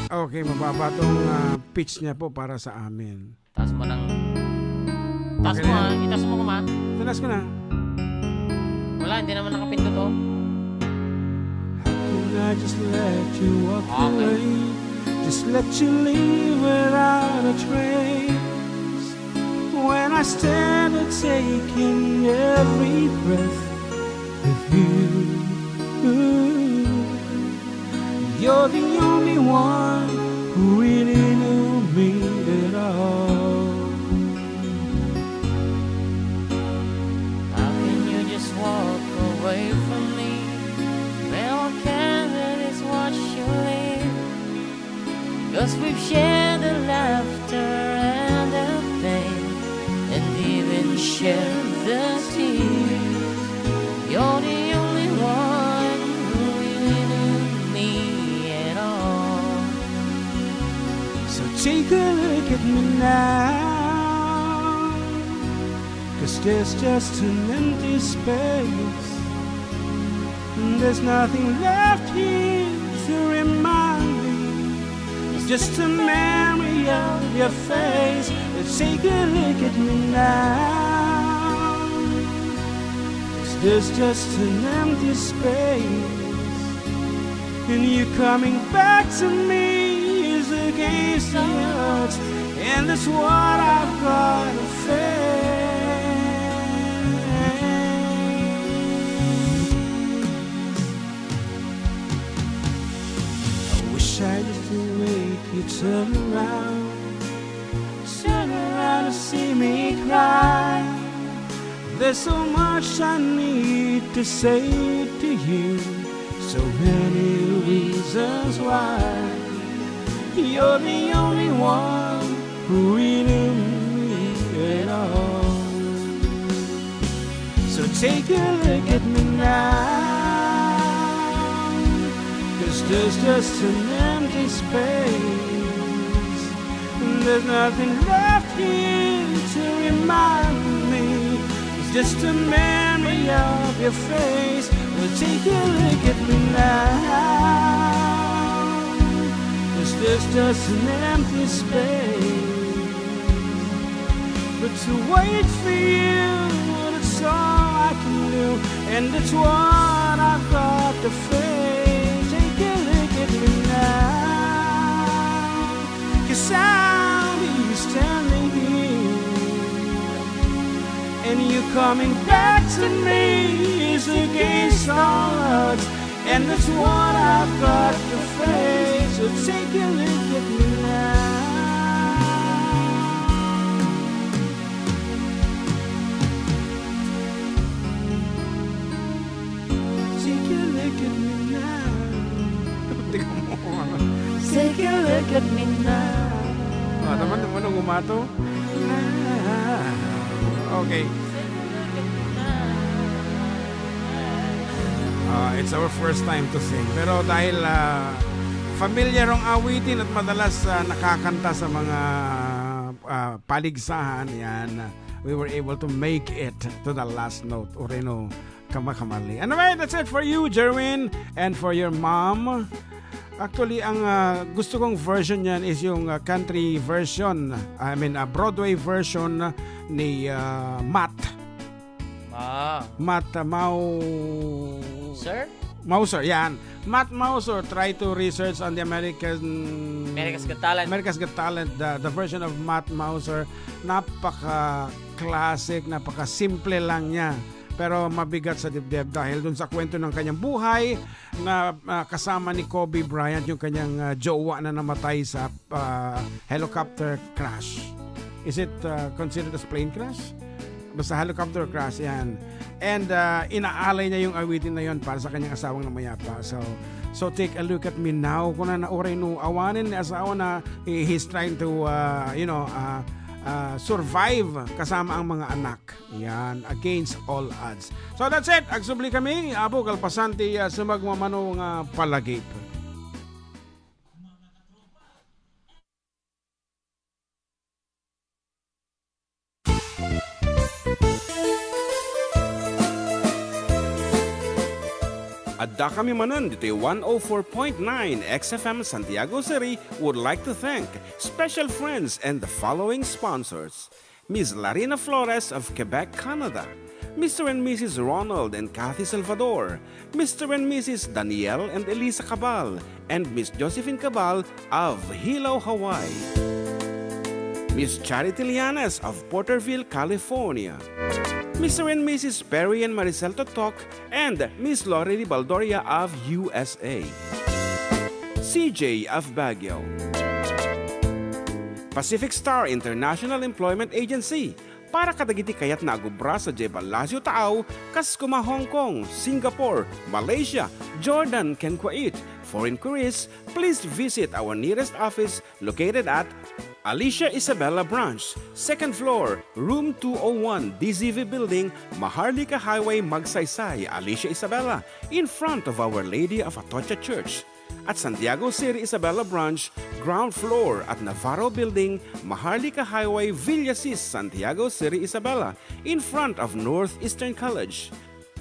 Okay, mababa tong, ah, pitch niya po para sa amin. Taas mo ng, taas mo, ah. Itaas mo, kuma. Taas ko na. Wala, hindi naman nakapindot, oh. How can I just let you walk Okay. away? Just let you leave without a trace. When I stand and taking every breath with you. You're the only one who really knew me at all. How can you just walk away from me? Well, candid is what you leave. 'Cause we've shared the laughter and the pain, and even shared the tears. You're the only one who really knew me at all. So take a look at me now, 'cause there's just an empty space. There's nothing left here to remind me. Is Just a memory of your face. Take a look at me now. Is this just an empty space? And you coming back to me is against the odds. And that's what I've got to face. I wish I could make you turn around, turn around and see me cry. There's so much I need to say to you, so many reasons why you're the only one who really knew me at all. So take a look at me now, 'cause there's just an empty space. There's nothing left here to remind me. It's just a memory of your face. Well, take a look at me now. Is this just an empty space? But to wait for you, that's all I can do. And that's what I've got to face. Take a look at me now. 'Cause I'll be standing here. And you coming back to me is against all odds. And that's what I've got to face. So take a look at me now. Take a look at me now. Tingnan mo, ano. Take a look at me now. Ah, naman, naman ang umato. Ah, okay. Ah, it's our first time to sing. Pero dahil, ah, familiar ang awitin at madalas, ah, nakakanta sa mga, ah, paligsahan, yan, we were able to make it to the last note. Uray no, kamakamaali. Anyway, that's it for you, Jerwin, and for your mom. Actually, ang, ah, gusto kong version niyan is yung, ah, country version, I mean, ah, Broadway version ni, ah, Matt. Ah. Matt, ah, Mau-, Sir? Mauser, yan. Matt Mauser, try to research on the American America's Got Talent. America's Got Talent, the, the version of Matt Mauser. Napaka-classic, napaka-simple lang niya. Pero mabigat sa dibdib dahil dun sa kwento ng kanyang buhay na, ah, kasama ni Kobe Bryant, yung kanyang, ah, jowa na namatay sa, ah, helicopter crash. Is it, ah, considered as plane crash? Basta helicopter crash, yan. And, ah, inaalay niya yung awitin na yon para sa kanyang asawang namayapa. So, so take a look at me now. Kuna na uray no awanen ni asawa na he, he's trying to, ah, you know, ah, ah, survive kasama ang mga anak. Yan, against all odds. So that's it. Agsubli kami, Apo, kalpasan ti, ah, sumagmamano nga palagip. Adda kami manen ditoy one oh four point nine X F M Santiago City would like to thank special friends and the following sponsors: Miss Larina Flores of Quebec, Canada, Mister and Missus Ronald and Kathy Salvador, Mister and Missus Daniel and Elisa Cabal, and Miss Josephine Cabal of Hilo, Hawaii, Miss Charity Lianes of Porterville, California, Mister and Missus Perry and Maricel Totok, and Miss Lori Ribaldoria of U S A, C J of Baguio, Pacific Star International Employment Agency, para kadagiti kayat nga agubra sadiay Palacio Taaw, kas kuma Hong Kong, Singapore, Malaysia, Jordan, ken Kuwait. For inquiries, please visit our nearest office located at Alicia Isabela Branch, second floor, room two oh one, D Z V Building, Maharlika Highway, Magsaysay, Alicia Isabela, in front of Our Lady of Atocha Church. At Santiago City Isabela Branch, ground floor at Navarro Building, Maharlika Highway, Villasis, Santiago City Isabela, in front of Northeastern College.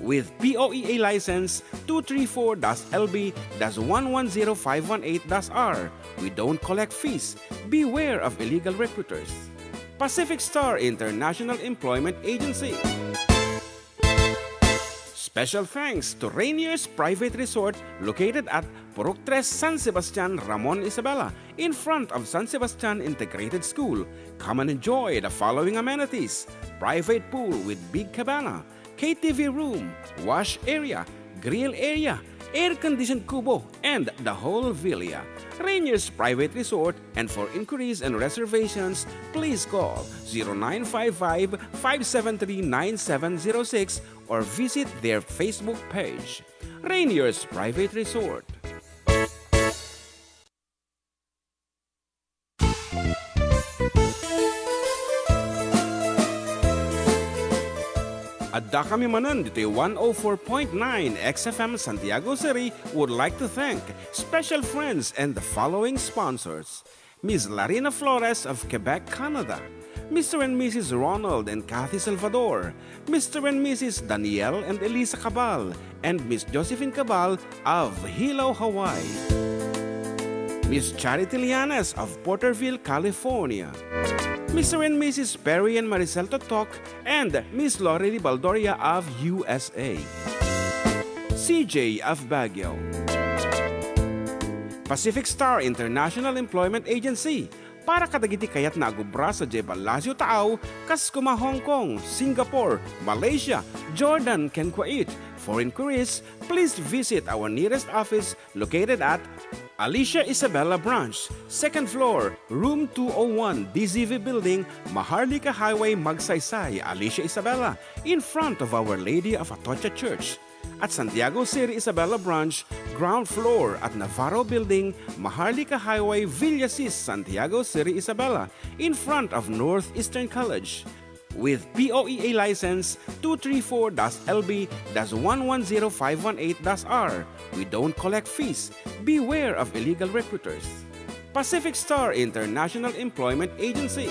With P O E A license two three four dash L B dash one one zero five one eight dash R, we don't collect fees. Beware of illegal recruiters. Pacific Star International Employment Agency. Special thanks to Rainier's Private Resort located at Purok Tres, San Sebastian, Ramon, Isabela, in front of San Sebastian Integrated School. Come and enjoy the following amenities: private pool with big cabana, K T V room, wash area, grill area, air-conditioned kubo, and the whole villa. Rainier's Private Resort, and for inquiries and reservations, please call zero nine five five, five seven three, nine seven zero six or visit their Facebook page. Rainier's Private Resort. Addakami manen ditoy one oh four point nine X F M Santiago City would like to thank special friends and the following sponsors: Miss Larina Flores of Quebec, Canada, Mister and Missus Ronald and Kathy Salvador, Mister and Missus Daniel and Elisa Cabal, and Miss Josephine Cabal of Hilo, Hawaii. Miss Charity Lianes of Porterville, California. Mister and Missus Perry and Maricel Totok and Miss Lori Ribaldoria of U S A. C J of Baguio. Pacific Star International Employment Agency, para kadagiti kayatna a agubra sadiay Palacio Taaw, kas kuma Hong Kong, Singapore, Malaysia, Jordan, ken Kuwait. For inquiries, please visit our nearest office located at Alicia Isabela Branch, second floor, room two oh one, D Z V Building, Maharlika Highway, Magsaysay, Alicia Isabela, in front of Our Lady of Atocha Church. At Santiago City Isabela Branch, ground floor at Navarro Building, Maharlika Highway, Villasis, Santiago City Isabela, in front of Northeastern College. With P O E A license two three four dash L B dash one one zero five one eight dash R, we don't collect fees. Beware of illegal recruiters. Pacific Star International Employment Agency.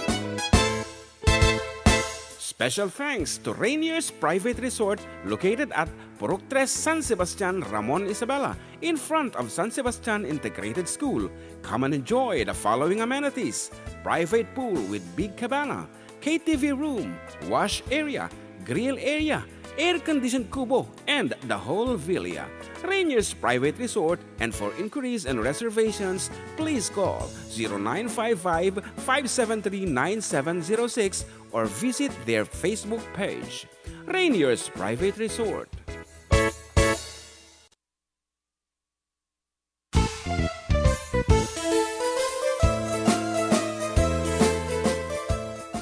Special thanks to Rainier's Private Resort located at Purok Tres, San Sebastian, Ramon, Isabela, in front of San Sebastian Integrated School. Come and enjoy the following amenities: private pool with big cabana, K T V room, wash area, grill area, air-conditioned kubo, and the whole villa. Rainier's Private Resort, and for inquiries and reservations, please call zero nine five five, five seven three, nine seven zero six or visit their Facebook page. Rainier's Private Resort.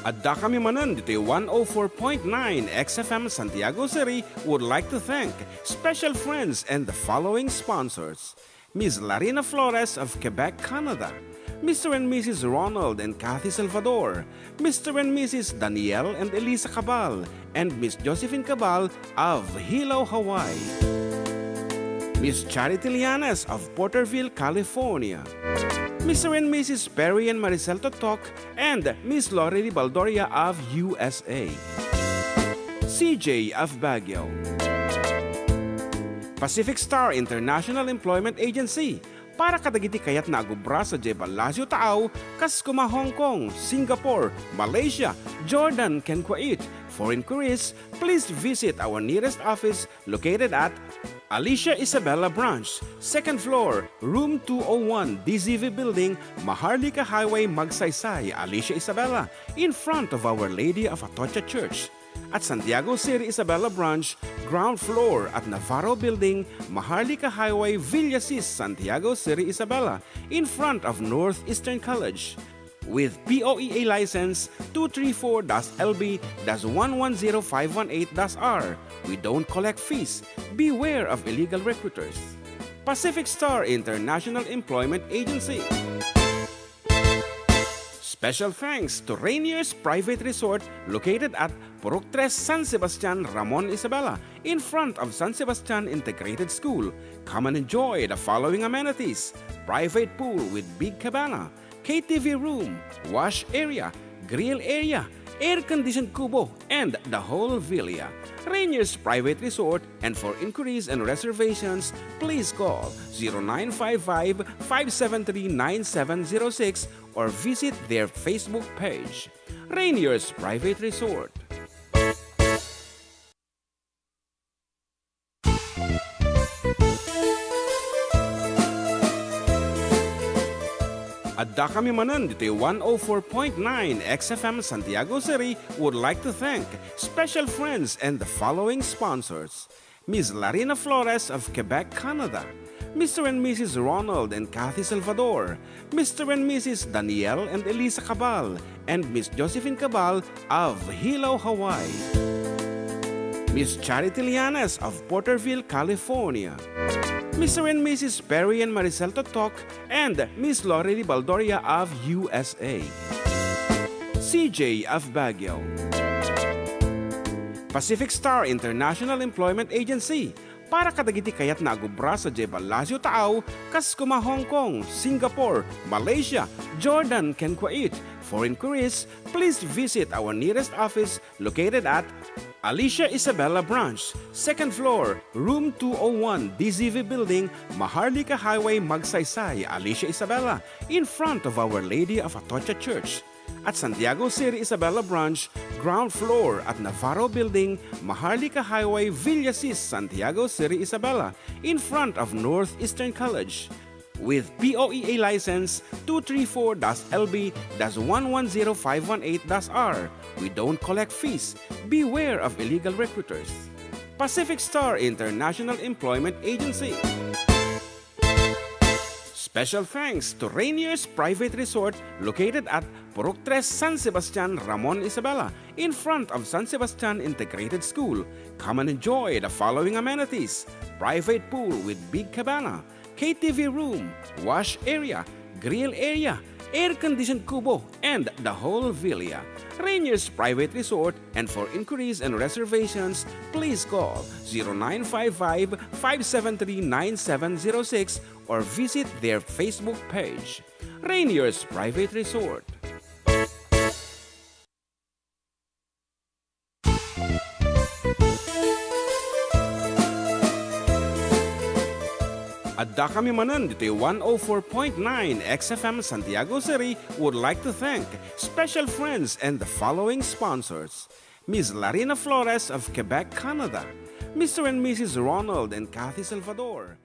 Addakami manen ditoy one oh four point nine X F M Santiago City would like to thank special friends and the following sponsors: Miss Larina Flores of Quebec, Canada, Mister and Missus Ronald and Kathy Salvador, Mister and Missus Daniel and Elisa Cabal, and Miss Josephine Cabal of Hilo, Hawaii, Miss Charity Lianes of Porterville, California, Mister and Missus Perry and Maricel Totok, and Miss Lori Ribaldoria of U S A, C J of Baguio. Pacific Star International Employment Agency, para kadagiti kayatna a agubra sadiay Palacio Taaw, kas kuma Hong Kong, Singapore, Malaysia, Jordan, ken Kuwait. For inquiries, please visit our nearest office located at Alicia Isabela Branch, second floor, room two oh one, D Z V Building, Maharlika Highway, Magsaysay, Alicia Isabela, in front of Our Lady of Atocha Church. At Santiago City Isabela Branch, ground floor at Navarro Building, Maharlika Highway, Villasis, Santiago City Isabela, in front of Northeastern College. With P O E A license two three four dash L B dash one one zero five one eight dash R, we don't collect fees. Beware of illegal recruiters. Pacific Star International Employment Agency. Special thanks to Rainier's Private Resort located at Purok Tres, San Sebastian, Ramon, Isabela, in front of San Sebastian Integrated School. Come and enjoy the following amenities: private pool with big cabana, K T V room, wash area, grill area, air-conditioned kubo, and the whole villa. Rainier's Private Resort, and for inquiries and reservations, please call zero nine five five, five seven three, nine seven zero six or visit their Facebook page. Rainier's Private Resort. Addakami manen ditoy one oh four point nine X F M Santiago City would like to thank special friends and the following sponsors: Miss Larina Flores of Quebec, Canada, Mister and Missus Ronald and Kathy Salvador, Mister and Missus Daniel and Elisa Cabal, and Miss Josephine Cabal of Hilo, Hawaii. Miss Charity Lianes of Porterville, California. Mister and Missus Perry and Maricel Totok and Miss Lorely Baldoria of U S A. C J of Baguio. Pacific Star International Employment Agency, para kadagiti kayatna a gubra sadiay Palacio Taaw, kas koma Hong Kong, Singapore, Malaysia, Jordan, ken Kuwait. For inquiries, please visit our nearest office located at Alicia Isabela Branch, second floor, room two oh one, D Z V Building, Maharlika Highway, Magsaysay, Alicia Isabela, in front of Our Lady of Atocha Church. At Santiago City Isabela Branch, ground floor at Navarro Building, Maharlika Highway, Villasis, Santiago City Isabela, in front of Northeastern College. With P O E A license two three four dash L B dash one one zero five one eight dash R. We don't collect fees. Beware of illegal recruiters. Pacific Star International Employment Agency. Special thanks to Rainier's Private Resort located at Purok Tres, San Sebastian, Ramon Isabela, in front of San Sebastian Integrated School. Come and enjoy the following amenities: private pool with big cabana, K T V room, wash area, grill area, air-conditioned kubo, and the whole villa. Rainier's Private Resort, and for inquiries and reservations, please call zero nine five five, five seven three, nine seven zero six or visit their Facebook page, Rainier's Private Resort. Addakami manen ditoy one oh four point nine X F M Santiago City would like to thank special friends and the following sponsors: Miss Larina Flores of Quebec, Canada, Mister and Missus Ronald and Kathy Salvador.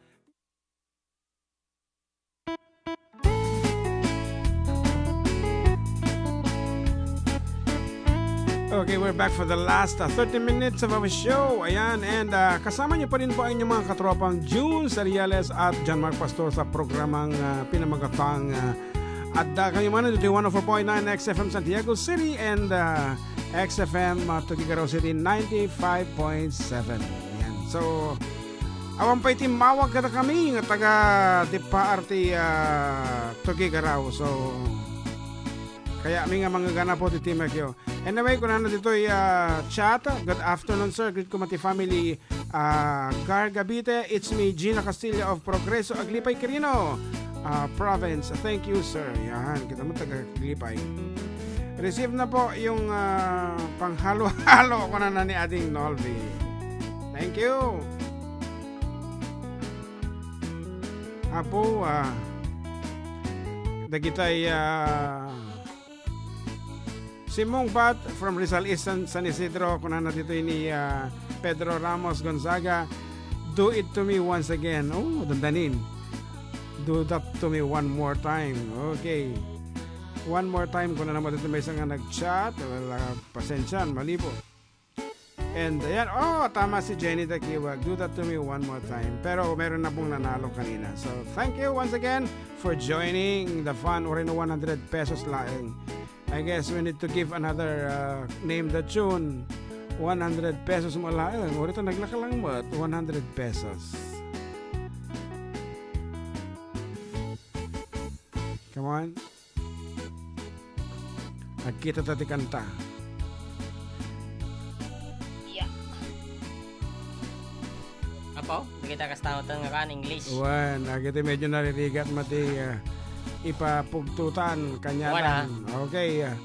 Okay, we're back for the last, uh, thirty minutes of our show. Ayan, and, uh, kasama niyo pa rin po ang inyong mga katropang June Seriales at John Mark Pastor sa programang, uh, pinamagatang, uh, Adda kayo man dito one oh four point nine X F M Santiago City and, uh, X F M, uh, Tuguegarao City, ninety-five point seven. Ayan. So, awan pay timmawag kadakami nga taga dippa arti, ah, Tuguegarao. So, kayatmi nga manggana po ti timek yo. Anyway, kunana ditoy, ah, chat, "Good afternoon, sir. Greet ko man ti family, ah, Gar Gabite. It's me, Gina Castilla of Progreso, Aglipay, Quirino, ah, Province. Thank you, sir." Yan, kita mo, taga Aglipay. Receive na po yung, ah, panghalo-halo ko na, na ni Ading Nolby. Thank you. Apo, ah, dagitay, ah, Simmungbat from Rizal East, San, San Isidro, kunana ditoy ni, ah, Pedro Ramos Gonzaga, "Do it to me once again." Oh, dandanin. "Do that to me one more time." Okay. One more time, kunana mo dito may isang nga nag-chat. Well, ah, pasensya, mali po. And ayan, oh, tama si Jenny Dakiwag. "Do that to me one more time." Pero meron na pong nanalo kanina. So, thank you once again for joining the fun. Uray no one hundred pesos laeng. I guess we need to give another, uh, name the tune. One hundred pesos mo laeng. Uray to naglakalang mo at one hundred pesos. Come on. Agkita ta ti kanta. Yeah. Apo, di kita kastanutan nga kan English. Wen, agiti medyo naririgat mati, ah, ipapugtutan, kanyatan. Wen, ah. Okay, ah.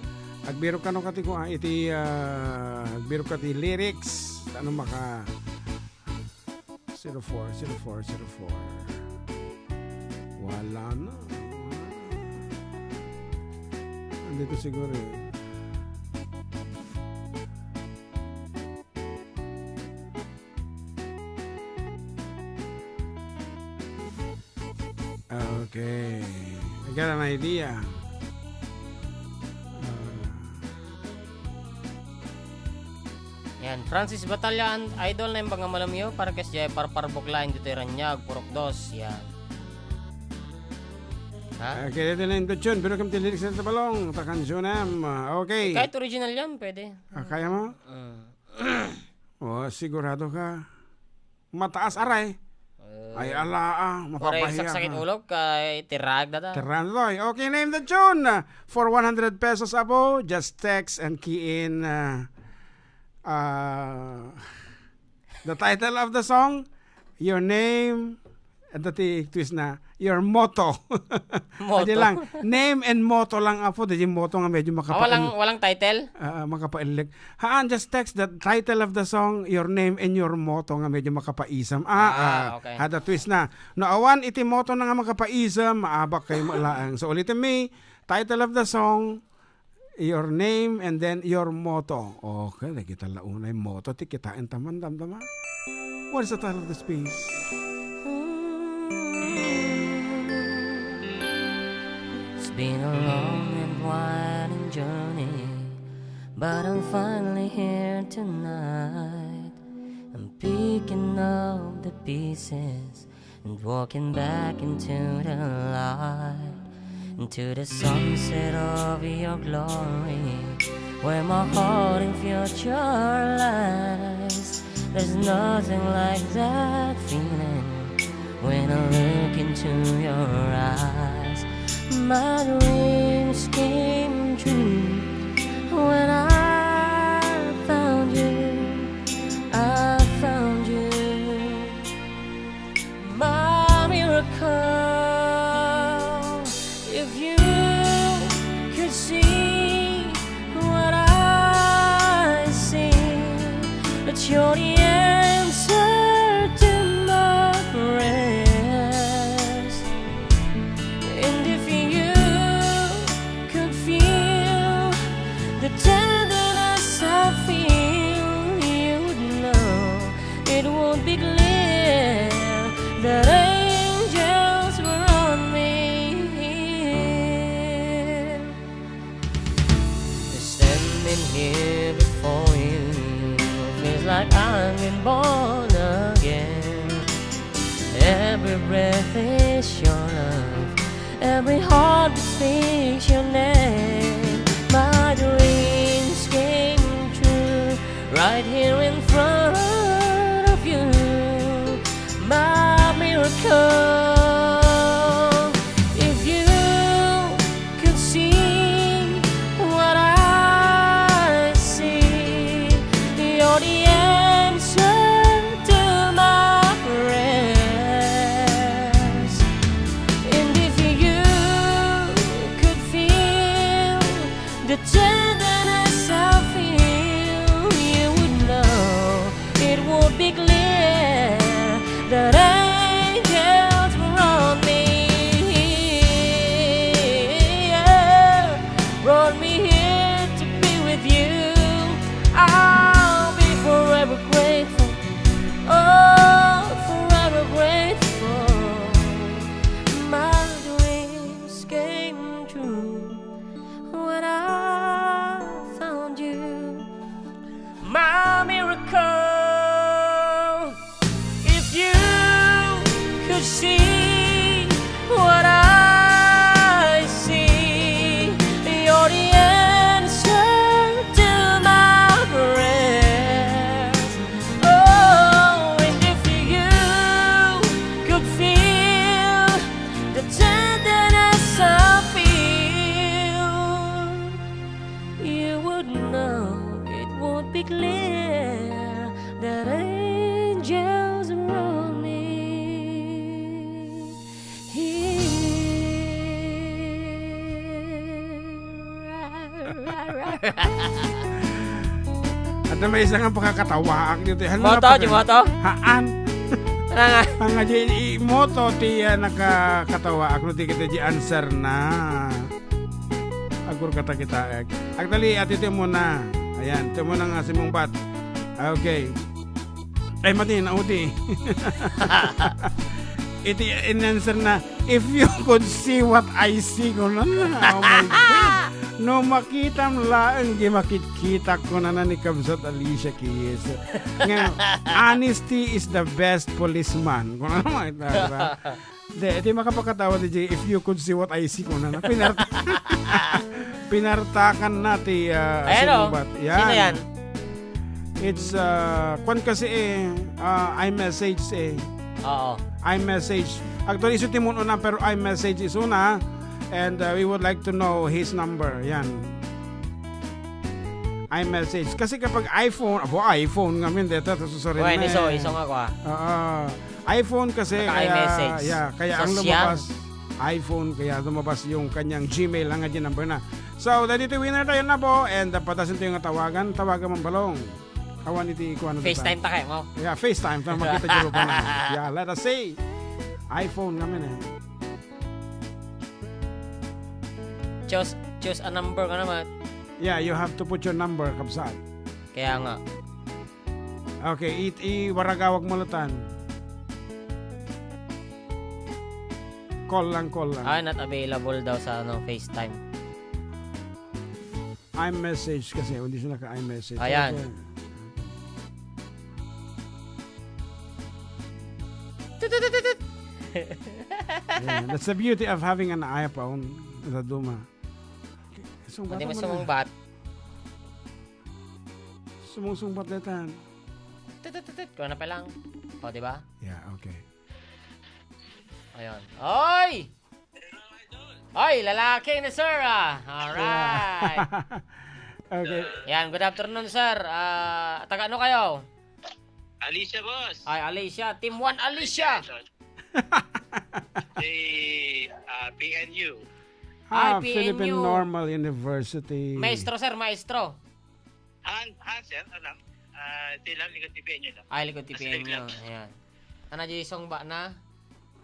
Agbirok kano kati ko, ah, iti, ah, agbirok kati lyrics. Ano maka zero four, zero four, zero four. Wala na. Andito siguro eh. Okay. I got an idea. Ah. Yan, Francis Batallan, idol na yung pangamalamiyo, para kas jay parparbok lain dito iranyag, purok dos, yan. Ha? Okay, dito na yung tune. Pero kami lyrics na tabalong, takan Junam. Ah, okay. Kahit original yan, pwede. Ah, kaya mo? Mm. Oh, sigurado ka? Mataas, aray. Eh, ay, ala, ah, mapapahiya ka. Saksakit ulo kay tirag na ta. Tirag na to, eh. Okay, name the tune. For one hundred pesos abo, just text and key in, uh, uh, the title of the song, your name, and the ti-, twist na, your motto. Motto. Adi lang, name and motto lang, apo, di motto nga medyo makapa-, walang, walang title? Ah, makapailek. Haan, just text the title of the song, your name, and your motto nga medyo makapaisam. Ah, ah, okay. Ada twist na. No awan iti motto na nga makapaisam, maabak kayo laeng. So, ulitin mi, title of the song, your name, and then your motto. Okay, nakita la unay motto, ti kitain taman, damdama. What is the title of this piece? It's been a long and winding journey, but I'm finally here tonight. I'm picking up the pieces and walking back into the light, into the sunset of your glory, where my heart and future lies. There's nothing like that feeling when I look into your eyes. My dreams came true when I found you. I found you. My miracle, if you could see what I see, but you're the answer to my prayers. And if you could feel the tenderness I feel, you'd know it would be clear that angels were on me. Standing here before you feels like I've been born again. Every breath is your love. Every heart speaks your name. My dreams came true right here in front of you. My miracle, if you could see what I see, you're the answer to my prayers. And if you could feel the tenderness I feel, you would know it would be clear that angels brought me here, brought me here to be with you. I'll be forever grateful, oh, forever grateful. My dreams came true when I found you. My miracle, if you could see what I see, you're the answer to my prayers. Oh, and if you could feel the tenderness I feel, Adda maysa nga pakakatawaak ditoy. Ano nga Moto, paka- di moto? Haan. Ano nga? Ang nga di, i-, moto ti, ah, nakakatawaak no ti kita di answer na. Agur kata kita, eh. Actually, ati ti muna. Ayan, ti muna nga simungbat. Okay. Ay, mati, nauti. Iti in-answer na, "If you could see what I see," ko na na. Oh my God. No makitam laeng di makitkitak, ko na na ni Kabsat Alicia Kiyes. Nga, "Honesty is the best policeman." Ko na naman, diba? Di, iti makapakatawa di, "If you could see what I see," ko na na. Pinarta-, pinartakan na ti, ah, Ayan, oh. Sinubat. Yan. Sino yan? It's, ah, kwan kasi eh, ah, iMessage eh. Oo. iMessage. Actually, isu ti mun-una, pero iMessage is una. And, ah, we would like to know his number. Yan. iMessage. Kasi kapag iPhone, abo, iPhone nga min, deta, ta, sorry Well, na iso, eh. iso nga kwa. Oo. iPhone kasi, Naka kaya, iMessage. yeah, kaya ang Sosyal. lumabas, iPhone, kaya lumabas yung kanyang Gmail, ang nga number na. So, dahil ito winner tayo na po, and, uh, patasin tayo nga tawagan, tawagan man balong. Awan iti ikuan na FaceTime ta kayo mo. Yeah, FaceTime, ta makita dyan pa na. Yeah, let us see. iPhone namin eh. Choose, choose a number ka naman. Yeah, you have to put your number, kabsat. Kaya nga. Okay, i-, iwaragawag mo latan. Call lang, call lang. Ah, not available daw sa, ano, FaceTime. iMessage kasi, hindi siya naka-iMessage. Ayan. Okay. Tututututut. Ayan. That's the beauty of having an iPhone. Sa duma. Sungbat Pwede mo mo na. sumungbat. Sumungsungbat na tan. Tutututut. Kuha na pa lang. O, di ba? Yeah, okay. Ayun. Oy! Oy, lalaki ni sir, ah. Alright. Okay. Yan, good afternoon, sir. Ah, taga ano kayo? Alicia, boss. Ay, Alicia. Team one, Alicia. Idol. Si, ah, P N U. Ah, Ay, Philippine P N U. Normal University. Maestro, sir, maestro. Han, han, sir, ano lang? Ah, ito lang, likod T P N U lang. Ay, likod Nasa T P N U. likod lang. Ayan. Ana di song ba na?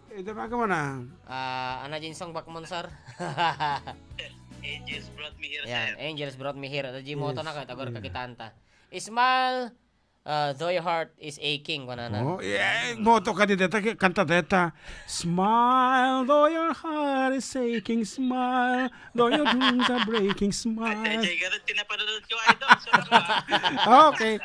Eh, dapat ka mo na. Ah, ana di song back mo, sir. Angels brought me here, Ayan, sir. Angels brought me here. Ito di moto Yes, na ka, tagor yeah. kakitanta. Smile, uh, though your heart is aching, kunana. Oh, yeah, moto ka di deta, kanta deta. Smile, though your heart is aching, smile, though your dreams are breaking, At smile. J J Garrett, tinapanunod ko, idol. So, ako, ah. Okay.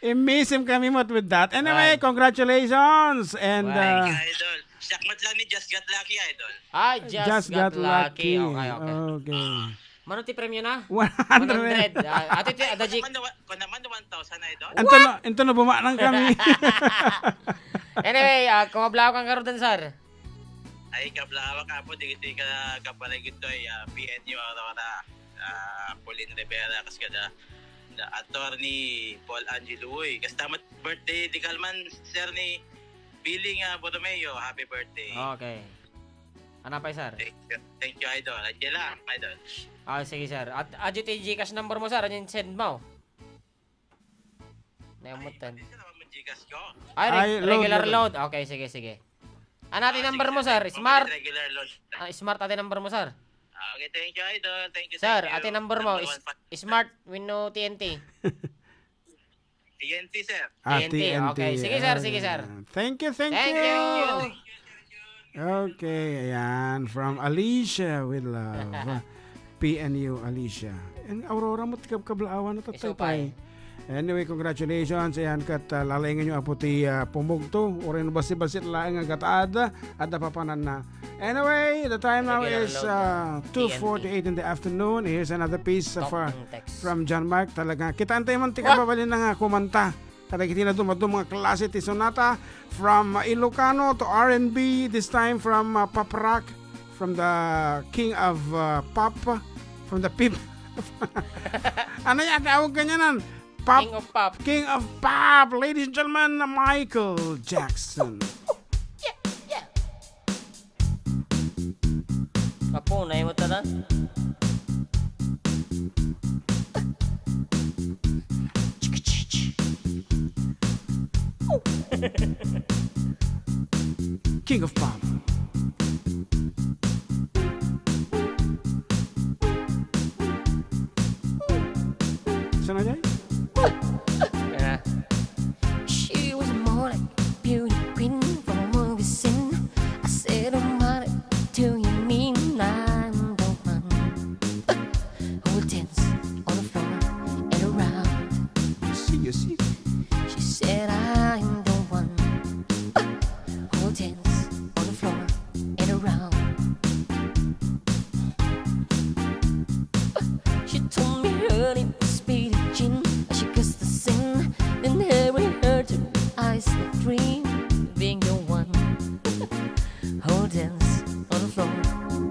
Imisim kami mo with that. Anyway, Ay. congratulations. And, Wow. uh, Thank you, idol. Siak met lang ni Just Got Lucky, idol. Ay, Just Just Got Got Lucky. Lucky. Okay, okay. Okay. Ah. Mano ti premyo na? One hundred. One hundred. Ah, ati ti, ada G- Kung naman, kung naman, one thousand, idol. Anto na, anto na bumanang kami. Anyway, ah, kung mablaw kang karudan, sir. Ay, kablawak, apo, di, di ka kapaligid to, ay, ah, P N U Aurora, ah, Pauline Rivera, kas kada, da, Attorney Paul Angeloy. Kasta met birthday, di kalman, sir, ni Billy nga Borromeo. Happy birthday. Okay. Ano pa, sir? Thank you. Thank you, idol. Andiyan lang, idol. Ah, sige, sir. At, adyo ti Gcash number mo, sir. Ano yung send mo? Nayamutan. Ay, pati, sir, ang Gcash ko. Ay, reg-, Ay, load, regular load. load. Okay, sige, sige. Ano ati Ah, number sige, mo, sir. sir? Smart? Regular load. Ah, smart ati number mo, sir. Ah, okay, thank you, idol. Thank you, Sir, thank you. ati number mo, Number is-, one pa. Smart, wenno T N T? T N T, sir. Ah, T N T. T N T. Okay. Sige, sir. Sige, sir. Ah, thank you, thank Thank you. you. Okay, ayan. From Alicia with love. P N U Alicia. And Aurora mo, tikab kablaawan na Isu tatay pay. pay. Anyway, congratulations. Ayan, kat, ah, lalaingan nyo apo ti, ah, pumugto. Uray no basi-basi laeng nga gatad. At napapanan na. Anyway, the time now Regular is, load, uh, uh, two forty-eight in the afternoon. Here's another piece of, Talk uh, and text. from John Mark. Talaga, kitaan tayo man ti What? kababalin na nga kumanta. Talaga, iti na dumadum mga klase ti sonata. From, uh, Ilocano to R and B, this time from, uh, pop rock, from the king of, uh, pop, from the pip. Ano yan? Tawag ka niya nan? Pop. King of pop. King of pop. Ladies and gentlemen, Michael Jackson. Yeah, yeah. Apo, naimot na na. King of Pop. Saan na yan? Kaya na. She was more like a beauty queen from a movie scene. I said, "Oh, mother, do you mean I'm the one who will dance on the floor and around?" You see, you see. She said, "I'm the one who will dance on the floor and around." She told me her name was Billie Jean. She cussed the scene. Then every heard her eyes a dream, being the one who dance on the floor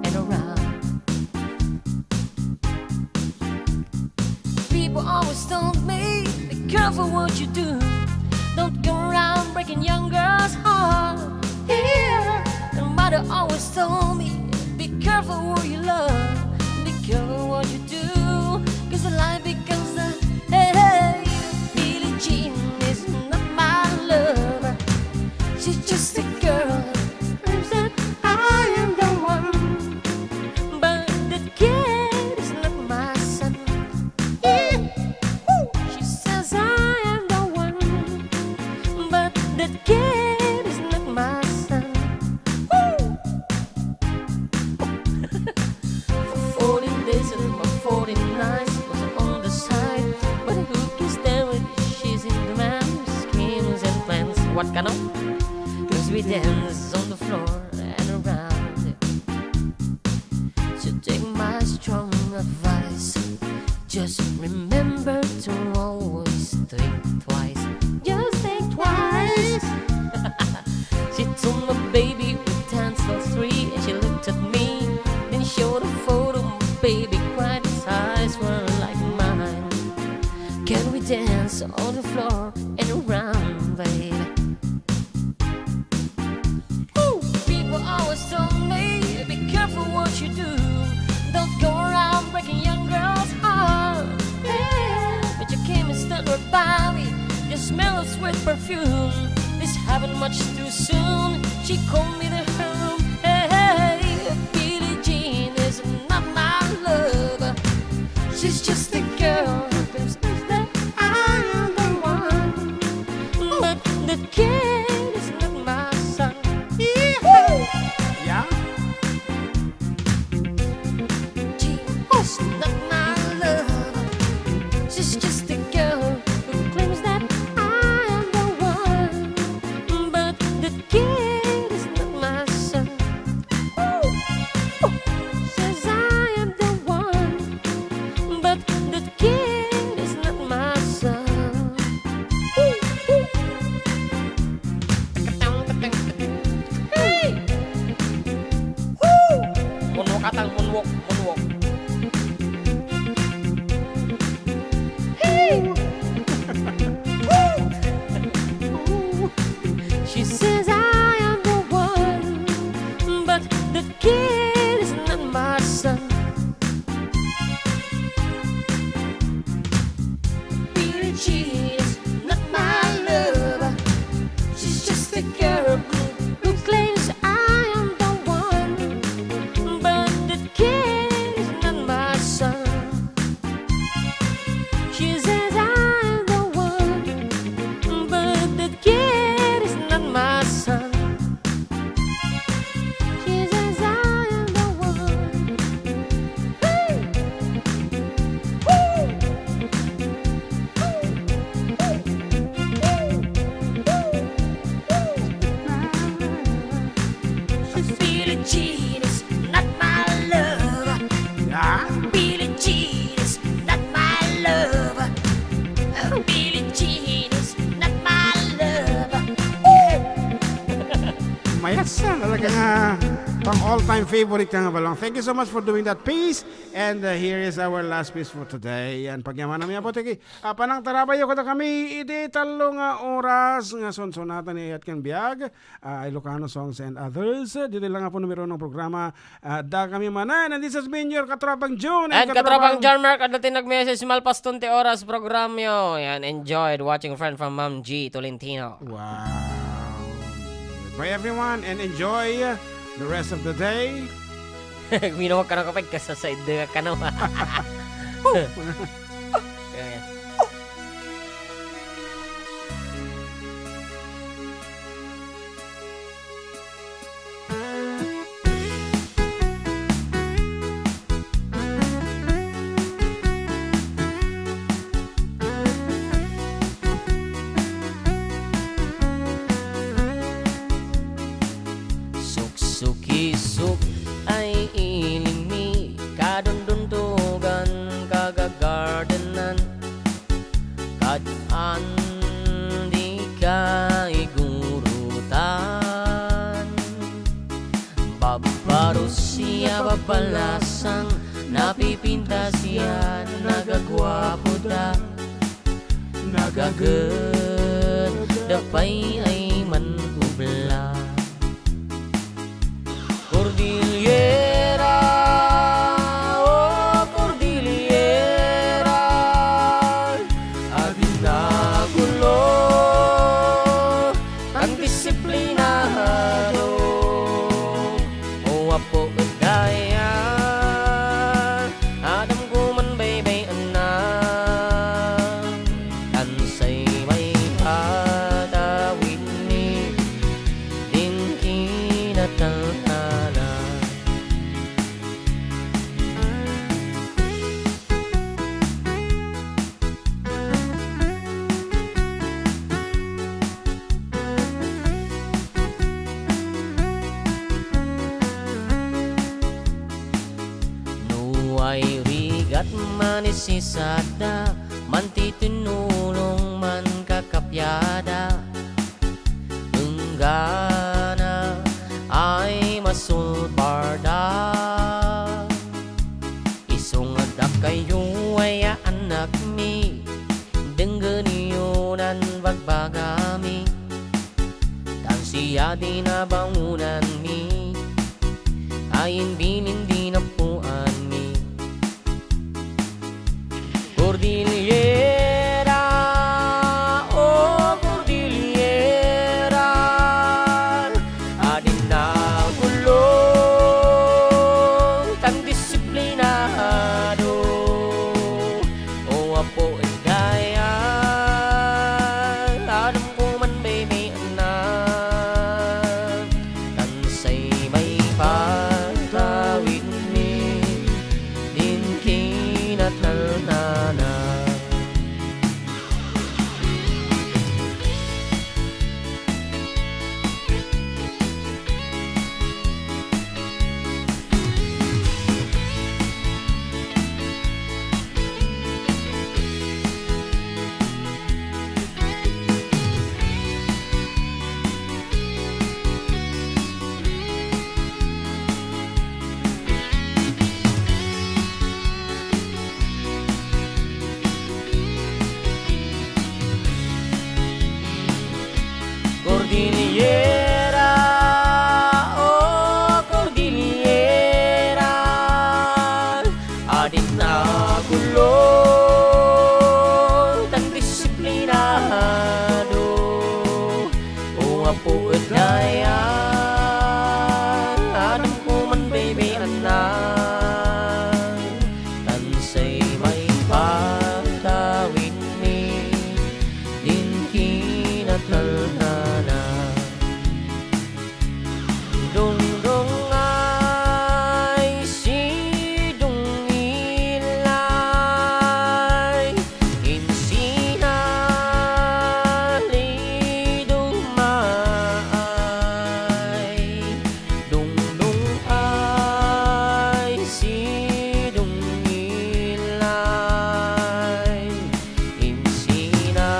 and around. People always told me, "Be careful what you do. Don't go around breaking young girls' heart." Yeah. And mother always told me, "Be careful who you love. Be careful what you do. 'Cause the life becomes the, hey, hey, Billie Jean is not my lover. She's just a girl who said I am the one. But that kid is not my son." Yeah. Woo. She says I am the one, but that kid is not my son. Woo. For fourteen days and for fourteen nights was on the side. But who can stand when she's in the man's schemes and plans? What kind of? 'Cause we dance on the floor and around. So take my strong advice. Just remember to always think twice. Just think twice. She told my baby we danced for three, and she looked at me, then showed a photo. My baby cried, his eyes were like mine. Can we dance on the floor and around, baby? Ooh, people always told me, "Be careful what you do. Don't go around breaking young girls' hearts." Yeah. But you came and stood right by me. You smell of sweet perfume. This happened much too soon. She called me to her room. Hey, hey, Billie Jean is not my lover. She's just a girl who thinks that I am the one. But the kid is not my son. Yeehaw! Yeah. She is not my lover. She's just a girl who claims that I am the one. But the kid is not my son. Ooh. Says I am the one, but the kid is not my son. Ooh, ooh. Hey! Woo! Moonwalk atang, moonwalk, moonwalk. Hey! She says I am the one, but the kid is not my son. Billie Jean is not my lover. She's just a girl who claims I am the one, but the kid is not my son. She says I am the one, but the kid is not my son. She says I am the one. Hey! Woo! Billie Jean is not my lover. Ah? Billie Jean is not my lover. Billie Jean is not my lover. Mayat sa, talaga nga pang all-time favorite ka nga balong. Thank you so much for doing that piece. And, uh, here is our last piece for today. Yan, pagyamanam yan po, tiki. Ah, panangtarabayo kada kami, iti tallo nga oras nga sunsunatan ni Ayat Ken Biag, ah, Ilocano Songs and Others. Dito lang nga po numero ng programa. Ah, da kami manen. And this has been your Katropang June and And Katropang Katropang John Mark, adda ti nag-message, "Malpaston ti oras programyo." Yan, enjoyed watching friend from Ma'am G Tolentino. Wow. Bye everyone and enjoy the rest of the day. Minawag ka na kapag kasasaid ka na. Suksukisuk ay ilimmi, kadunduntugan, kagagardenan, kad-an di kaigurutan. Babbarusia, babbalasang, napipintasia, nagaguapoda. Nagagedda pay ay man-ubla. Cordillera, oh, Cordillera, adina gulo, tan disiplinado. O Apo, daya, adamko man baybay-anna, tan say maipatawidmi din kinataltalan. No ay rigat manisisada, mantitinnulong, mankakapiada, enggana ay masulbarda. Isu nga dakayo ay annakmi, denggenyo nan bagbagami. Tan siya ti nabangonanmi, ayan bilin di napuanmi. Cordillera, oh, Cordillera, adina gulo, tan disiplinado. O Apo, daya, adamko man baybay-anna, tan say maipatawidmi din kinataltalan. Cordillera, oh, Cordillera, adina gulo, tan disiplinado. O Apo, daya, adamko man baybay-anna, tan say maipatawidmi din kinataltalan. Dungdung ay sidungilay, insina lidung maay. Dungdung ay sidungilay, insina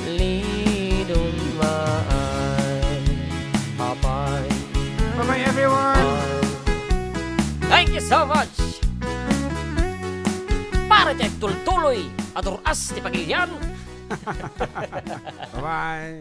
lidung maay. Bye-bye. Bye-bye, everyone. Thank you so much. Para ti agtultuloy a tur-as ti pagilian. Bye-bye.